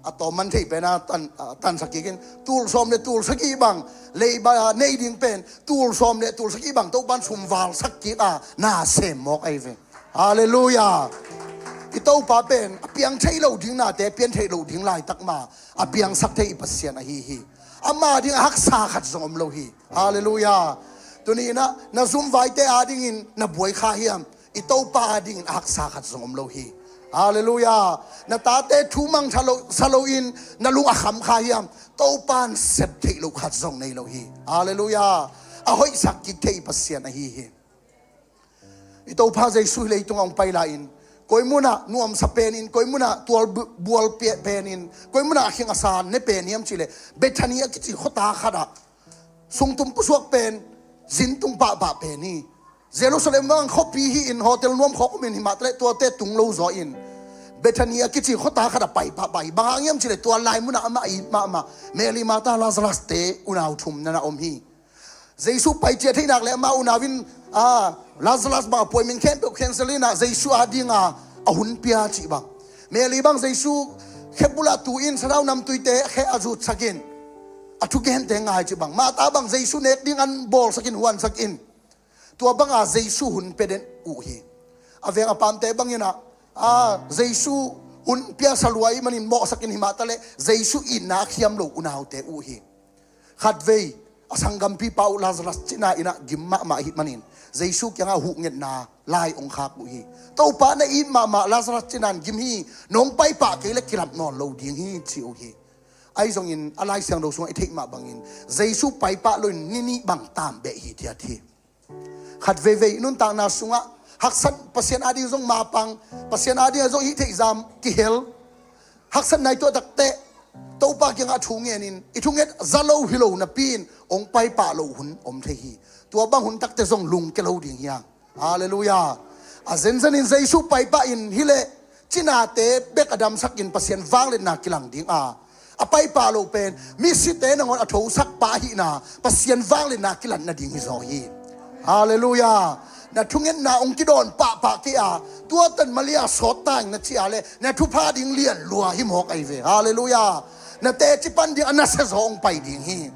a tawm man thei pen a tan, a tansak kik in tul sawm le tul sagih bang leiba nei ding pen tul sawm le tul sagih bang Topan sumval sak kik a na sem mawk ahi ve. Halleluiah. I Topa pen a piang thei lo ding nate pian thei lo ding laitak ma a piangsak thei i Pasian ahi hi. Ama ding a haksa khat zong om lo hi. Halleluiah. Tuni in ah na zumvaite adingin na buai kha hiam? I Topa adingin a haksa khat zong om lo hi. Halleluiah. Na tate thu mangtha lo sa loin na lung a kham kha hiam? Topan sep theih loh khat zong nei lo hi. Halleluiah. A hoihsak kik thei i Pasian ahi hi. I Topa Jesu hi leitungah hong pai lai-in koi munah nuamsa penin, koi munah tual bu-, bual pe-, penin, koi munah a khing a san ne pen hiam cihleh Bethany a kici khuata khatah sungtum pusuak pen zin tung pahpah pen hi. Jerusalem bang khuapi hi in hotel nuam khawk umin hi mah taleh tuate tung lo zaw in Bethany a kici khuata khatah pai pahpah hi. Bang hang hiam cihleh tua lai munah amah it mahmah Mary, Martha, Lazarus te unau thum nana om hi. Jesu pai ciah theihnak le amah unau in Lazarus bang a puai min khempeuh cancel in ah Jesu adinga a hun pia cih bang. Mary bang Jesu khebul ah tu in sanau namtuite khe a zutsak in a thugente ngai cih bang. Martha bang Jesu nek ding an bawlsak in huansak in tua banga Jesu hun pia den uh hi. A veng a pamte bangin ah Jesu hun pia sa luai manin mawhsak in hi mah taleh Jesu itna a khiam lo unaute uh hi. Khatvei a sanggampipa uh Lazarus cina in ah gim mahmah ahih manin Jesu kiangah huhngetna lai hong khak uh hi. Topa na it mahmah Lazarus cina in gim hi, nong paipah kei le kilap nawn lo ding hi ci uh hi. Ahi zongin a Lai Siangtho sungah i theih mah bangin Jesu paipah loin ni nih bang taam beh hi thiat hi. Khat veivei i nuntakna sungah haksat, Pasian ading zong mapang, Pasian ading zong i hih theih zam kihel, haksatna i tuah takteh Topa kiangah thu ngenin i thunget za lo hi lo napi in hong paipah lo hun om thei hi. Tua bang hun takte zong lungke lo ding hi hang. Halleluiah. A zenzenin Jesu paipah in hileh cinate bek a damsakin Pasian vangliatna kilang ding a, a paipah lo pen misite nangawn a thosak pa ahihna Pasian vangliatna kilat nading hi zaw hi. Halleluiah. Na thungetna hong kidawn pahpah kei a, tuatan Malia sawt ta ing na cih a le na thupha ding lian lua hi mawk ahi ve. Halleluiah. Na teci pan ding a nasia zaw hong pai ding hi.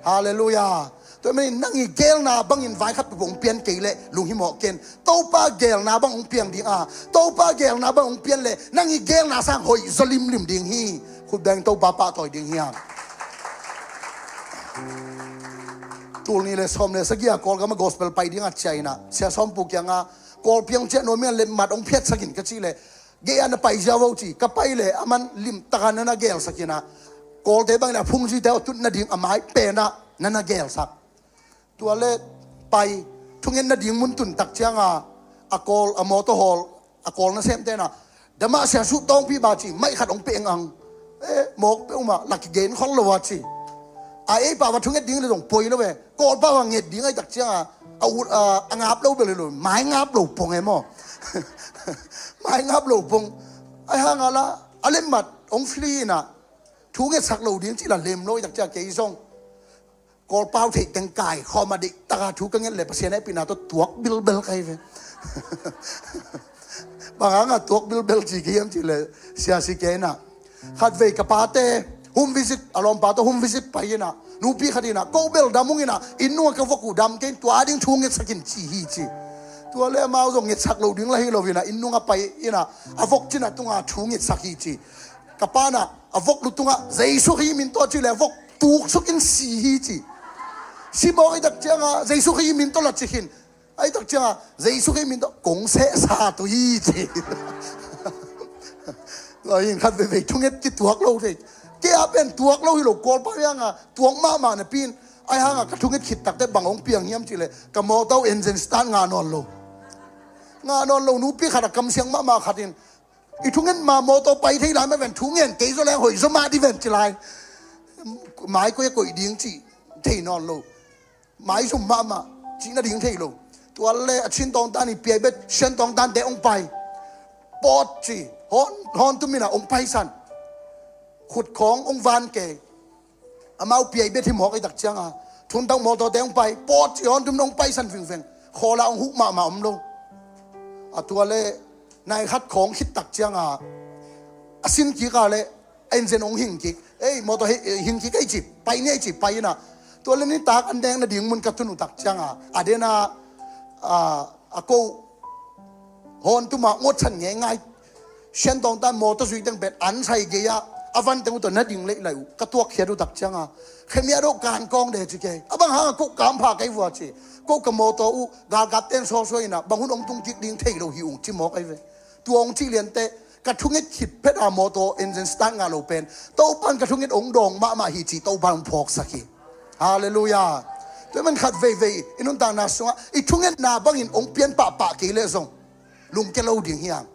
Halleluiah. Tua manin nang i gelna bangin vai khat peuhpeuh hong pian kei leh lunghimawh ken. Topa gelna bang hong piang ding a, Topa gelna bang hong pian leh nang i gelna sang hoih zaw limlim ding hi. Khut beng, Topa pahtawi ding hiam? Tul nih le sawm le sagih a Kawlgam a gospel pai ding a ciah in ah Sia Sawm Pu kiangah Kawl piang ciah nuam in ah lemmat hong phiatsak in ka cih leh, gei-ah na pai ziau vo ci. Ka pai leh aman limtaka na na gelsak in ah Kawlte bangin a phungzite aw tut nading a mai penah na na gelsak. Tua le pai thunget nading mun tun tak cianga a Kawl, a mawtaw hawl, a Kawl nasemte in ah, damah Sia Suh Tawngpi ba ci, maih khat hong peh ang. Eh, mawk peuhmah la kigen khol lo a ci. A ei pau a thunget ding le zong poi lo ve. Kawl pau a nget ding ahi tak cianga a ut a, a ngap lo bel hi lo, mai ngap lo pong e maw? Mai ngap lo pong. Ahi hanga la a lemmat hong free in ah thu ngetsak lo ding cih la lem lo ahi tak cianga kei zong Kawl pau theih teng kai khawm a deih taka thu ka nget le Pasian hehpihna tawh tuak bilbel ka hi ve. Bang hanga tuak bilbel ci ka hiam cih le, Sia Si Kei in ah khatvei ka pate home visit, a lawmpa tawh home visit pai in ah Nupi khat in ah, "Ko bel dam ung in ah, inn nungah ka vok uh dam kei in, tua ding thu ngetsak in," ci hi ci. Tua leh amau zong ngetsak lo ding lah hi lo in ah, inn nungah pai in ah, a vok cina tungah thu ngetsak hi ci. Ka pa in ah, a vok lu tungah, "Jesu Khrih min tawh," ci leh a vok tuksuk in si hi ci. Si mawk ahih tak ciangah, "Jesu Khrih min tawh lah," ci khin. Ahih tak ciangah, "Jesu Khrih min tawh kong sehsa uh hi," ci. Tua hi in khat veivei thunget kituak lo thei. Kei a pen tuak lo hi lo, Kawlpa hiangah tuak mahmah napi in. Ahih hangah ka thunget khit takteh bang hong piang hiam cih leh, ka mawtaw engine start ngah nawn lo. Ngah nawn lo, nupi khat a kamsiang mahmah khat in, "I thunget ma mawtaw pai thei lai mah ven, thu ngen kei zaw leng hoih zaw mah ding ven," ci lai. Mai koi a koih ding cih thei nawn lo. Maizum mahmah, cih nading thei lo. Tua leh a Chin tawngtan i piai bet, Shan tawngtante hong pai. Pawt ci, hawn, hawn tum in ah hong paisan. Khut khawng hong van kei. Amau piai bet hi mawk ahih tak ciangah, thuntak mawtawte hong pai. Pawt ci, hawn tum in hong paisan vingveng. Khawl ah hong huh mahmah om lo. A tua leh nai khat khawng khit tak ciangah, a sin kik a leh, engine hong hing kik. "Ei, mawtaw hi-, hing kik ei," ci, "Pai ni ei," ci, pai in ah. Tua leh nitak an deng nading mun ka tun uh tak ciangah, a den ah, a, a ko hawn tum ah ngawtsan ngeingai. Shan tawngtan mawtaw zui teng pen an sai gei ah, a van teng uh tawh na ding leilai uh. Ka tuakkhiat uh tak ciangah, "Khe mi a doh kan kawng de," ci kei. "A bang hangah ko kampha kei vua?" ci. "Ko ka mawtaw uh galkapten sawsua in ah, bang hun hong tung kik ding thei lo hi ung," ci mawk ahi ve. Tua hong cih lianteh, ka thunget khit phet a mawtaw engine start ngah lo pen, Topan ka thunget hong dawng mahmah hi cih Topan hong phawksak hi. Halleluiah. Tua ahih man khat veivei i nuntakna sungah i thungetna bangin hong pian pahpah kei leh zong lungkia lo ding hi hang.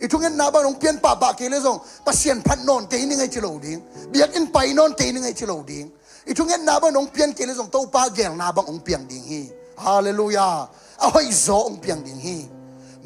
I thungetna bangin hong pian pahpah kei leh zong Pasian phat nawn kei ning ei ci lo ding. Biakinn pai nawn kei ning ei ci lo ding. I thungetna bangin hong pian kei leh zong Topa geelna bang hong piang ding hi. Halleluiah. A hoihzaw hong piang ding hi.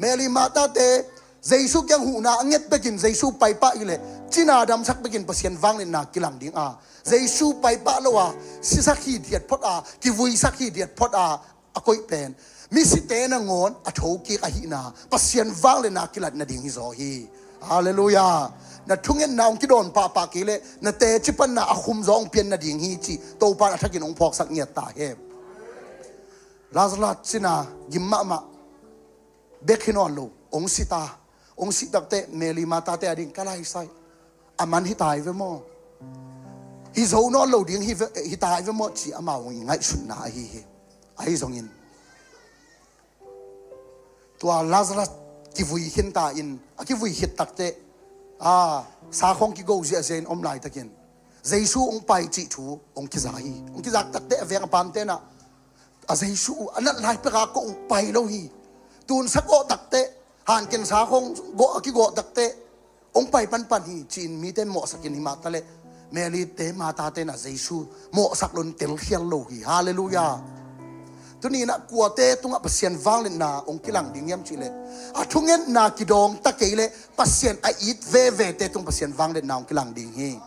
Mary Martha-te Jesu kiang huhna a nget bekin Jesu paipah hi leh cina damsak bekin Pasian vangliatna kilang ding a, Jesu paipah lo a, sisak hithiat phot a, kivuisak hithiat phot a, a koih pen misite nangawn a thokik ahihna, Pasian vangliatna kilat nading hizaw hi. Halleluiah. Na thungetna hong kidawn pahpah kei leh na teci panna a khumzaw hong pian nading hi cih Topan a thakin hong phawksak ngiat ta hen. Lazarus cina gim mahmah, bek hi nawn lo, hong si ta. Hong sih takteh Mary Martha-te a ding ka laisai, "A man hi tai ve maw? Hi zo nawn lo ding hi ve, hi tai ve maw?" ci amau hong i ngaihsutna ahi hi. Ahi zongin tua Lazarus kivui khin ta in, a kivui khit takteh, a, sakhawng kigo ziahziah in om laitakin Jesu hong pai cih thu hong kiza hi. Hong kizak takteh a veng a pamte in ah, "A Jesu uh a nat lai pek a ko uh pai lo hi. Tunsak awh takteh, hanken sakhawng gawh a kigawh takteh hong pai panpan hi," ci-in mite in mawhsak in, hi mah taleh Mary-te, Martha-te in ah Jesu mawhsak loin telkhial lo hi. Halleluiah. Tuni in ah kuate tungah Pasian vangliatna hong kilang ding hiam cih leh, a thungetna kidawng ta kei leh Pasian a it vevete tung Pasian vangliatna hong kilang ding hi.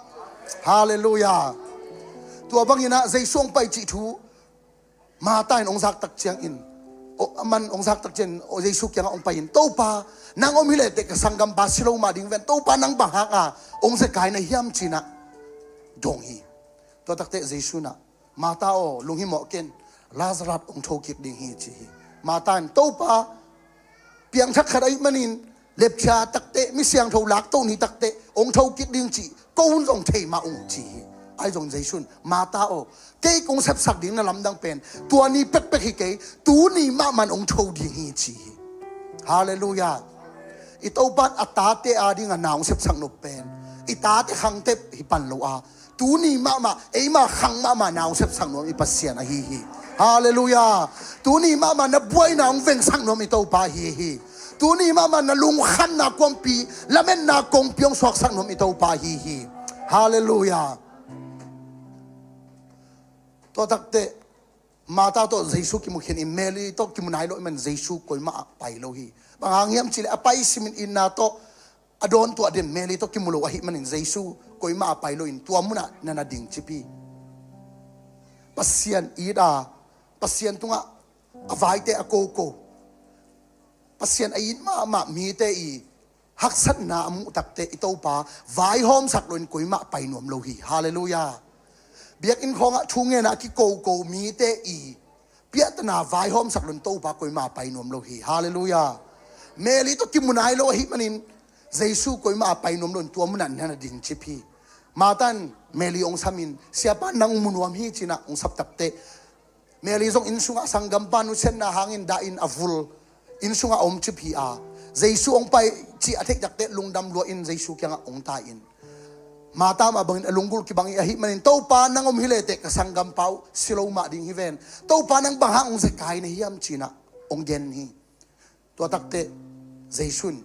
Halleluiah. Tua bangin ah Jesu hong pai cih thu Martha in hong zak tak ciangin, aw, a man hong zak tak ciangin, aw, Jesu kiangah hong pai-in, "Topa, nang om hi lehteh ka sanggampa si lo mah ding ven, Topa nang bang hanga hong zekai na hiam?" ci-in ah dong hi. Tua takteh Jesu in ah, "Martha aw, lunghimawh ken, Lazarus hong thokik ding hi," ci hi. Martha in, "Topa, piangthak khat ahih manin, lepchia takteh, mi siangtho laktoh ni takteh hong thokik ding cih ko hun zong thei mah ung," ci hi. Ahi zong Jesu in, "Martha aw, kei kong sepsak ding na lamdang pen tua ni pekpek hi kei, tuni mahmah in hong tho ding hi," ci hi. Halleluiah. I Topa in a tate a dingah na hong sepsak nop pen i tate khangtep hi pan lo a, tuni mahmah, eima khang mahmah na hong sepsak nuam i Pasian ahi hi. Halleluiah. Tuni mahmah na buaina hong vengsak nuam i Topa ahi hi. Tuni mahmah na lungkhamna kuampi, lametna kongpi hong suaksak nuam i Topa ahi hi. Halleluiah. Tua takteh Martha tawh Jesu kimu khin in, Mary tawh kimu nai lo ahih man Jesu koimah ah pai lo hi. Bang hang hiam cih leh a pai simin itna tawh a dawntuah den Mary tawh kimu lo ahih manin Jesu koimah ah pai loin tua munah na na ding cip hi. Pasian it a, Pasian tungah a vaite a koko, Pasian a it mahmah mite i haksatna a muh takteh i Topa vaihawmsak loin koimah pai nuam lo hi. Halleluiah. Biakinn khawngah thu ngenah a kikoko mite i piahtana vaihawmsak loin Topa koima a pai nuam lo hi. Halleluiah. Meli tawh kimu nai lo ahih manin Jesu koima a pai nuam loin tua munah na ding cip hi. Martha in Meli hong samin, "Siapa, nang hong mu nuam hi," cinah hong sap takteh, Meli zong inn sungah sanggampa nusiatna hangin dahin a vul inn sungah a om cip hi a, Jesu hong pai cih a theih takteh lungdam lua in Jesu kiangah hong tai in, Martha mah bangin a lunggulh kibang hi. Ahih manin, "Topa, nang om hi leteh ka sanggampa uh si lo mah ding hi ven. Topa, nang bang hang hong zekai na hiam?" cinah hong gen hi. Tua takteh Jesu in,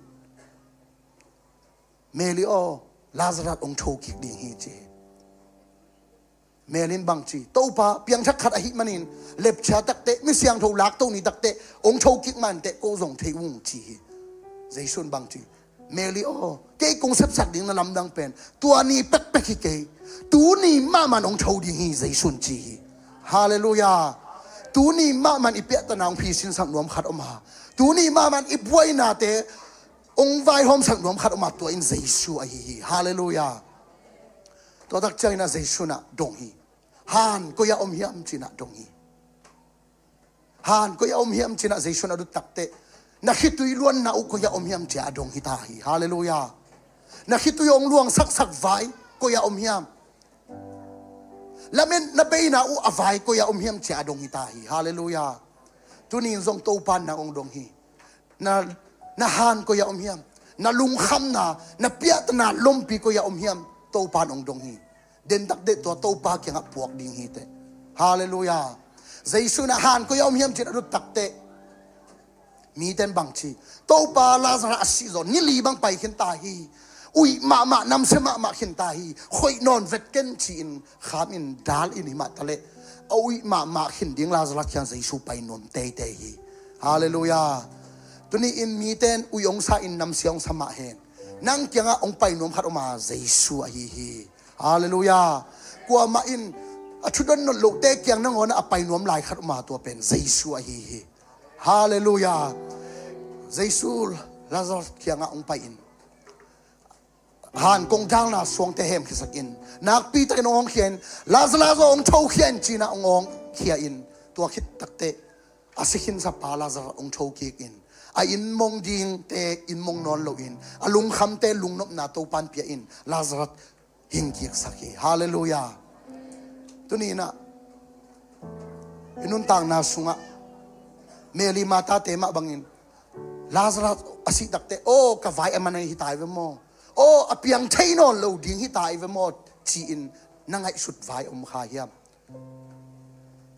"Meli aw, Lazarus hong thokik ding hi," ci hi. Meli in bang ci, "Topa, piangthak khat ahih manin, lepcia takteh, mi siangtho lakto ni takteh hong thokik mah inteh ko zong thei ung," ci hi. Jesu in bang ci, "Meli aw, kei kong sepsak ding na lamdang pen tua ni pekpek hi kei. Tuni mahmah in hong tho ding hi," Jesu in ci hi. Halleluiah. Tuni mahmah in i piahtana hong phisinsak nuam khat om a, tuni mahmah in i buainate hong vaihawmsak nuam khat om a, tua in Jesu ahi hi. Halleluiah. Tua tak ciangin ah Jesu in ah dong hi. "Han koi-ah om hiam?" cinah dong hi. "Han koi-ah om hiam?" cinah Jesu in a dut takteh, "Na khitui luanna uh koi-ah om hiam?" ci-a a dong hi ta hi. Halleluiah. "Na khitui hong luangsaksak vai koi-ah om hiam? Lametna beina uh a vai koi-ah om hiam?" ci-a a dong hi ta hi. Halleluiah. Tuni in zong Topa in nang hong dong hi. Na, na han koi-ah om hiam? Na lungkhamna, na piahtana lompi koi-ah om hiam? Topa in hong dong hi. Den takteh tua Topa kiangah puak ding hi teh. Halleluiah. Jesu in ah han koi-ah om hiam cinah a dut takteh, mite in bang ci, "Topa, Lazarus a sih zawh ni li bang pai khin ta hi. Uih mahmah, namsia mahmah khin ta hi. Khoih nawn vet ken," ci-in khamin dal in, himah taleh a uih mahmah khin ding Lazarus kiang Jesu pai nuam teitei hi. Halleluiah. Tuni in mite in uih hong sa in namsia hong sa mah hen, nang kiangah hong pai nuam khat om a, Jesu ahi hi. Halleluiah. Kuamah in a thudon nolh lohte kiang nangawnah a pai nuam lai khat om a, tua pen Jesu ahi hi. Halleluiah. Jesu Lazarus kiangah hong pai in, han kong dalna suangte hemkhiasak in, nakpi takin hong hawmkhia in, "Lazarus aw, hong thokhia in," cinah hong hawmkhia in, tua khit takteh a si khinsa pa Lazarus hong thokik in, a inn mong dingte inn mong nawn loin, a lungkhamte lungnopna Topa in pia in, Lazarus hingkiksak hi. Halleluiah. Tuni in ah i nuntakna sungah Meli, Martha-te mah bangin, "Lazarus a sih takteh, aw, ka vai a man ahi ta hi ve maw? Aw, a piang thei nawn lo ding hi ta hi ve maw?" ci-in na ngaihsut vai om kha hiam?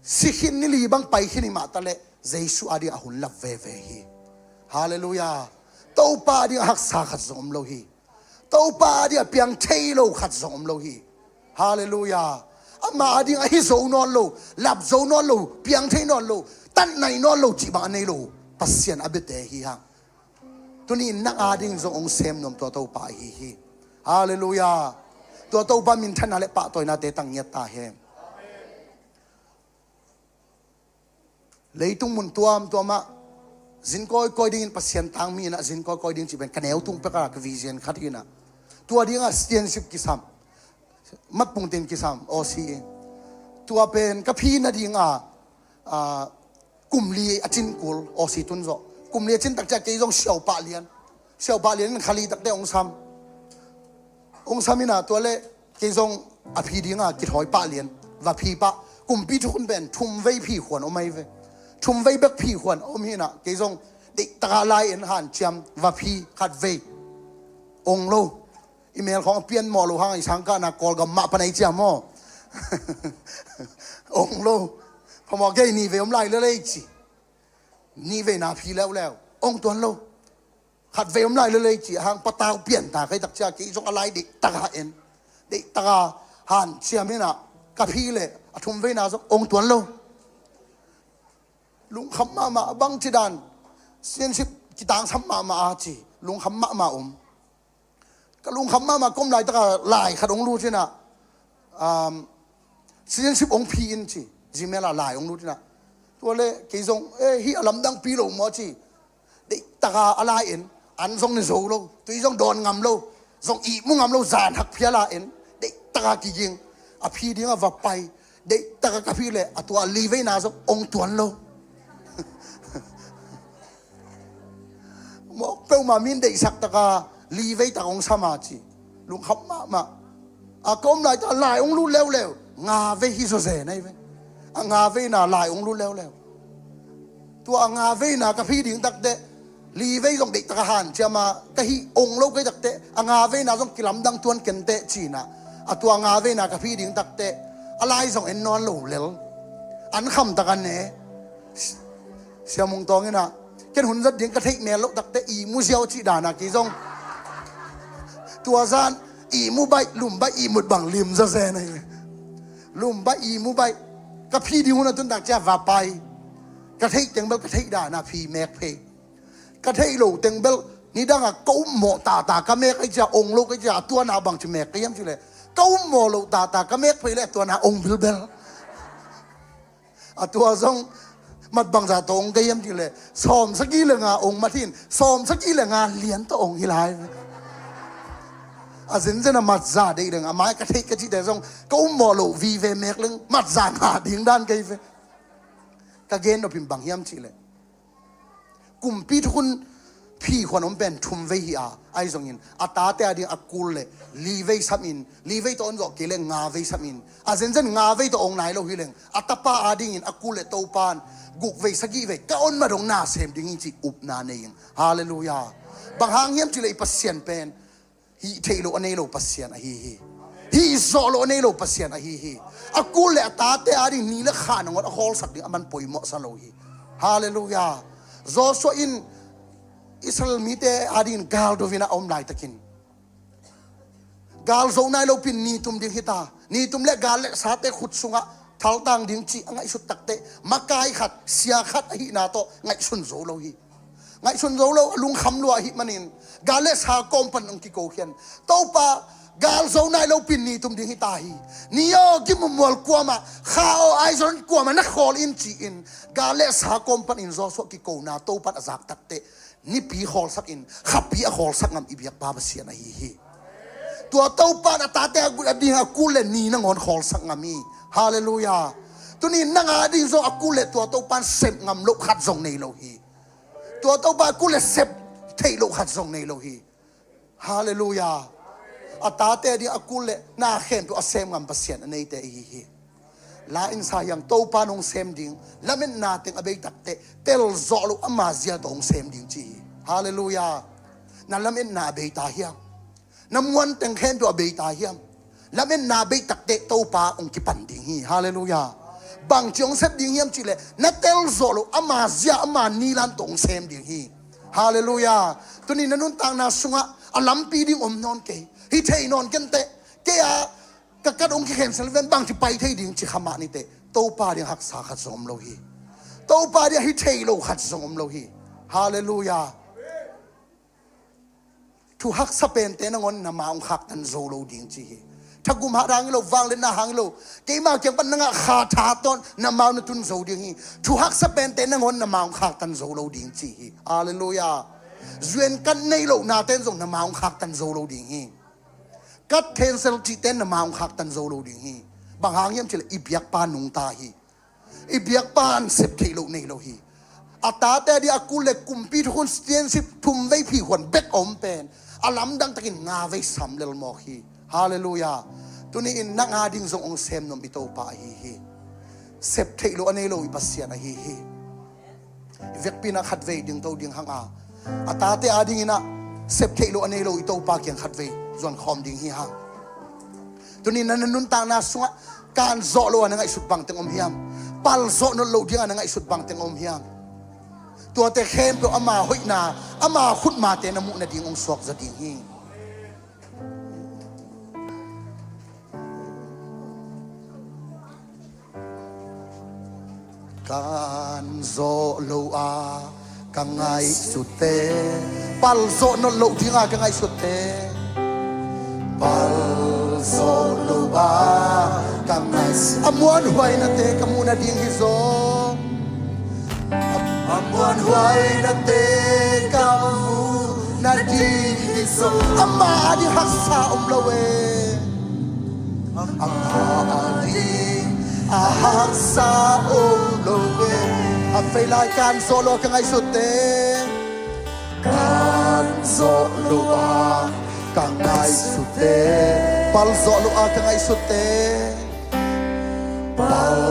Si khin ni li bang pai khin himah taleh Jesu ading a hun lap veve hi. Halleluiah. Topa ading a haksa khat zong om lo hi. Topa ading a piang thei lo khat zong om lo hi. Halleluiah. Ama ading ahi zo nawn lo, lap zo nawn lo, piang thei nawn lo, tatnai nawn lo cih bang a nei lo Pasian a biate hi hang. Tuni in nang ading zong hong sem nuam tua Topa ahi hi. Halleluiah. Tua Topa minthanna le pahtawinate tang ngiat ta hen. Leitung mun tuamtuamah zin kawikawi dingin Pasian tangmi in ah zin kawikawi ding cih pen ka neu tung pekah ka vision khat hi in ah, tua dingah citizenship kisam, matpungtin kisam, Aussie in. Tua pen ka phi nadingah, ah, kum li a cin kul, Aussie tun zawh. Kum li a cin tak ciah kei zong siaupah lian. Siaupah lian in kha li takteh hong sam. Hong sam in ah tua leh kei zong a phi dingah kithawi pah lian, va phi pah. Kumpi thukhun pen thum vei phi khuan om ahi ve. Thum vei bek phi khuan om hi in ah kei zong deihtaka lai in hanciam, va phi khat vei. Ong lo. I mel khawng a pian mawh lo hang i sangkahna Kawlgam mah pan ahi ciam maw? Ong lo. Phamawh kei, nih vei om lai lel ei ci. Nih veina phi leuleu. Ong tuan lo. Khat vei om lai lel ei ci hang patau pian ta kei tak cia kei zong a lai deihtaka en. Deihtaka hanciam in ah ka phi leh a thum veina zong ong tuan lo. Lungkham mahmah, a bang ci dan. Citizenship kitangsam mahmah a ci. Lungkham mahmah om. Ka lungkham mahmah ka om laitaka lai khat hong lut in ah, um, citizenship hong phi in ci, Gmail ah lai hong lut in ah. Tua leh kei zong, eh, hih a lamdangpi lo maw ci. Deihtaka a lai in, an zong ne zo lo, tui zong dawn ngam lo, zong ihmu ngam lo, zan hak phial a en. Deihtaka kiging. A phi ding a va pai, deihtak a ka phi leh a tua li veina zong ong tuan lo. Mawk peuhmah min deihsak taka li vei tak ong sam a ci. Lungkham mahmah. A ka om laita lai ong lut leuleu, nga vei hi zawzen ahi ve. A nga veina lai ong lut leuleu. Tua a nga veina ka phi ding takteh, li vei zong deihtak a hanciam a ka hih ong lo kei takteh, a nga veina zong kilamdang tuan kenteh cinah, a tua a nga veina ka phi ding takteh, a lai zong en nawn lo lel. An khamtak a ne. Siamung Tawng inah, ken hun zat ding ka theih mel loh takteh ihmu ziau cih dana kei zong. Tua zan ihmu baih, lum baih, ihmut bang lim zawzen ahi. Lum baih, ihmu baih. Ka phi ding hun a tun tak cia va pai. Ka theih teng bel ka theih dana phi mek phei. Ka theih lo teng bel nidanga ka ummawh tata ka mek ahi cia, ong lo ka hi cia, a tuana bangci mek ka hiam cileh, ka ummawh lo tata ka mek phei leh a tuana ong bilbel. A tua zong mat bangza tawh ong ka hiam cileh, sawmsagih le nga ong mat hin, sawmsagih le nga lian tawh ong hi lai ve. A zenzen a matza deih leng, a mai ka theih ka cihte zong ka ummawh lo vive mek leng matza nga ding dan kei ve. Ka gen nopin bang hiam cihleh, kumpi thukhun phikhuan om pen thum vei hi a, ahi zongin a tate a ding a kul le li vei samin, li vei tawh on zawh kei le nga vei samin, a zenzen nga vei tawh ong nai lo hi leng, a tapa a dingin a kul le Topan guk vei sagih vei ka on ma dong na sem ding hi cih upna nei ing. Halleluiah. Bang hang hiam cihleh i Pasian pen hih theih loh a nei lo Pasian ahi hi. Hih zawh loh a nei lo Pasian ahi hi. A kul le a tate a ding ni le kha nangawn a khawlsak ding a man poimawhsa lo hi. Halleluiah. Joshua in Israel mite a dingin galdo ina a om laitakin, gal zo nai lopin ni tum ding hita, ni tum le gal le sate khut sungah thaltang ding cih a ngaihsut takteh, makai khat, sia khat ahihna tawh ngaihsun zo lo hi. Ngaihsun zo lo, a lungkham lua ahih manin gal le sa kawm pan ong kiko khian. Topa, gal zo nai lopin ni tum ding hita hi. Ni aw, gimumual kuamah, kha aw, aizon kuamah na khawl in ci-in gal le sa kawm panin Joshua kikona Topan a zak takteh, nipi khawlsak in khapi a khawlsak ngam i biakpa Pasian ahi hi. Tua Topan a tate a ding a kul le ni nangawn khawlsak ngam hi. Halleluiah. Tuni nang a ding zong a kul le tua Topan sep ngam loh khat zong nei lo hi. Tua Topa a kul le sep theih loh khat zong nei lo hi. Halleluiah. A tate a ding a kul le na khempeuh a sem ngam Pasian a neite ihi hi. La in sa hiang, Topa nong sem ding, lametna teng a bei takteh, tel zawh lo ama zia tawh ong sem ding ci hi. Halleluiah. Na lametna a bei ta hiam? Na muan teng khempeuh a bei ta hiam? Lametna a bei takteh Topa ong kipan ding hi. Halleluiah. Bangci ong sep ding hiam cihleh, na tel zawh lo ama zia, ama nilan tawh ong sem ding hi. Halleluiah. Tuni na nuntakna sungah a lampi ding om nawn kei, hi thei nawn kenteh, kei a ka kat ong kikhensel ven bangci pai thei ding ci kha mah niteh, Topa ding haksa khat zong om lo hi. Topa ding hi thei lo khat zong om lo hi. Halleluiah. Thu haksa pente nangawn na ma ong khaktan zo lo ding ci hi. Thagum hat hang hi lo, vangliatna hang hi lo, keima kiang pan na ngah kha tha tawh na ma ong na tun zo ding hi. Thu haksa pente nangawn na ma ong khaktan zo lo ding ci hi. Halleluiah. Zuan kat nei lo naten zong na ma ong khaktan zo lo ding hi. Kat khensel cihten na ma ong khaktan zo lo ding hi. Bang hang hiam cihleh i biakpa nungta hi. I biakpa in sep theih loh nei lo hi. A tate a ding a kul le kumpi thukhun citizenship thum vei phikhuan bek a om pen, a lamdang takin nga vei sam lel mawk hi. Halleluiah. Tuni in nang a ding zong ong sem nuam i Topa ahi hi. Sep theih loh a nei lo i Pasian ahi hi. I vekpi in ah khatvei dingto ding hang a, a tate a dingin ah sep theih loh a nei lo i Topa kiang khatvei zuan khawm ding hi hang. Tuni na nuntakna sungah kan zawh lo a na ngaihsut bangteng om hiam? Pal zawh nolh lo ding a na ngaihsut bangteng om hiam? Tuate khempeuh ama hoihna, ama khutmate na muh nading ong suak zaw ding hi. Kan zawh lo a ka ngaihsutte, pal zawh nolh lo ding a ka ngaihsutte, pal zawh lo a ka ngaihsutte, a muanhuainate ka muh nading hi zaw. A muanhuainate ka muh nading hi zaw. Ama a ding haksa om lo e. Amah ading a haksa om lo e. A fei lai kan zawh lo a ka ngaihsut te. Kan zawh lo a ka ngaihsut te. Pal zawh lo a ka ngaihsut te. Pal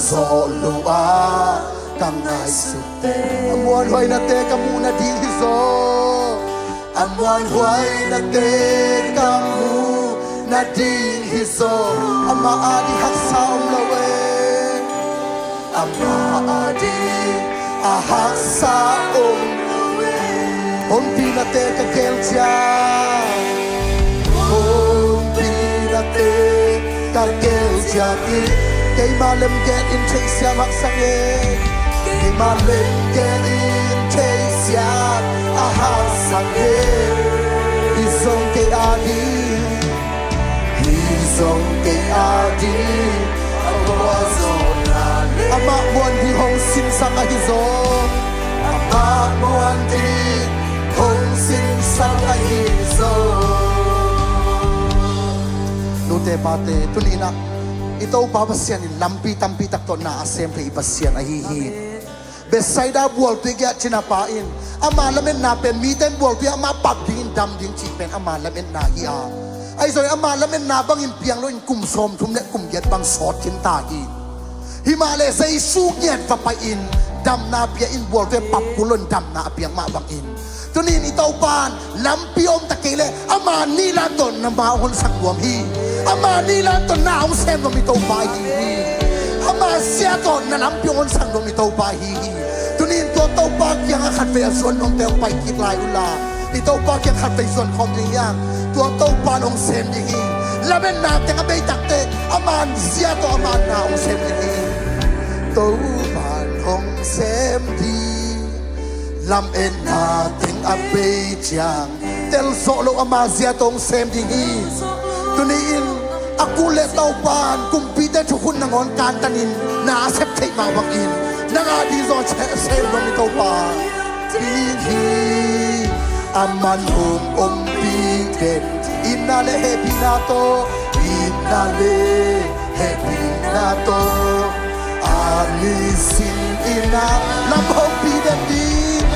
zawh lo a ka ngaihsut te. A muanhuaina te ka muh nading hi zaw. A muanhuaina te ka muh nading hi zaw. Amah ading haksa om lo e. Amah ading a haksa om lo e. Ompihna te ka gel ciat. Ompihna te ka gel ciat hi. Keimah lemgen in theihsiam haksa nge. Keimah lemgen in theihsiam a haksa nge. Hi zong kei ading. Hi zong kei ading. Amah muan ding hong sinsak ahi zaw. Amah muan ding hong sinsak ahi zaw. Nute pate, tuni-in ah i Topa Pasian in lampi tampi tak tawh na a sem thei i Pasian ahi hi. Bethsaida bualtui gei-ah cinapa in ama lametna pen mite in bualtui ah amah pap dingin dam ding cih pen ama lametna hi a, ahi zongin ama lametna bangin piang loin kum sawmthum le kum giat bang sawt khin ta hi. Himahleh Jesu ngiat va pai-in damna pia in bualtui pap kul loin damna a piang mah bangin tuni-in i Topa in lampi om ta kei leh ama nilan tawh na ma hong honsak nuam hi. Ama nilan tawh na hong sem nuam i Topa hi hi. Ama zia tawh na lampi hong honsak nuam i Topa hi hi. Tuni-in tua Topa kiangah khatvei a zuan nuamte hong pai kik lai unla, i Topa kiang khatvei zuan khawm ding hiam? Tua Topa in hong sem ding hi. Lametna teng a bei takte ama zia tawh ama na hong sem ding hi. Topa in hong sem ding. Lametna teng a bei ciang tel zawh lo ama zia tawh hong sem ding hi. Tuni-in a kul le Topa in kumpite thukhun nangawn kantanin na a sep theih mah bangin nang ading zong a sem nuam i Topa ding hi. Aman hong ompih den itna le hehpihna tawh, itna le hehpihna tawh a nisim in ah lam hong pi den ding,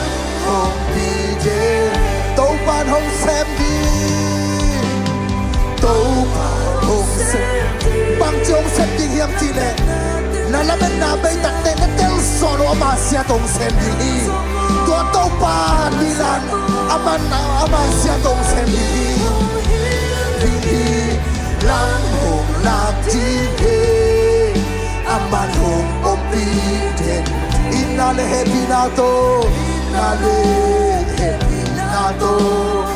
hong pi den. Topa in hong sem ding. Topa in hong sem. Bangci hong sem ding hiam cih leh na lametna bei takte na tel zawh lo ama zia tawh hong sem ding hi. Tua Topa nilan aman ama zia tawh hong sem ding hi. Ding hi. Lam hong lak ding hi. Aman hong ompih den itna le hehpihna tawh, itna le hehpihna tawh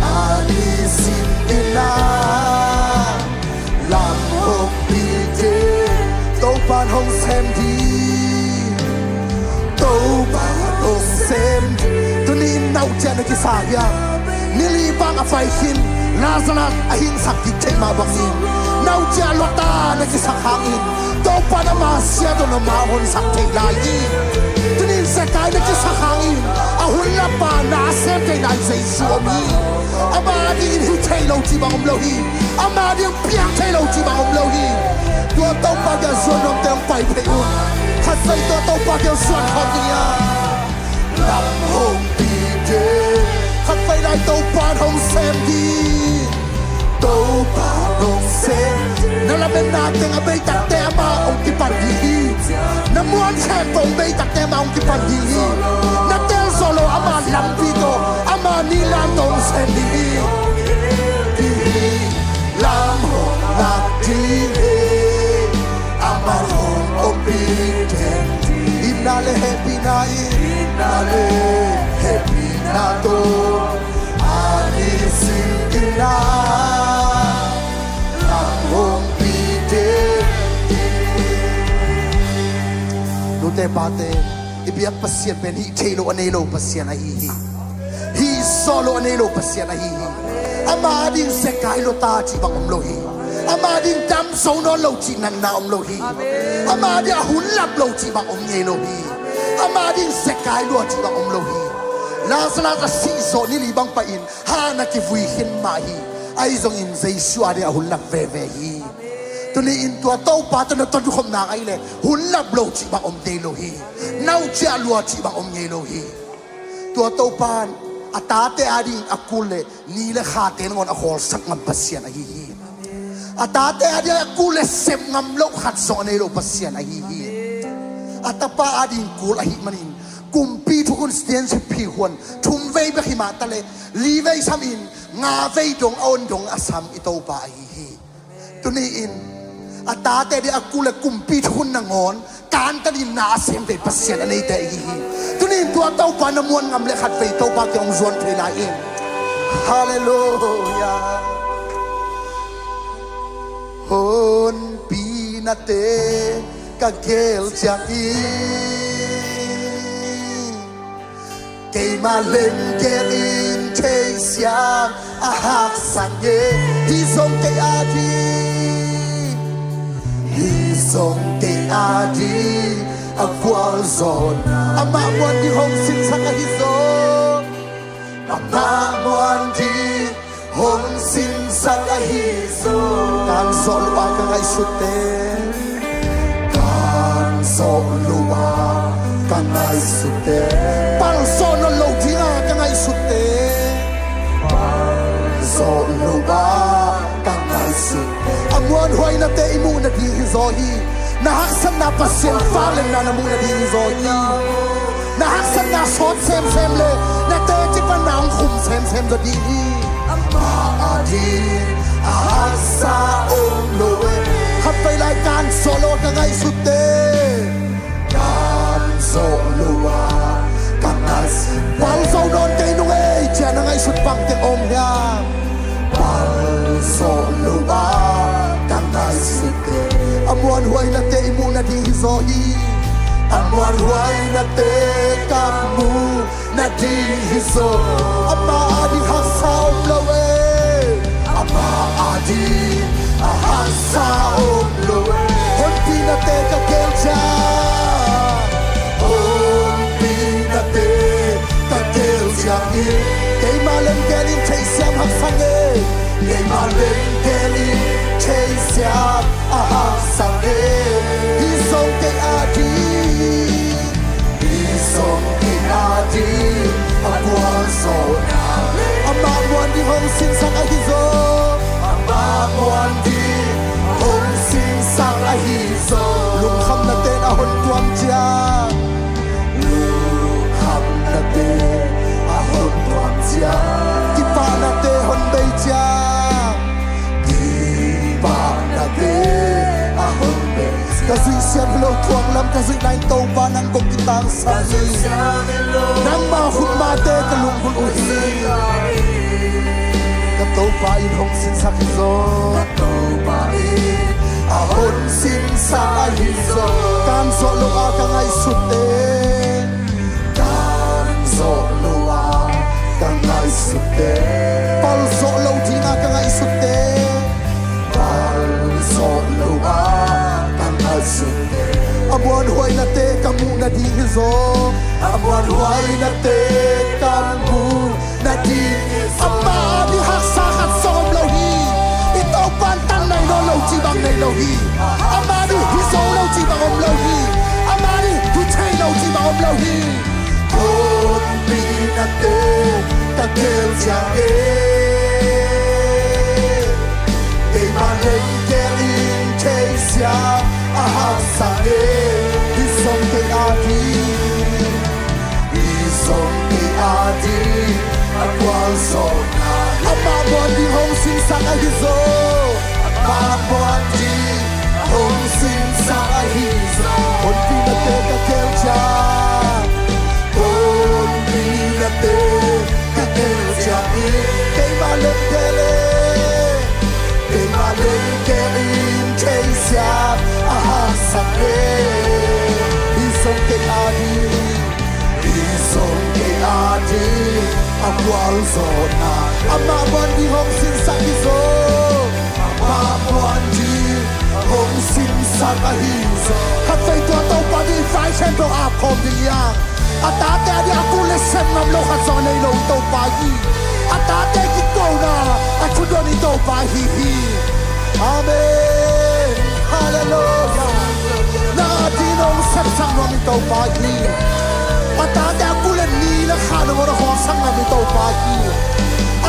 a nisim in ah lam hong pi den. Topa in hong sem ding. Topa in hong sem ding. Tuni-in nauciah na kisa hiam? Ni li bang a pai khin Lazarus a hingsak kik theih mah bangin nauciah Lawta na kisak hangin Topa in ama zia tawh na ma hong honsak thei lai hi. Tuni-in Zakai na kisak hangin a hun lapa na a sem thei lai Jesu om hi. Ama dingin hi thei lo cih bang om lo hi. Ama ding piang thei lo cih bang om lo hi. Tua Topa kiang zuan nuamte hong pai phei un. Khatvei tua Topa kiang zuan khawm ding hiam? Lam hong pi den. Khatvei lai Topa in hong sem ding. Topa in hong sem. Na lametna teng a bei takte amah hong kipan ding hi. Na muan khempeuh hong bei takte amah hong kipan ding hi. Na tel zawh lo ama lampi tawh, ama nilan tawh hong sem ding hi. Lam hong lak ding hi. Aman hong ompih den. Itna le hehpihna in, itna le hehpihna tawh a nisim in ah lam hong pi den. Nute pate, i biak Pasian pen hih theih loh a nei lo Pasian ahi hi. Hih zawh loh a nei lo Pasian ahi hi. Ama ding Zakai, Lawta cih bang om lo hi. Ama ding dam zo nawn lo cih natna om lo hi. Ama ding a hun lap lo cih bang om ngei lo hi. Ama ding Zakai lua cih bang om lo hi. Lazarus a sih zawh ni li bang pai-in ha na kivui khin mah hi. Ahi zongin Jesu a ding a hun lap veve hi. Tuni-in tua Topa tawh na tonkhopna ahih leh hun lap lo cih bang om ngei lo hi. Nauciah lua cih bang om ngei lo hi. Tua Topa in a tate ading a kul le ni le khate nangawn a khawlsak ngam Pasian ahi hi. A tate ading a kul le sep ngam lo khat zong a nei lo Pasian ahi hi. A tapa ading kul ahih manin kumpi thukhun citizenship hi huan thum vei bek hi mah ta le li vei sam in nga vei dong a on dong a sam i Topa ahi hi. Tuni-in a tate ading a kul le kumpi thukhun nangawn kantanin na a sem ve Pasian a neite ahi hi. Tuni-in tua Topa na muan ngam le khat vei Topa kiang hong zuan thei lai in. Halleluiah. Honpi nate ka gel ciangin keima lem gelin theisiam a haksa ngei. Hih zong kei ading, hih zong kei ading a gualzawhna. Amah muan ding hong sinsak ahi zaw. Amah muan ding hong sinsak ahi zaw. Kan zawh lo a ka ngaihsutte, kan zawh lo a ka ngaihsutte, palsawh nawn lo ding a ka ngaihsutte, palsawh lo a ka ngaihsutte. A muanhuai nate i muh nading hi zaw hi. Na haksatna Pasian vangliatna na muh nading hi zaw hi. Na haksatna sawt semsem le na teci panna hong khum semsem zaw ding hi. Amah ading a haksa om lo e. Khat vei lai, kan zawh lo a ka ngaihsutte, kan zawh lo a ka ngaihsutte. Palzo nawn kei nung ei cia na ngaihsut bang teng om hiam? Palzo lo a ka ngaihsutte. A muanhuai nate i muh nading hi zaw hi. A muanhuai nate ka muh nading hi zaw. Amah ading haksa om lo e. Amah ading a haksa om lo e. Honpi nate ka gel ciang, honpi nate ka gel ciangin keima lem gelin theisiam haksa ngei. Keima lem gelin theisiam a haksa ngei. Hih zong kei ading, hih zong kei ading a gualzawhna. Amah muan ding hong sinsak ahi zaw. Amah muan ding hong sinsak ahi zaw. Lungkhamna ten a hon tuam ciang, lungkhamna ten a hon tuam ciang, kipahna te hon bei ciang, kipahna te a hon bei. Ka zuih siam hi lo, thuak lam ka zuih lai, Topa nang kong kitangsak hi. Nangma hun mate ka lunggulh uh hi. Ka Topa in hong sinsak hi zaw. Ka Topa in a hon sinsak ahi zaw. Kan zawh lo a ka ngaihsutte, kan zawh lo a ka ngaihsutte. Palzawh lo ding a ka ngaihsutte, palzawh lo a ka ngaihsutte. A muanhuai nate ka muh nading hi zaw. A muanhuai nate ka muh nading hi zaw. Amah ading haksa khat zong om lo hi. I Topa in tan nei nawn lo cih bang nei lo hi. Amah ading hi zo lo cih bang om lo hi. Amah ading hi thei lo cih bang om lo hi. Honpi nate ka gel ciangin keima lem gelin theisiam a haksa ngei. Hih zong kei ading, hih zong kei ading a gualzawhna. Amah muan ding hong sinsak ahi zaw. Amah muan ding hong sinsak ahi zaw. Honpi nate ka gel ciang, honpi nate ka gel ciangin keima lem gelin, keima lem gelin theisiam a haksa ngei. Hih zong kei ading, hih zong kei ading a gualzawhna. Amah muan ding hong sinsak hi zaw. Amah muan ding hong sinsak ahi zaw. Khat vei tua Topa ding vai khempeuh ap khawm ding hi hang. A tate ading a kul le sep ngam lo khat zong a nei lo i Topa hi. A tate kikona a thudon i Topa ahi hi. Amen. Halleluia. Nang a ding hong sepsak nuam i Topa hi. A tate a kul le ni le kha nangawn a hawlsak ngam i Topa hi.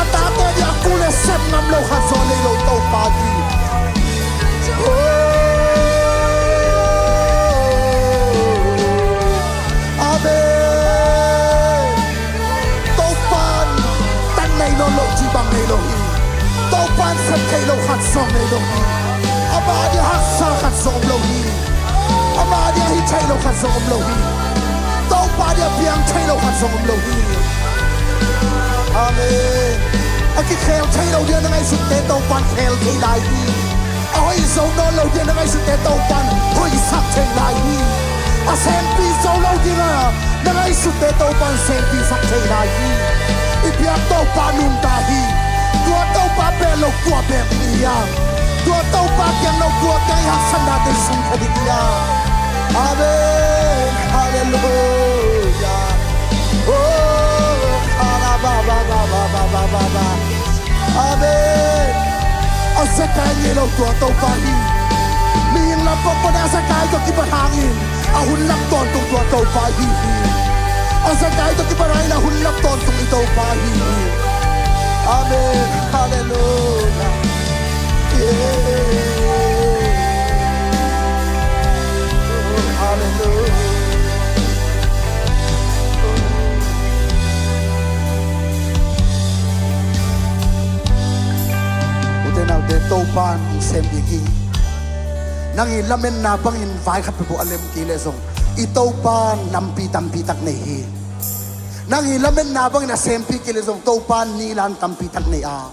A tate a ding a kul le sep ngam lo khat zong nei lo Topa hi. Oh. Amen. Topa'n tan nei nawn lo cih bang nei lo hi. Topa'n sep theih lo khat zong nei lo hi. Ama ding haksa khat zong om lo hi. Ama ding hi theih lo khat zong om lo hi. Topa ding piang theih lo khat zong om lo hi. Amen. A kikhel thei lo ding a na ngaihsutte Topa'n khel thei lai hi. A hoih zo nawn lo ding a na ngaihsutte Topa'n hoihsak thei lai hi. A sempih zo lo ding a na ngaihsutte Topa'n sempihsak thei lai hi. I biak Topa nuntak hi. Tua Topa bek lo kua bek ding i hiam? Tua Topa kiang lo kua kiang i haksatnate sung kha ding i hiam? Amen. Halleluia. Oh, halababababababa. Amen. A zekai ngei lo tua Topa hi. Mihing lam pokpok a zekai tawh kipan hangin a hun lap tawntung tua Topa hi hi. A zekai tawh kipan hangin a hun lap tawntung i Topa hi hi. Amen. Halleluia. Yeah. Oh, halleluia. Ute naute, Topa'n hong sem ding hi. Nang i lametna bangin vai khat peuhpeuh a lem kei leh zong i Topa'n lampi tampi tak nei hi. Nang i lametna bangin a sempih kei leh zong Topa'n nilan tampi tak nei a,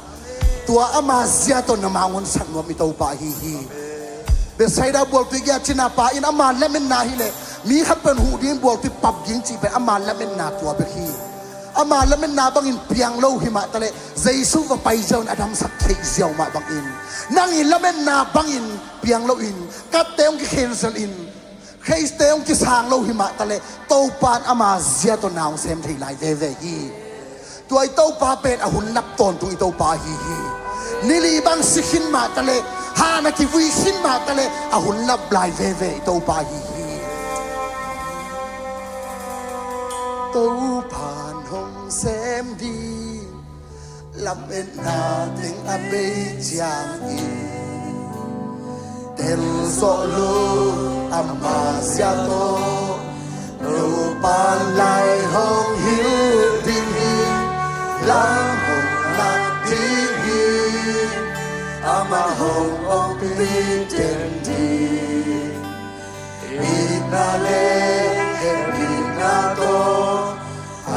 tua ama zia tawh na ma hong honsak nuam i Topa ahi hi. Bethsaida bualtui gei a cina pa in ama lametna hi leh mi khat pen huh ding bualtui pap ding cih pen ama lametna tua bek hi. Ama lametna bangin piang lo hi mah taleh Jesu va pai ziau in a damsak theih ziau mah bangin nang i lametna bangin piang loin katte hong kikhenzel in Khriste hong kisang lo hi mah taleh Topa'n ama zia tawh na hong sem thei lai veve hi. Tua i Topa pen a hun lap tawntung i Topa ahi hi. Nili bang si khin mah taleh, han a kivui khin mah taleh a hun lap lai veve i Topa ahi hi. Topa'n hong sem ding lametna teng a bei ciangin telzawh lo ama zia tawh Topa'n lai hong hilh ding hi. Lam hong lak ding hi. Amah hong ompih den ding. Itna le hehpihna tawh a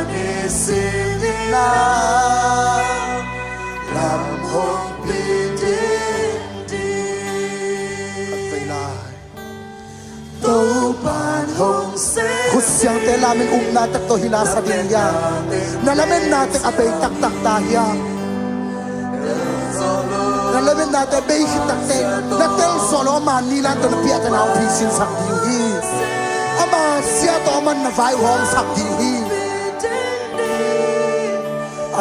nisim in lam hong pia den ding. Khat vei lai. Topa'n hong sem. Khut siangte lamin upna tak tawh hi la sa ding hiam? Na lametna teng a bei taktak ta hiam? Na lametna teng a bei khit tak teh na telzawh lo ama nilan tawh na piahtana hong phisinsak ding hi. Ama zia tawh aman na vai hong sak ding hi.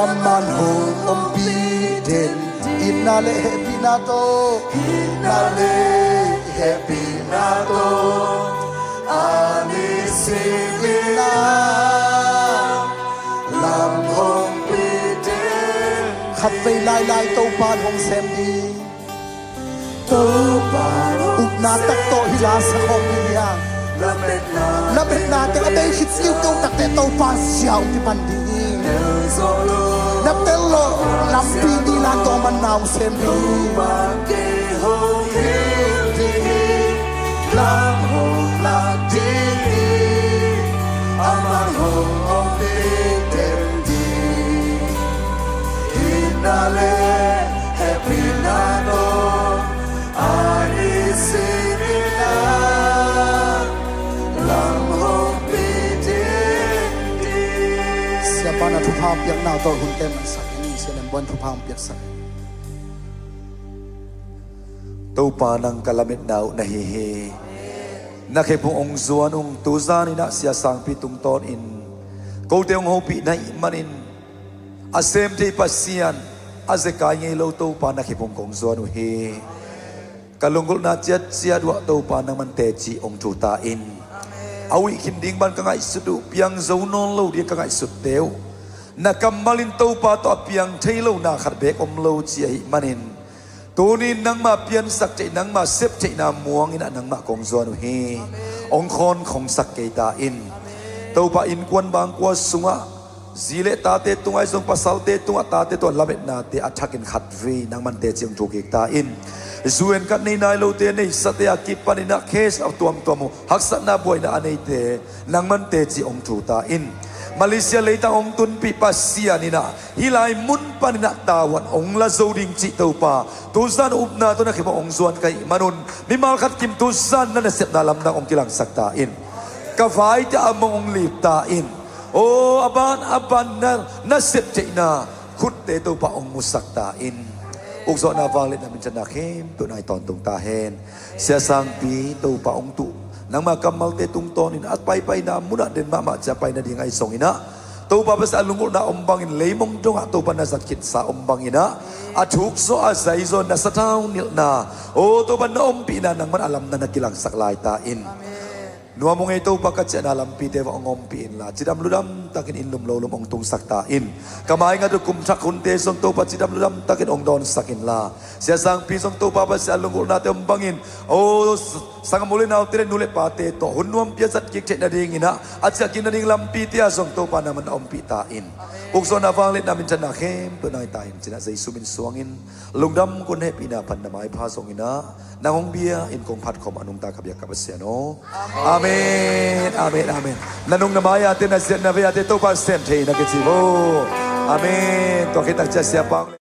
Aman hong ompih den itna le hehpihna tawh. Itna le hehpihna tawh a nisim in lam hong pia den. Khat vei lailai Topa'n hong sem ding. Topa'n upna tak tawh hi la sa khawm ding hiam? Lametna teng a bei khit kiukiu tak teh Topa zia hong kipan ding hi. Na tel lo lampi nilan tawh aman na hong sem ding hi. Lam hong lak ding hi. Aman hong ompih den ding. Itna le hehpihna tawh a nisim in lam hong pia den ding. Siapa na thupha piakna tawh hunte mansak in, Sia Lem Buan thupha hong piaksak. Topa nang ka lametna uh na hi hi. Na khephung hong zuan ung. Tuzan in ah Sia Sangpi tungtawnin kote hong hopih na hih manin a sem thei Pasian, a zekai ngei lo Topa na khephung kong zuan uh hi. Ka lunggulhna ciatciat uah Topa nangman teci hong thu ta in. A uih khin ding ban ka ngaihsut uh, piang zo nawn lo ding ka ngaihsutte uh, na kammal in Topa tawh a piang thei lo na khat beek om lo ci ahih manin, tuni in nangma piansak theih, nangma sep theihna muang in ah nangmah kong zuan uh hi. Hong khawn khongsak kei ta in. Topa innkuan bangkua sungah zi le tate tungah ahi zong pasalte tungah tate tungah lametnate a thakin khatvei nangman teci hong thu kik ta in. Zu en khat nei nai lote, neisate a kipanin ah case a tuamtuam uh, haksatna buaina a neite nangman teci hong thu ta in. Malaysia leitang hong tunpih Pasian in ah hih lai mun panin ah tavuan hong la zo ding cih Topa, tuzan upna tawh na khempeuh hong zuan ka hih manun, mimal khat kim tuzan na nasepna lamdang hong kilangsak ta in. Ka vaite ah a mong hong lip ta in. Aw, a ban a ban na, na sep theihna khutte Topa hong musak ta in. Ukzawhna, vangliatna, minthanna khempeuh nai tawntung ta hen. Sia Sangpi, Topa hong tuh nangma kammalte tungtawnin a paipaina munah den mahmah cia pai nading ahi zongin ah, Topa Pasian a lunggulhna om bangin leimong dongah Topa na zat khitsa om bangin ah, a thukzaw a zaizaw na sathau nilhna, aw Topa na ompihna nangman a lamna na kilangsak lai ta in. Nuam ung ei Topa, ka ciahna lampite va hong ompih inla, cidam ludam takin inn lum lo lum hong tungsak ta in. Ka maingat uh kum thak hunte zong Topa cidam ludam takin hong dawnsak inla, Sia Sangpi zong Topa Pasian lunggulhnate om bangin, aw sanggam u le naute le nu le pate tawh hun nuampi a zat kik theih nadingin ah, a ciah kik nading lampite ah zong Topa nangman na ompih ta in. Ukzawhna, vangliatna, minthanna khempeuh nai ta in, ci-in ah Jesu min suangin lungdam kong hehpihna pan na maipha zongin ah, nang hong bia in kong phat khawm a nungta ka biak ka Pasian aw. Amen, amen, amen. Na nung na mai-ate, na ziat na vei-ate Topa sem thei na kici vo. Amen. Tua khit tak ciah Sia Pang